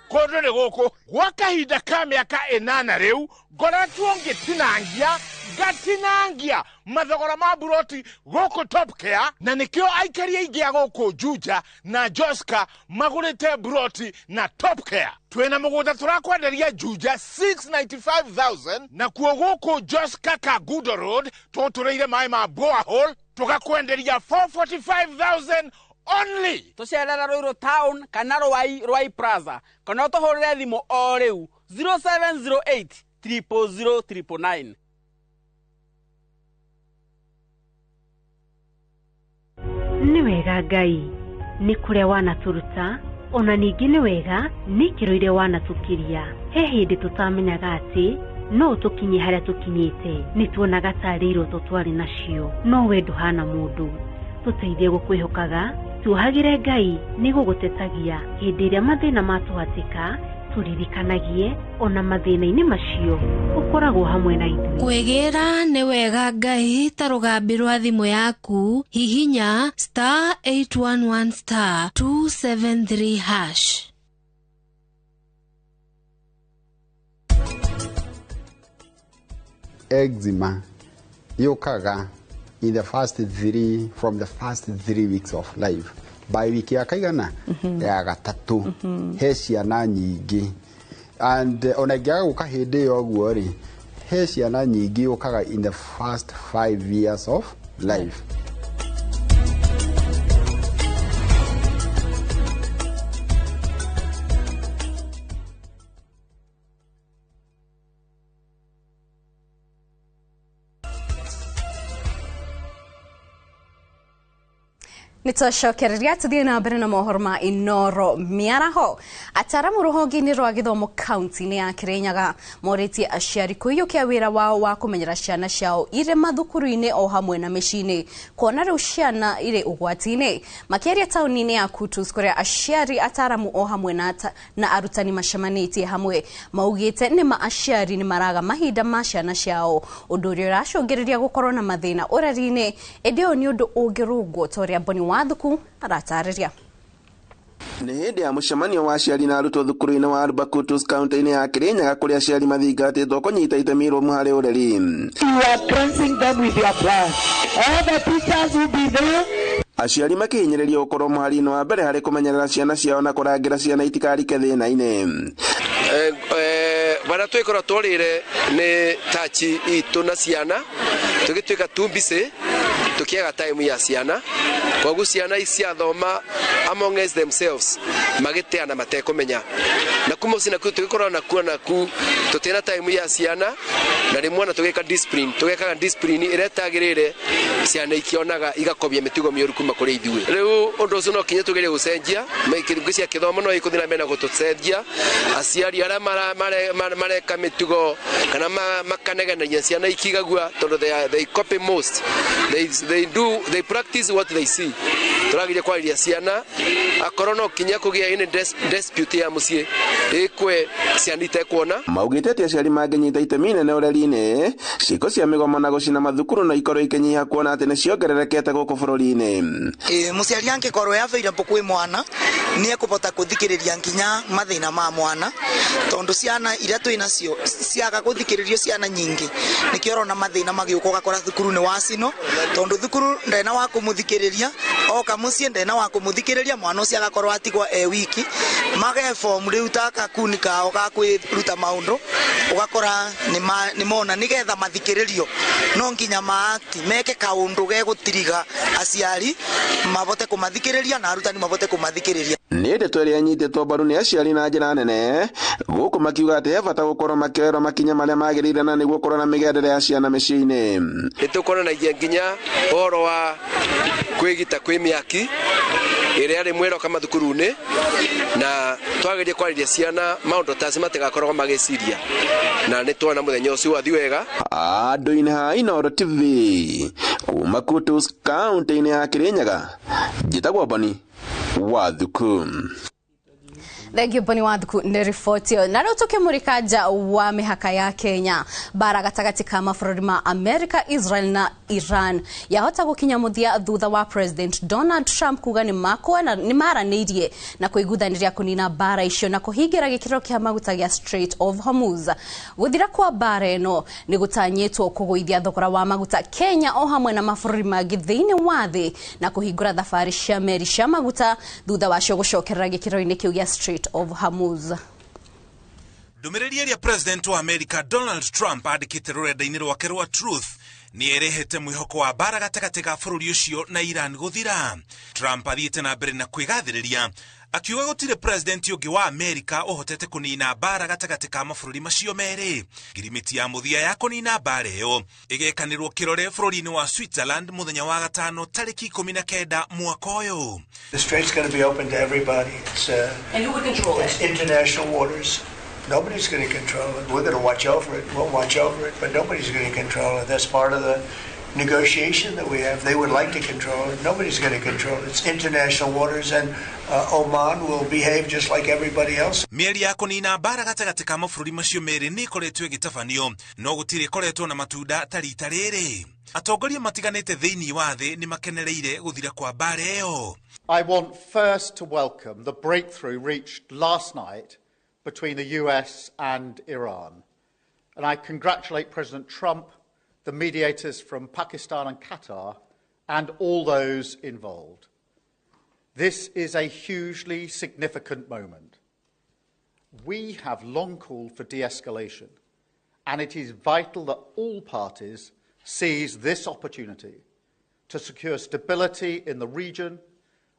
Kũndũ nĩ gũkũ gwa kahinda ka mĩaka 8 rĩu ngoretwo ngĩtinangia Ngatinangia mathogora ma buroti gũkũ Top Care, na nĩkĩo aikari aingĩ a gũkũ Juja na Joska magũrĩte buroti na Top Care. Twĩna mũgũnda tũrakwenderia Juja 695,000, nakuo gũkũ Joska Kangundo Road tũtũrĩire maĩ ma borehole tũgakwenderia 445,000 only. Tũcerera Ruiru town kana Rwai, Rwai Plaza, kana ũtũhũrĩre thimũ o rĩu 0708 000 999. Nĩ wega Ngai nĩ kũrĩa wanatũruta, ona ningĩ nĩ wega nĩ ikĩro iria wanatũkiria. He hĩndĩ tũtamenyaga atĩ no tũkinye harĩa tũkinyĩte, nĩ tuonaga tarĩ iroto twarĩ nacio, no we ndũhana mũndũ. Tũteithie gũkwĩhokaga, tuohagĩre Ngai nĩ gũgũtetagia hĩndĩ ĩrĩa mathĩna matũhatĩka, tũririkanagie ona mathĩna-inĩ macio ũkoragwo hamwe na ithuĩ. Kwĩgĩra nĩ wega Ngai ta rũgambi rwa thimũ yaku, hihinya star 811 star 273 hash. Eczema yũkaga in the first three from the first 3 weeks of life, by wiki ya kaigana ya gatatũ he ciana nyingĩ, and ona ingĩaga gũka hĩndĩ ĩyo ũguo rĩ, he ciana nyingĩ yũkaga in the first 5 years of life. Nĩ twacokereria tũthiĩ na mbere na mohoro ma Inoro mĩaraho. Ataramu rũhonge-inĩ rwa gĩthomo kaunti-inĩ ya Kirinyaga morĩtie aciari kũiyũkia wĩra wao wa kũmenyera ciana ciao irĩ mathukuru-inĩ o hamwe na mĩciĩ-inĩ, kuona rĩu ciana irĩ ũgwati-inĩ. Makĩaria taũni-inĩ ya Kutus, kũrĩa aciari, ataramu o hamwe na arutani macemanĩtie hamwe, maugĩte nĩma aciari nĩ maraga mahinda ma ciana ciao, ũndũ ũrĩa ũracũngĩrĩria gũkorwo na mathĩna ũreri-inĩ. Ĩndĩ ũyũ nĩ ũndũ ũngĩrũngwo ta ũrĩa Boni Wathuku aratarĩria. Nĩ hĩndĩ ya mũcemanio wa aciari na arutwo thukuru-inĩ wa Arba Kutus kaunti-inĩ ya Kirinyaga, kũrĩa aciari mathingatĩtwo kũnyita itemi rũmu harĩ ũreri. You are cleansing them with your blood. All the teachers will be there. Aciari makĩhinyĩrĩrio gũkorwo mũhari-inĩ wa mbere harĩ kũmenyerera ciana ciao na kũrangĩra ciana itikarike thĩna-inĩ. Barĩa twĩkorwo tũrĩre nĩ tachi itũ na ciana tũgĩtuĩka too busy, tũkĩaga time ya ciana, koguo ciana ciathoma amongst themselves magĩteana matekũmenya, na kuma ũcio nakuo tũgĩkorwo nakuo naku tũtirĩ time ya ciana, na rĩmwe ona tũgĩka discipline, tũgekaga discipline ĩrĩa ĩtagĩrĩire, ciana ikĩonaga igakobia mĩtugo mĩũru kuma kũrĩ ithuĩ. Rĩu ũndũ ũcio no kinya tũgerie gũcenjia ngũ cia gĩthomo, no ikũthiĩ na mbere na gũtũcenjia aciari arĩa mareka mĩtugo kana makanegenagia ciana ikigagua, tondũ they copy most, they do, they practice what they see. Tũrageria kwarĩria ciana, akorwo no kinya kũgĩa any dispute ya mũciĩ ĩkwe ciana itekuona. Maugĩte atĩ aciari mangĩnyita itemi inene ũreri-inĩ, ciĩko cia mĩgomo na gũcina mathukuru no ikorwo ikĩnyiha, kuona atĩ nĩ ciongererekete gũkũ bũrũri-inĩ. Ĩ mũciari angĩkorwo e available kwĩ mwana, nĩ ekũbota kũthikĩrĩria nginya mathĩna ma mwana, tondũ ciana iria twĩ nacio ciaga gũthikĩrĩrio, ciana nyingĩ nĩkĩo ũrona mathĩna magĩũka, ũgakora thukuru nĩ wacino, tondũ thukuru ndena wa kũmũthikĩrĩria, oka mũciĩ ndena wa kũmũthikĩrĩria, mwana ũcio agakorwo atigwo e wiki, mageform rĩu ta kakuni kao ga kwĩruta maũndũ, ũgakora nĩ mona nĩgetha mathikĩrĩrio no nginya maakti meke kaũndũ gegũtiriga aciari mabote kũmathikĩrĩria na arutani mabote kũmathikĩrĩria. Nĩ ndeto ĩrĩa ĩnyitĩtwo mbaru nĩ aciari na njĩra nene gũkũ, makiuga atĩ he bata gũkorwo makĩoerwo makinya marĩa magĩrĩire na nĩguo kũrora mĩgendere ya ciana mĩciĩ-inĩ. Nĩ tũkuonanagia nginya ũhoro wa kwĩgita kwĩ mĩaki ĩrĩa rĩmwe ĩroka mathukuru-inĩ, na twageria kwarĩria ciana maũndũ ta acio matigakoragwo magĩciria, na nĩ tuona mũthenya ũcio wathi wega. Andũ-inĩ ha Inooro TV kuma Kutus kaunti-inĩ ya Kirinyaga, njĩtagwo Boni Wathuku. Thank you Boni Wathuku nĩ riboti ĩyo. Na rĩu tũkĩmũrĩka nja wa mĩhaka ya Kenya, mbara gatagatĩ ka mabũrũri ma America, Israel na Iran yahota gũkinya mũthia thutha wa President Donald Trump kuga nĩ maranĩirie na kũiguithanĩria kũnina mbara icio na kũhingĩra gĩkĩro kĩa maguta gĩa Strait of Hormuz. Gũthira kwa mbara ĩno nĩ gũtanyĩtwo kũgũithia thogora wa maguta Kenya o hamwe na mabũrũri mangĩ thĩinĩ wa thĩ na kũhingũra thabarĩ cia meri cia maguta thutha wacio gũcokerera gĩkĩro-inĩ kĩu gĩa Strait of Hormuz. Ndũmĩrĩri ĩrĩa President wa America Donald Trump andĩkĩte rũrenda-inĩ rwake rwa Truth nĩ ĩrehete mwĩhoko wa mbara gatagatĩ ga bũrũri ũcio na Iran gũthira. Trump athiĩte na mbere na kwĩgathĩrĩria akiuga gũtirĩ president ũngĩ wa America ũhotete kũnina mbara gatagatĩ ka mabũrũri macio merĩ. Ngirimiti ya mũthia ya kũnina mbara ĩyo ĩgekanĩrwo kĩrore bũrũri-inĩ wa Switzerland mũthenya wa gatano tarĩki 19 mwaka ũyũ. The strait's going to be open to everybody. It's, And who would control it's international waters. Nobody's going to control it. We're going to watch over it. We'll watch over it, but nobody's going to control it. That's part of the negotiation that we have. They would like to control it. Nobody's going to control it. It's international waters, and Oman will behave just like everybody else. Mĩario ya kũnina mbara gatagatĩ ka mabũrũri macio merĩ nĩ ĩkoretwo ĩgĩtabanio no gũtirĩ ĩkoretwo na matunda ta rita rĩrĩ. Atongoria matiganĩte thĩinĩ wa thĩ nĩ makenereire gũthira kwa mbara ĩyo. I want first to welcome the breakthrough reached last night between the US and Iran. And I congratulate President Trump, the mediators from Pakistan and Qatar, and all those involved. This is a hugely significant moment. We have long called for de-escalation, and it is vital that all parties seize this opportunity to secure stability in the region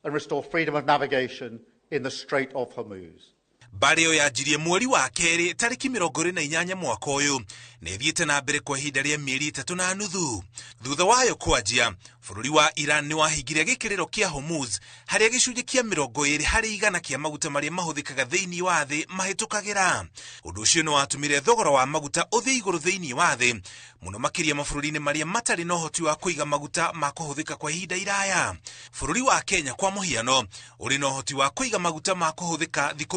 and restore freedom of navigation in the Strait of Hormuz. Mbara ĩyo yanjirie mweri wa kerĩ tarĩki 28 mwaka ũyũ na ĩthiĩte na mbere kwa ihinda rĩa mĩeri 3.5. Thutha wayo kwanjia, bũrũri wa Iran nĩ wahingire gĩkĩrĩro kĩa Hormuz harĩa gĩcunjĩ kĩa 20% kĩa maguta marĩa mahũthĩkaga thĩinĩ wa thĩ mahĩtũkagĩra. Ũndũ ũcio nĩ watũmire thogora wa maguta ũthiĩ igũrũ thĩinĩ wa thĩ mũno makĩria mabũrũri-inĩ marĩa matarĩ na ũhoti wa kũiga maguta ma kũhũthĩka kwa ihinda iraya. Bũrũri wa Kenya kwa mũhiano ũrĩ na ũhoti wa kũiga maguta ma kũhũthĩka thikũ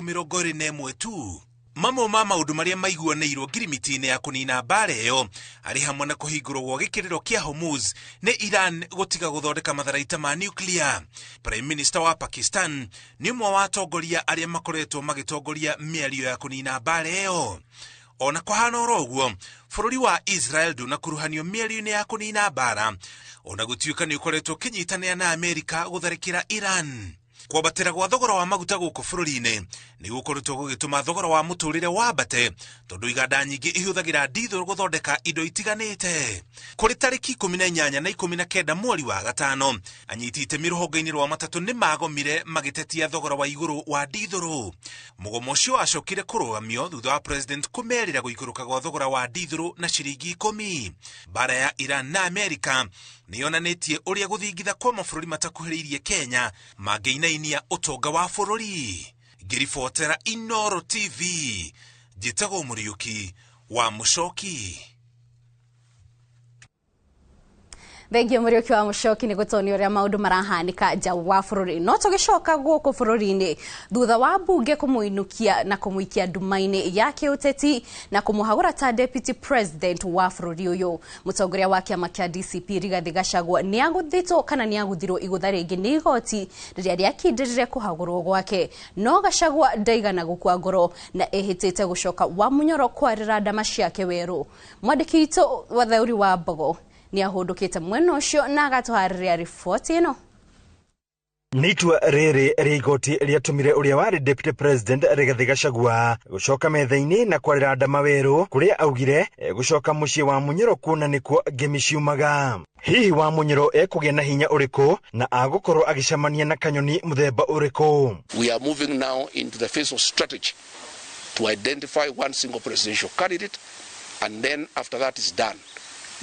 21 tu. Mamwe ma maũndũ marĩa maiguanĩirwo ngirimiti-inĩ ya kũnina mbara ĩyo arĩ hamwe na kũhingũrwo gwa gĩkĩrĩro kĩa Hormuz nĩ Iran gũtiga gũthondeka matharaita ma nuclear. Prime Minister wa Pakistan nĩ ũmwe wa atongoria arĩa makoretwo magĩtongoria mĩario ya kũnina mbara ĩyo. Ona kũhana oro ũguo, bũrũri wa Israel ndũnakuruhanio mĩario-inĩ ya kũnina mbara ona gũtuĩka nĩ ũkoretwo ũkĩnyitanĩra na Amerika gũtharĩkĩra Iran. Kwambatĩra gwa thogora wa maguta gũkũ bũrũri-inĩ nĩ gũkoretwo gũgĩtũma thogora wa mũtũrĩre wambate tondũ iganda nyingĩ ihũthagĩra ndithũrũ gũthondeka indo itiganĩte. Kũrĩ tarĩki 18 na 19 mweri wa gatano, anyiti itemi rũhonge-inĩ rwa matatũ nĩ magomire magĩtetia thogora wa igũrũ wa ndithũrũ. Mũgomo ũcio wacokire kũrũgamio thutha wa president kũmerĩra gũikũrũka gwa thogora wa ndithũrũ na ciringi 10. Mbara ya Iran na Amerika nĩ yonanĩtie ũrĩa gũthingitha kwa mabũrũri matakuhĩrĩirie Kenya mangĩinainia ũtonga wa bũrũri. Ngĩribotera Inoro TV, njĩtagwo Mũriũki wa Mũcoki. Thank you Mũriũki wa Mũcoki nĩ gũtonia ũrĩa maũndũ marahanĩka nja wa bũrũri. No tũgĩcoka gũkũ bũrũri-inĩ thutha wa mbunge kũmũinũkia na kũmũikia nduma-inĩ ya kĩũteti na kũmũhagũra ta deputy president wa bũrũri ũyũ, mũtongoria wa kĩama kĩa DCP Rigathi Gachagua nĩ agũthĩtwo kana nĩ agũthirwo igũtha rĩngĩ nĩ igoti rĩrĩa rĩakindĩrire kũhagũrwo gwake. No Gachagua ndaigana gũkua ngoro na ĩhĩtĩte gũcoka Wamunyoro kwarĩra ndama ciake werũ. Mwandĩki witũ Wathauri wa Mbogo nĩ ahũndũkĩte mwena ũcio na agatũharĩria riboti ĩno. Nĩ itua rĩrĩ rĩa igoti rĩatũmire ũrĩa warĩ deputy president Rigathi Gachagua gũcoka metha-inĩ na kwarĩra ndama werũ kũrĩa augire gũcoka mũciĩ wa Munyoro kuona nĩkuo ngemi ciumaga. Hihi wa Munyoro ekũgĩa na hinya ũrĩkũ na agũkorwo agĩcemania na kanyoni mũthemba ũrĩkũ? We are moving now into the phase of strategy to identify one single presidential candidate, and then after that is done,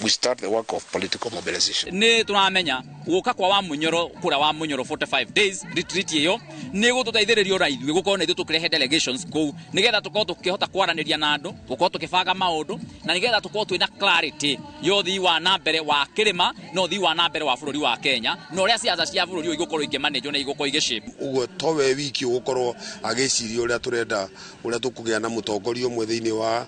we start the work of political mobilization. Nĩ tũramenya gũka kwa Wamunyoro kũrĩa Wamunyoro 45 days retreat ĩyo nĩ gũtũteithĩrĩria ona ithuĩ gũkorwo na ithuĩ tũkĩrehe delegations kũu nĩgetha tũkorwo tũkĩhota kwaranĩria na andũ, gũkorwo tũkĩbanga maũndũ na nĩgetha tũkorwo twĩna clarity ya ũthii wa na mbere wa kĩrĩma na ũthii wa na mbere wa bũrũri wa Kenya na ũrĩa siasa cia bũrũri ũyũ igũkorwo ikĩmanĩjwo na igũkorwo igĩshape. Ũguo towe wiki ũgũkorwo agĩciria ũrĩa tũrenda ũrĩa tũkũgĩa na mũtongoria ũmwe thĩinĩ wa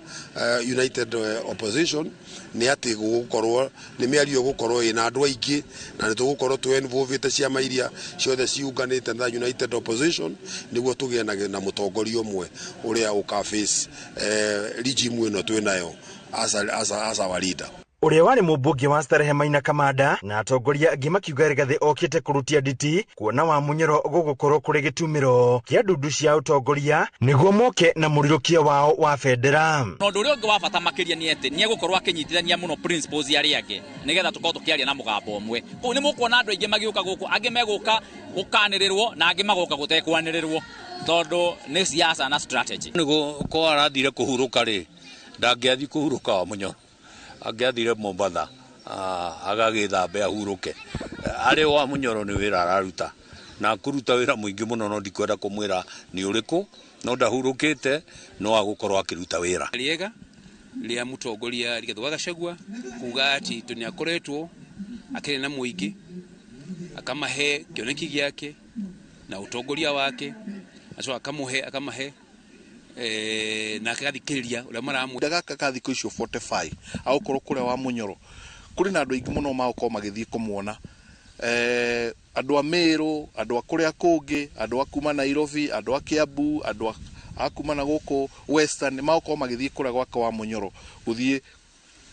United Opposition nĩ atĩ gũgũkorwo nĩ mĩario gũkorwo ĩna andũ aingĩ na nĩ tũgũkorwo twĩ ciama iria ciothe ciunganĩte na United Opposition nĩguo tũgĩe na mũtongoria ũmwe ũrĩa ũka face regime ĩno twĩ nayo as our leader. Ũrĩa warĩ mũmbunge wa Starehe Maina Kamanda na atongoria angĩ makiuga Rigathĩ okĩte kũrutia nditi kuona Wamunyoro gũgũkorwo kũrĩ gĩtumĩro kĩa ndundu cia ũtongoria nĩguo moke na mũrirũkia wao wa bendera. Na ũndũ ũrĩa ũngĩ wa bata makĩria nĩ atĩ nĩ egũkorwo akĩnyitithania mũno principles ya arĩa angĩ nĩgetha tũkorwo tũkĩaria na mũgambo ũmwe. Kũu nĩ mũkuona andũ aingĩ magĩũka gũkũ, angĩ megũka gũkanĩrĩrwo na angĩ magoka gũtekwanĩrĩrwo tondũ nĩ siasa na strategy. Nĩguo ko arathire kũhurũka rĩ, ndangĩathiĩ kũhurũka Wamunyoro, angĩathire Mombatha agagĩthambe ahurũke. Arĩ Wamunyoro nĩ wĩra araruta na kũruta wĩra mũingĩ mũno, no ndikwenda kũmwĩra nĩ ũrĩkũ, no ndahurũkĩte no agũkorwo akĩruta wĩra. Rĩega rĩa mũtongoria Rigathĩ wa Gachagua kuga atĩ tondũ nĩakoretwo akĩrĩ na mũingĩ akamahe kĩoneki gĩake na ũtongoria wake, acoka akamũhe akamahe na akathikĩrĩria ũrĩa maramwĩra. Gaka ka thikũ icio 45 agũkorwo kũrĩa Wamunyoro kũrĩ na andũ aingĩ mũno magũkorwo magĩthiĩ kũmuona, andũ a Meru, andũ a kũrĩa kũngĩ, andũ a kuma Nairobi, andũ a Kiambu, andũ a kuma na gũkũ Western magũkorwo magĩthiĩ kũrĩa gwake Wamunyoro gũthiĩ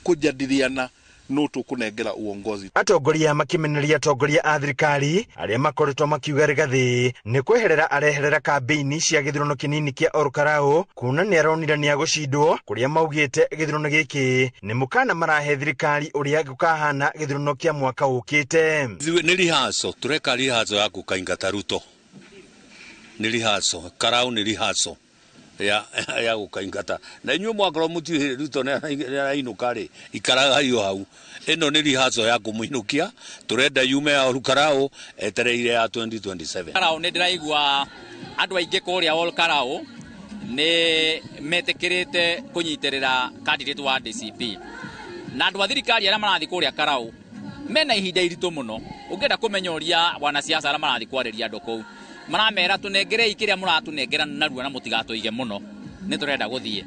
kũjadiliana no tũkũnengera uongozi. Atongoria makĩmenereria atongoria a thirikari arĩa makoretwo makiuga Rigathĩ nĩ kweherera areherera kambĩini cia gĩthurano kĩnini kĩa Olkalau kuona nĩ aronire nĩ agũcindwo, kũrĩa maugĩte gĩthurano gĩkĩ nĩ mũkana marahe thirikari ũrĩa gũkahana gĩthurano kĩa mwaka ũkĩte. Nĩ rehearsal tũreka rehearsal ya gũkaingata Ruto, nĩ rehearsal Karau, nĩ rehearsal ya gũkaingata na inyuĩ mwakorwo mũtiũĩ Ruto nĩ arainũka rĩ, ikaragai o hau. Ĩno nĩ rehearsal ya kũmũinũkia, tũrenda yume ya Olkalau etereire ya 2027. Karau nĩ ndĩraigua andũ aingĩ kũrĩa Olkalau nĩ metĩkĩrĩte kũnyitĩrĩra candidate wa DCP na andũ a thirikari arĩa marathiĩ kũrĩa Karau mena ihinda iritũ mũno. Ũngĩenda kũmenya ũrĩa wanasiasa arĩa marathiĩ kwarĩria andũ kũu maramera tũnengerei kĩrĩa mũratũnengera narua na mũtigatũige mũno, nĩ tũrenda gũthiĩ.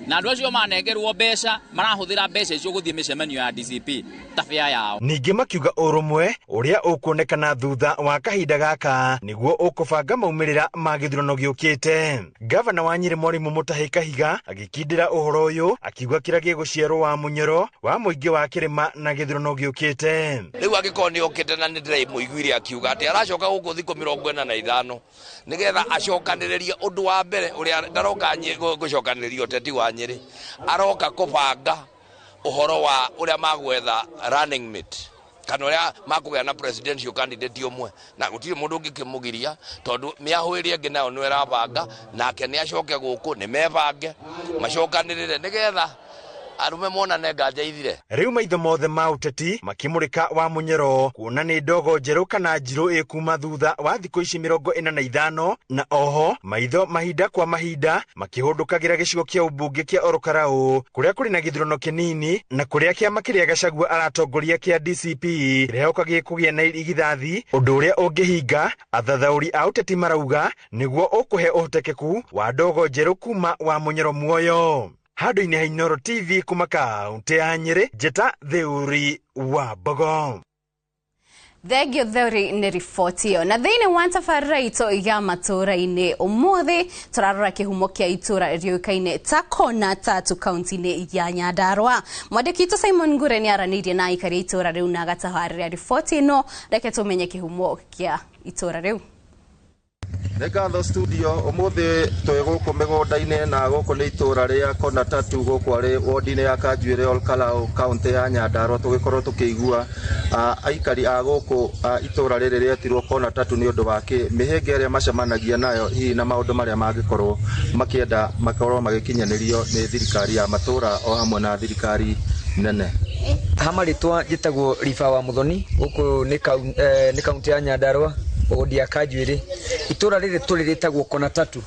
Na andũ acio manengerwo mbeca marahũthĩra mbeca icio gũthiĩ mĩcemanio ya DCP ta bĩa yao. Ningĩ makiuga ũrũmwe ũrĩa ũkuonekana thutha wa kahinda gaka nĩguo ũkũbanga maumĩrĩra ma gĩthurano gĩũkĩte. Gavana wa Nyĩrĩ Mwarimũ Mũtahi Kahiga agĩkindĩra ũhoro ũyũ akiuga kĩrĩa gĩgũciarwo Wamunyoro wa mũingĩ wa kĩrĩma na gĩthurano gĩũkĩte. Rĩu angĩkorwo nĩ okĩte na nĩ ndĩramũiguire akiuga atĩ aracoka gũkũ thikũ 45 nĩgetha acokanĩrĩrie ũndũ wa mbere ũrĩa ndaroka gũcokanĩrĩria ũteti wa Nyĩrĩ, aroka kũbanga ũhoro wa ũrĩa magwetha running mate kana ũrĩa makũgĩa na presidential candidate ũmwe, na gũtirĩ mũndũ ũngĩkĩmũgiria tondũ mĩahũ ĩrĩa ĩngĩ nayo nĩwe ĩrabanga, nake nĩ acoke gũkũ nĩ mebange macokanĩrĩre nĩgetha arume monane nganja ithire. Rĩu maitho mothe ma ũteti makĩmũrĩka Wamunyoro kuona nĩ ndogo njerũ kana njirũ ĩkuma thutha wa thikũ ici 45, na oho maitho mahinda kwa mahinda makĩhũndũkagĩra gĩcigo kĩa ũmbunge kĩa Olkalau kũrĩa kũrĩ na gĩthurano kĩnini na kũrĩa kĩama kĩrĩa Gachagua aratongoria kĩa DCP kĩrehoka gĩkũgĩa na irigithathi, ũndũ ũrĩa ũngĩhinga athathaũri a ũteti marauga nĩguo ũkũhe ũhotekeku wa ndogo njerũ kuma Wamunyoro muoyo. Handũ-inĩ ha Inooro TV kuma kaũntĩ ya Nyĩrĩ, Njĩta Theuri wa Mbogo. Thengio Theuri nĩ riboti ĩyo. Na thĩinĩ wa tabarĩra itũ ya matũũra-inĩ ũmũthĩ tũrarora kĩhumo kĩa itũũra rĩũĩkaine ta Kona Tatu kaũntĩ-inĩ ya Nyandarua. Mwandĩki witũ Simon Ngure nĩ aranĩirie na aikari a itũũra rĩu na agataharĩria riboti ĩno. Reke tũmenye kĩhumo kĩa itũũra rĩu. Nĩ ngatho studio ũmũthĩ twĩ gũkũ mĩgũnda-inĩ na gũkũ nĩ itũũra rĩa Kona Tatu gũkũ arĩ wodi-inĩ ya Kanjuĩrĩ Olkalau kaũntĩ ya Nyandarua, tũgĩkorwo tũkĩigua aikari a gũkũ itũũra rĩrĩ rĩetirwo Kona Tatu nĩ ũndũ wa kĩ mĩhĩnga ĩrĩa macemanagia nayo hihi na maũndũ marĩa mangĩkorwo makĩenda makorwo magĩkinyanĩrio nĩ thirikari ya matũũra o hamwe na thirikari nene. Hamarĩtwa njĩtagwo Riba wa Muthoni, gũkũ nĩ kaunti ya Nyandarua, wodi ya Kanjuĩrĩ. Itũra rĩrĩ tũrĩ rĩtagwo Kona Tatu,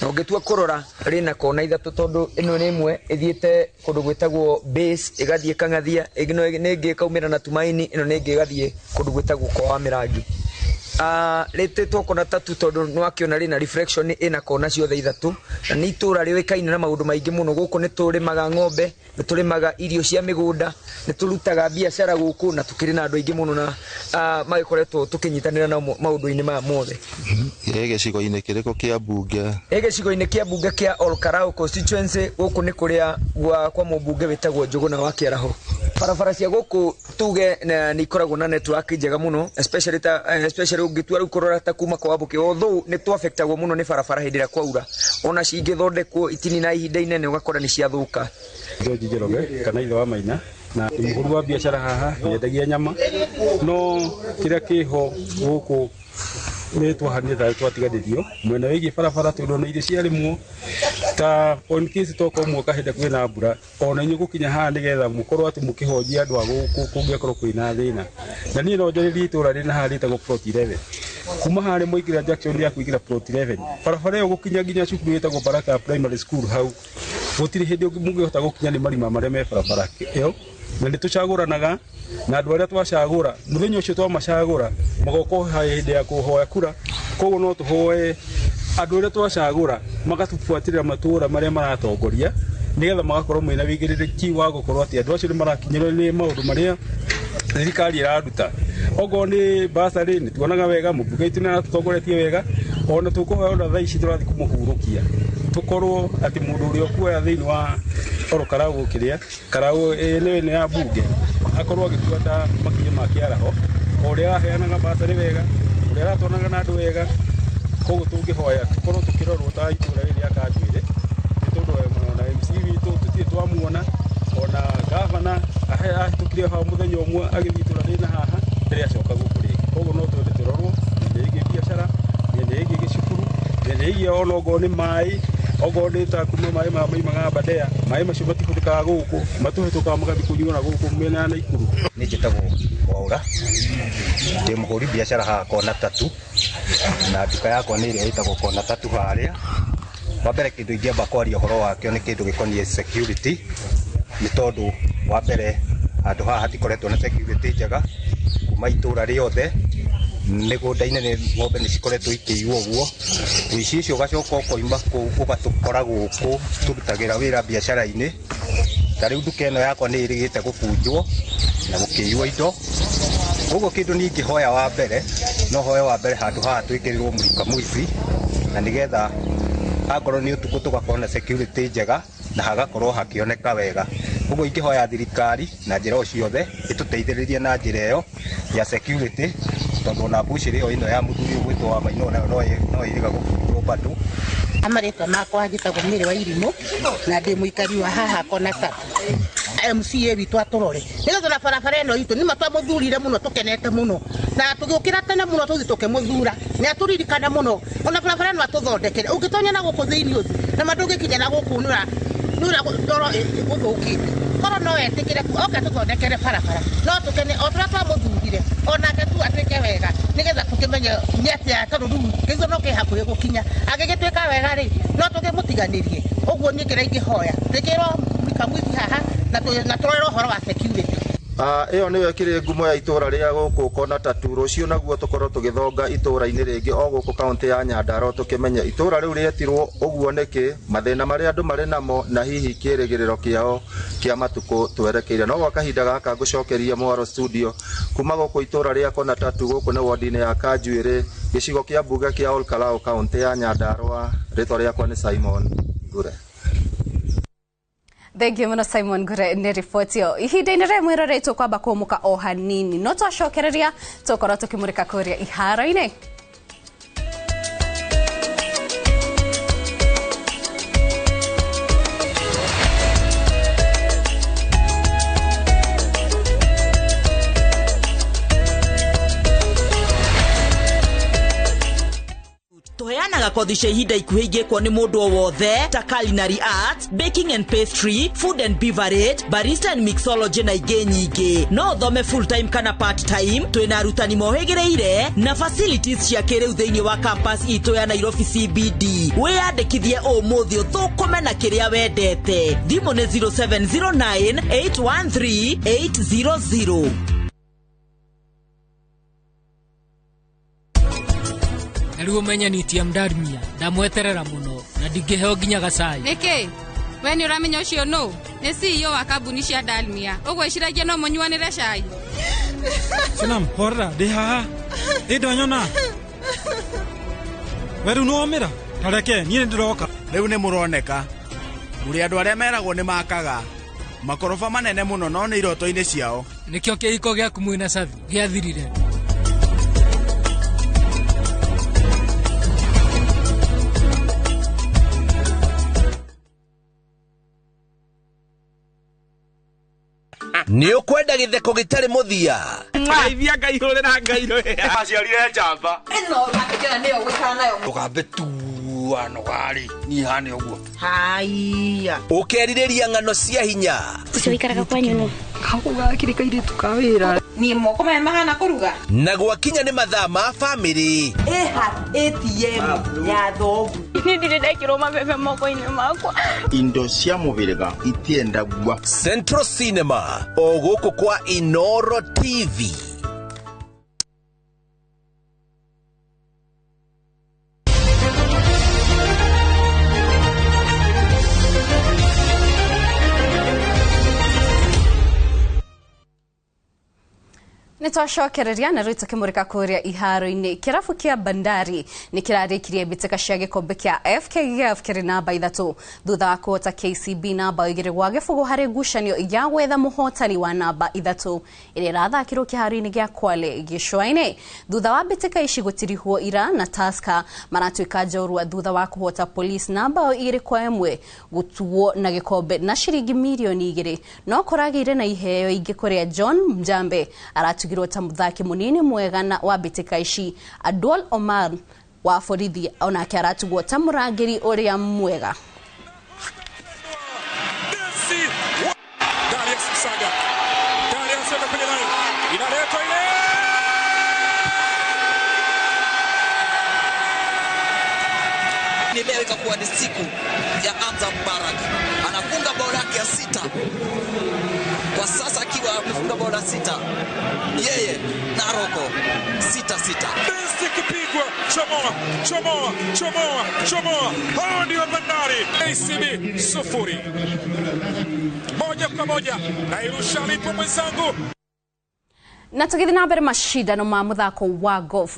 na ũngĩtua kũrora rĩna kona ithatũ, tondũ ĩno nĩ ĩmwe ĩthiĩte kũndũ gwĩtagwo Base, ĩgathiĩ Kang'athia, ĩno nĩ ĩngĩ ĩkaumĩra na Tumaini, ĩno nĩ ĩngĩ ĩgathiĩ kũndũ gwĩtagwo kwa wa Mĩrangi. Rĩtĩtwo Kona Tatu tondũ nĩwakĩona rĩna reflection ĩna kona ciothe ithatũ, na nĩ itũra rĩũĩkaine na maũndũ maingĩ mũno. Gũkũ nĩ tũrĩmaga ng'ombe, nĩ tũrĩmaga irio cia mĩgũnda, nĩ tũrutaga biacara gũkũ, na tũkĩrĩ na andũ aingĩ mũno na magĩkoretwo tũkĩnyitanĩra nao maũndũ-inĩ maya mothe. Ĩ gĩcigo-inĩ kĩrĩkũ kĩa mbunge? Ĩ gĩcigo-inĩ kĩa mbunge kĩa Olkarau constituency, gũkũ nĩ kũrĩa kwa mũmbunge wĩtagwo Njũgũna wa Kĩaraho. Barabara cia gũkũ tuge nĩ ikoragwo na network njega mũno, especially ũngĩtua rĩu kũrora ta kuma kwa Wambũkĩ, although nĩ twaffectagwo mũno nĩ barabara hĩndĩ ĩrĩa kwaura, ona cingĩthondekwo itinina ihinda inene ũgakora nĩ ciathũka. George Njoroge kana ithe wa Maina, na nĩ mũhũri wa biacara haha, nyendagia nyama, no kĩrĩa kĩho gũkũ nĩ twahanire tarĩ twatiganĩrio mwena wĩgiĩ barabara, tondũ ona irio ciarĩmwo ta on case tokorwo mwaka hĩndĩ kwĩna mbura, ona inyuĩ gũkinya haha nĩgetha mũkorwo atĩ mũkĩhonjia andũ a gũkũ kũngĩakorwo kwĩna thĩna. Na niĩ no njarĩrie itũra rĩna haha rĩtagwo Plot 11, kuma harĩa mwaingĩra junction ya kũingĩra Plot 11, barabara ĩyo gũkinya nginya cukuru ĩtagwo Baraka Primary School, hau gũtirĩ hĩndĩ mũngĩhota gũkinya nĩ marima marĩa me barabara ĩyo. Na nĩ tũcagũranaga na andũ arĩa twacagũra, mũthenya ũcio twamacagũra magoka hĩndĩ ya kũhoya kura, koguo no tũhoe andũ arĩa twacagũra magatũbuatĩrĩra matũra marĩa maratongoria, nĩgetha magakorwo mena wĩigĩrĩrĩki wa gũkorwo atĩ andũ acio nĩ marakinyĩrwo nĩ maũndũ marĩa thirikari ĩraruta. Okorwo nĩ basarĩ nĩ tuonaga wega, mũmbunge witũ nĩ aratũtongoretie wega, ona tũkũhoya ona thaa ici tũrathiĩ kũmũhurũkia, tũkorwo atĩ mũndũ ũrĩa ũkuoya thĩinĩ wa oro Karau kĩrĩa Karau ĩno ya mbunge akorwo agĩbuata makinya ma kĩaraho, o ũrĩa araheanaga basarĩ wega, ũrĩa aratwaranaga na andũ wega. Koguo tũngĩhoya tũkorwo tũkĩrorwo ta itũra rĩrĩ rĩa Kanjuĩrĩ, nĩ tondũ ona MC witũ tũtirĩ twamuona, ona gavana ahĩtũkire hau mũthenya ũmwe agĩthiĩ itũra rĩna haha, ndarĩ acoka gũkũ rĩngĩ. Koguo no twende tũrorwo mĩena ĩgiĩ biacara, mĩena ĩgiĩ gĩcukuru, mĩena ĩgiĩ ona okorwo nĩ maĩ, okorwo nĩ ta kuma maĩ maya maimaga Aberdare, maĩ macio matihũthĩkaga gũkũ, matũhĩtũkaga magathiĩ kũnyuo na gũkũ mĩena ya Naikuru. Niĩ njĩtagwo Mwaũra, ndĩ mũhũri biacara haha Kona Tatu, na nduka yakwa nĩ ĩrĩa ĩtagwo Kona Tatu harĩa. Wa mbere kĩndũ ingĩamba kwaria ũhoro wakĩo nĩ kĩndũ gĩkoniĩ security, nĩ tondũ wa mbere handũ haha hatikoretwo na security njega kuma itũra rĩothe, mĩgũnda-inĩ nĩ ng'ombe nĩ cikoretwo ikĩiywo ũguo, ũici ũcio ũgacoka ũkoima kũu ũgatũkora gũkũ tũrutagĩra wĩra biacara-inĩ. Ta rĩu nduka ĩno yakwa nĩ ĩrĩgĩte gũbunjwo na gũkĩiywo indo. Koguo kĩndũ niĩ ingĩhoya wa mbere, no hoye wa mbere handũ haha twĩkĩrĩrwo mũrika mũici, na nĩgetha akorwo nĩ ũtukũ tũgakorwo na security njega na hagakorwo hakĩoneka wega. Koguo ingĩhoya thirikari na njĩra o ciothe ĩtũteithĩrĩrie na njĩra ĩyo ya security, tondũ ona mbucĩrĩ ĩyo ĩno ya mũthuri ũgwĩtwo wa Maina onayo no ĩrĩga gũbunjwo bado. Amarĩtwa makwa njĩtagwo Mĩrĩ wa Irimũ, na ndĩ mũikari wa haha Kona Tatu. MCA witũ atũrore nĩgetha na barabara ĩno itũ nĩma twamũthurire mũno, tũkenete mũno, na tũgĩũkĩra tene mũno tũthiĩ tũkĩmũthura, nĩ atũririkana mũno, ona barabara ĩno atũthondekere. Ũngĩtonya na gũkũ thĩinĩ ũthiĩ na ma ndũngĩkinya na gũkũ nĩũra ndoro gũthũkĩte. Korwo no etĩkĩre oke tũthondekere barabara, no tũkene o tũrĩa twamũthurire, onake tu atuĩke wega, nĩgetha tũkĩmenye nĩ atĩa, tondũ rĩu gĩthurano kĩ hakuhĩ gũkinya. Angĩgĩtuĩka wega rĩ, no tũkĩmũtiganĩrie. Ũguo niĩ kĩrĩa ingĩhoya, twĩkĩrwo mũrika mũici haha na tũrorerwo ũhoro wa security. Ĩyo nĩyo ĩkĩrĩ ngumo ya itũra rĩa gũkũ Kona Tatu. Rũciũ naguo tũkorwo tũgĩthonga itũra-inĩ rĩngĩ o gũkũ kaũntĩ ya Nyandarua, tũkĩmenye itũra rĩu rĩetirwo ũguo nĩkĩ, mathĩna marĩa andũ marĩ namo, na hihi kĩĩrĩgĩrĩro kĩao kĩa matukũ twerekeire. No gwa kahinda gaka ngũcokeria mwaro studio kuma gũkũ itũra rĩa Kona Tatu, gũkũ nĩ wodi-inĩ ya Kanjuĩrĩ, gĩcigo kĩa mbunge kĩa Olkalau, kaũntĩ ya Nyandarua. Rĩtwa rĩakwa nĩ Simon Ngure. Thank you muno Simon Ngure nĩ riboti ĩyo. Ihinda-inĩ rĩa mwĩrore tũkwamba kũmũka o hanini, no twacokereria tũkorwo tũkĩmũrĩka kũrĩa iharo-inĩ. Tũheanaga kothi cia ihinda ikuhĩ ingĩkwo nĩ mũndũ o wothe ta culinary arts, baking and pastry, food and beverage, barista and mixology na ingĩ nyingĩ. No ũthome full time kana part time. Twĩna arutani mohĩgĩrĩire na facilities cia kĩrĩu thĩinĩ wa campus itũ ya Nairobi CBD. Wĩyandĩkithie ũmũthĩ ũthũkũme na kĩrĩa wendete. Thimũ nĩ 0709 813 800. Na rĩu ũmenye ni TM Darmia ndamweterera mũno na ndingĩheo nginya gacai. Nĩkĩ? We nĩ ũramenya ũcio nũ? Nĩ CEO wa kambuni cia Dalmia. Ũgwĩciragia no mũnyuanĩre cai? Sanam, horera, ndĩ haha. Ĩ ndwanyona. We rĩu nĩwomĩra? Ta reke, niĩ nĩndĩroka. Rĩu nĩ mũroneka. Mũrĩ andũ arĩa meragwo nĩ makaga. Makoroba manene mũno no nĩ iroto-inĩ ciao. Nĩkĩo kĩhiko gĩaku mwĩna Cathi gĩathirire. Nĩ ũkwenda gĩtheko gĩtarĩ mũthia. Ngeithia Ngai hũrĩra Ngai rũhĩa. Aciarire njamba. Ĩno ũrakĩkĩra nĩyo ũgũikara nayo. Tũgambe tuanogarĩ niĩ hane ũguo. Haiya. Ũkerirĩria ng'ano cia hinya. Ũcio ũikaraga kwanyu nũ? Gakũ gakĩrĩ kairĩtu ka wĩra. Niĩ moko maya mahana kũruga. Na gwakinya nĩ mathaa ma bamĩrĩ. Ĩha ATM ya thogu. Niĩ ndirĩ ndekĩrwo mabebe moko-inĩ makwa. Indo cia mũhĩrĩga itiendagua. Central Cinema o gũkũ kwa Inoro TV. Nĩtwacokereria na rĩu tũkĩmũrĩka kũrĩa iharo-inĩ. Kĩrabu kĩa Bandari nĩ kĩrarĩkirie mbĩtĩka cia gĩkombe kĩa FKF kĩrĩ namba 3 thutha wa kũhota KCB namba 2-0 harĩ ngucanio ya gwetha mũhotani wa namba 3 ĩrĩa ĩrathakĩrwo kĩharo-inĩ gĩa Kwale gĩcũa-inĩ. Thutha wa mbĩtĩka ici gũtirihwo ira na Tusker maratuĩka njorua thutha wa kũhota Police namba 2-1 gũtuo na gĩkombe na ciringi mirioni 2 no kũragĩire na iheo ingĩ kũrĩa John Mjambe aratugirwo ta muthaki munini mwega na wa mbĩtĩka ici. Adwal Omar wa borithi onake aratugwo ta mũrangĩri ũrĩa mwega. Ni leo ikakuwa ni siku ya Hamza Mubarak, anafunga bao lake ya 6 kwa sasa, akiwa amefunga bao la 6 yeye na Aroko 6-6. Basi kipigwa, chomoa chomoa chomoa chomoa. Hao ndio Bandari. ACB 0 1-1. Na irusha alipo mwenzangu. Na tũgĩthiĩ na mbere macindano ma mũthako wa golf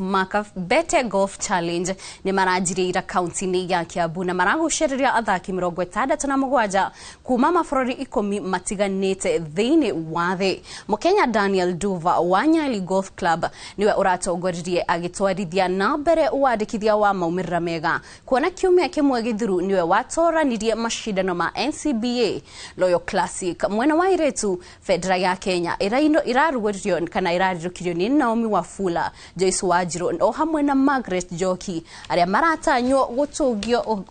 Bete Golf Challenge nĩ maranjirie ira kaunti-inĩ ya Kiambu na maragucĩrĩria athaki 67 kuma mabũrũri 10 matiganĩte thĩinĩ wa thĩ. Mũkenya Daniel Duva wa Nyali Golf Club nĩwe ũratongoririe agĩtwarithia na mbere wandĩkithia wa maumĩrĩra mega kuona kiumia kĩmwe gĩthiru nĩwe watoranirie macindano ma NCBA Loyal Classic. Mwena wa airĩtu bendera ya Kenya ĩrarugũririo kana ĩrarirũkirio nĩ Naomi Wafula, Joyce Wanjiru o hamwe na Margaret Njoki arĩa maratanywo gũtũngio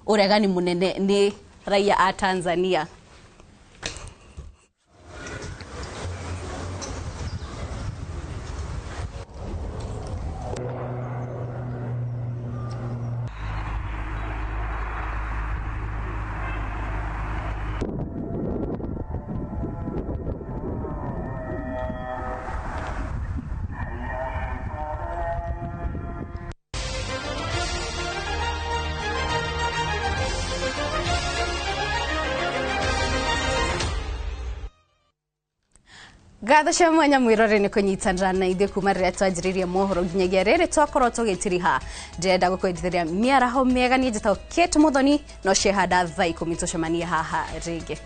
ũregani mũnene nĩ raia a Tanzania. Ngatho cia mwanya mwirore nĩ kũnyitanĩra na ithuĩ kuma rĩrĩa twanjĩrĩirie mohoro nginyagia rĩrĩ twakorwo tũgĩtiriha. Ndĩrenda gũkwendithĩria mĩaraho mĩega. Niĩ njĩtagwo Kate Muthoni, no ciehanda thaa 10 tũcemanie haha rĩngĩ.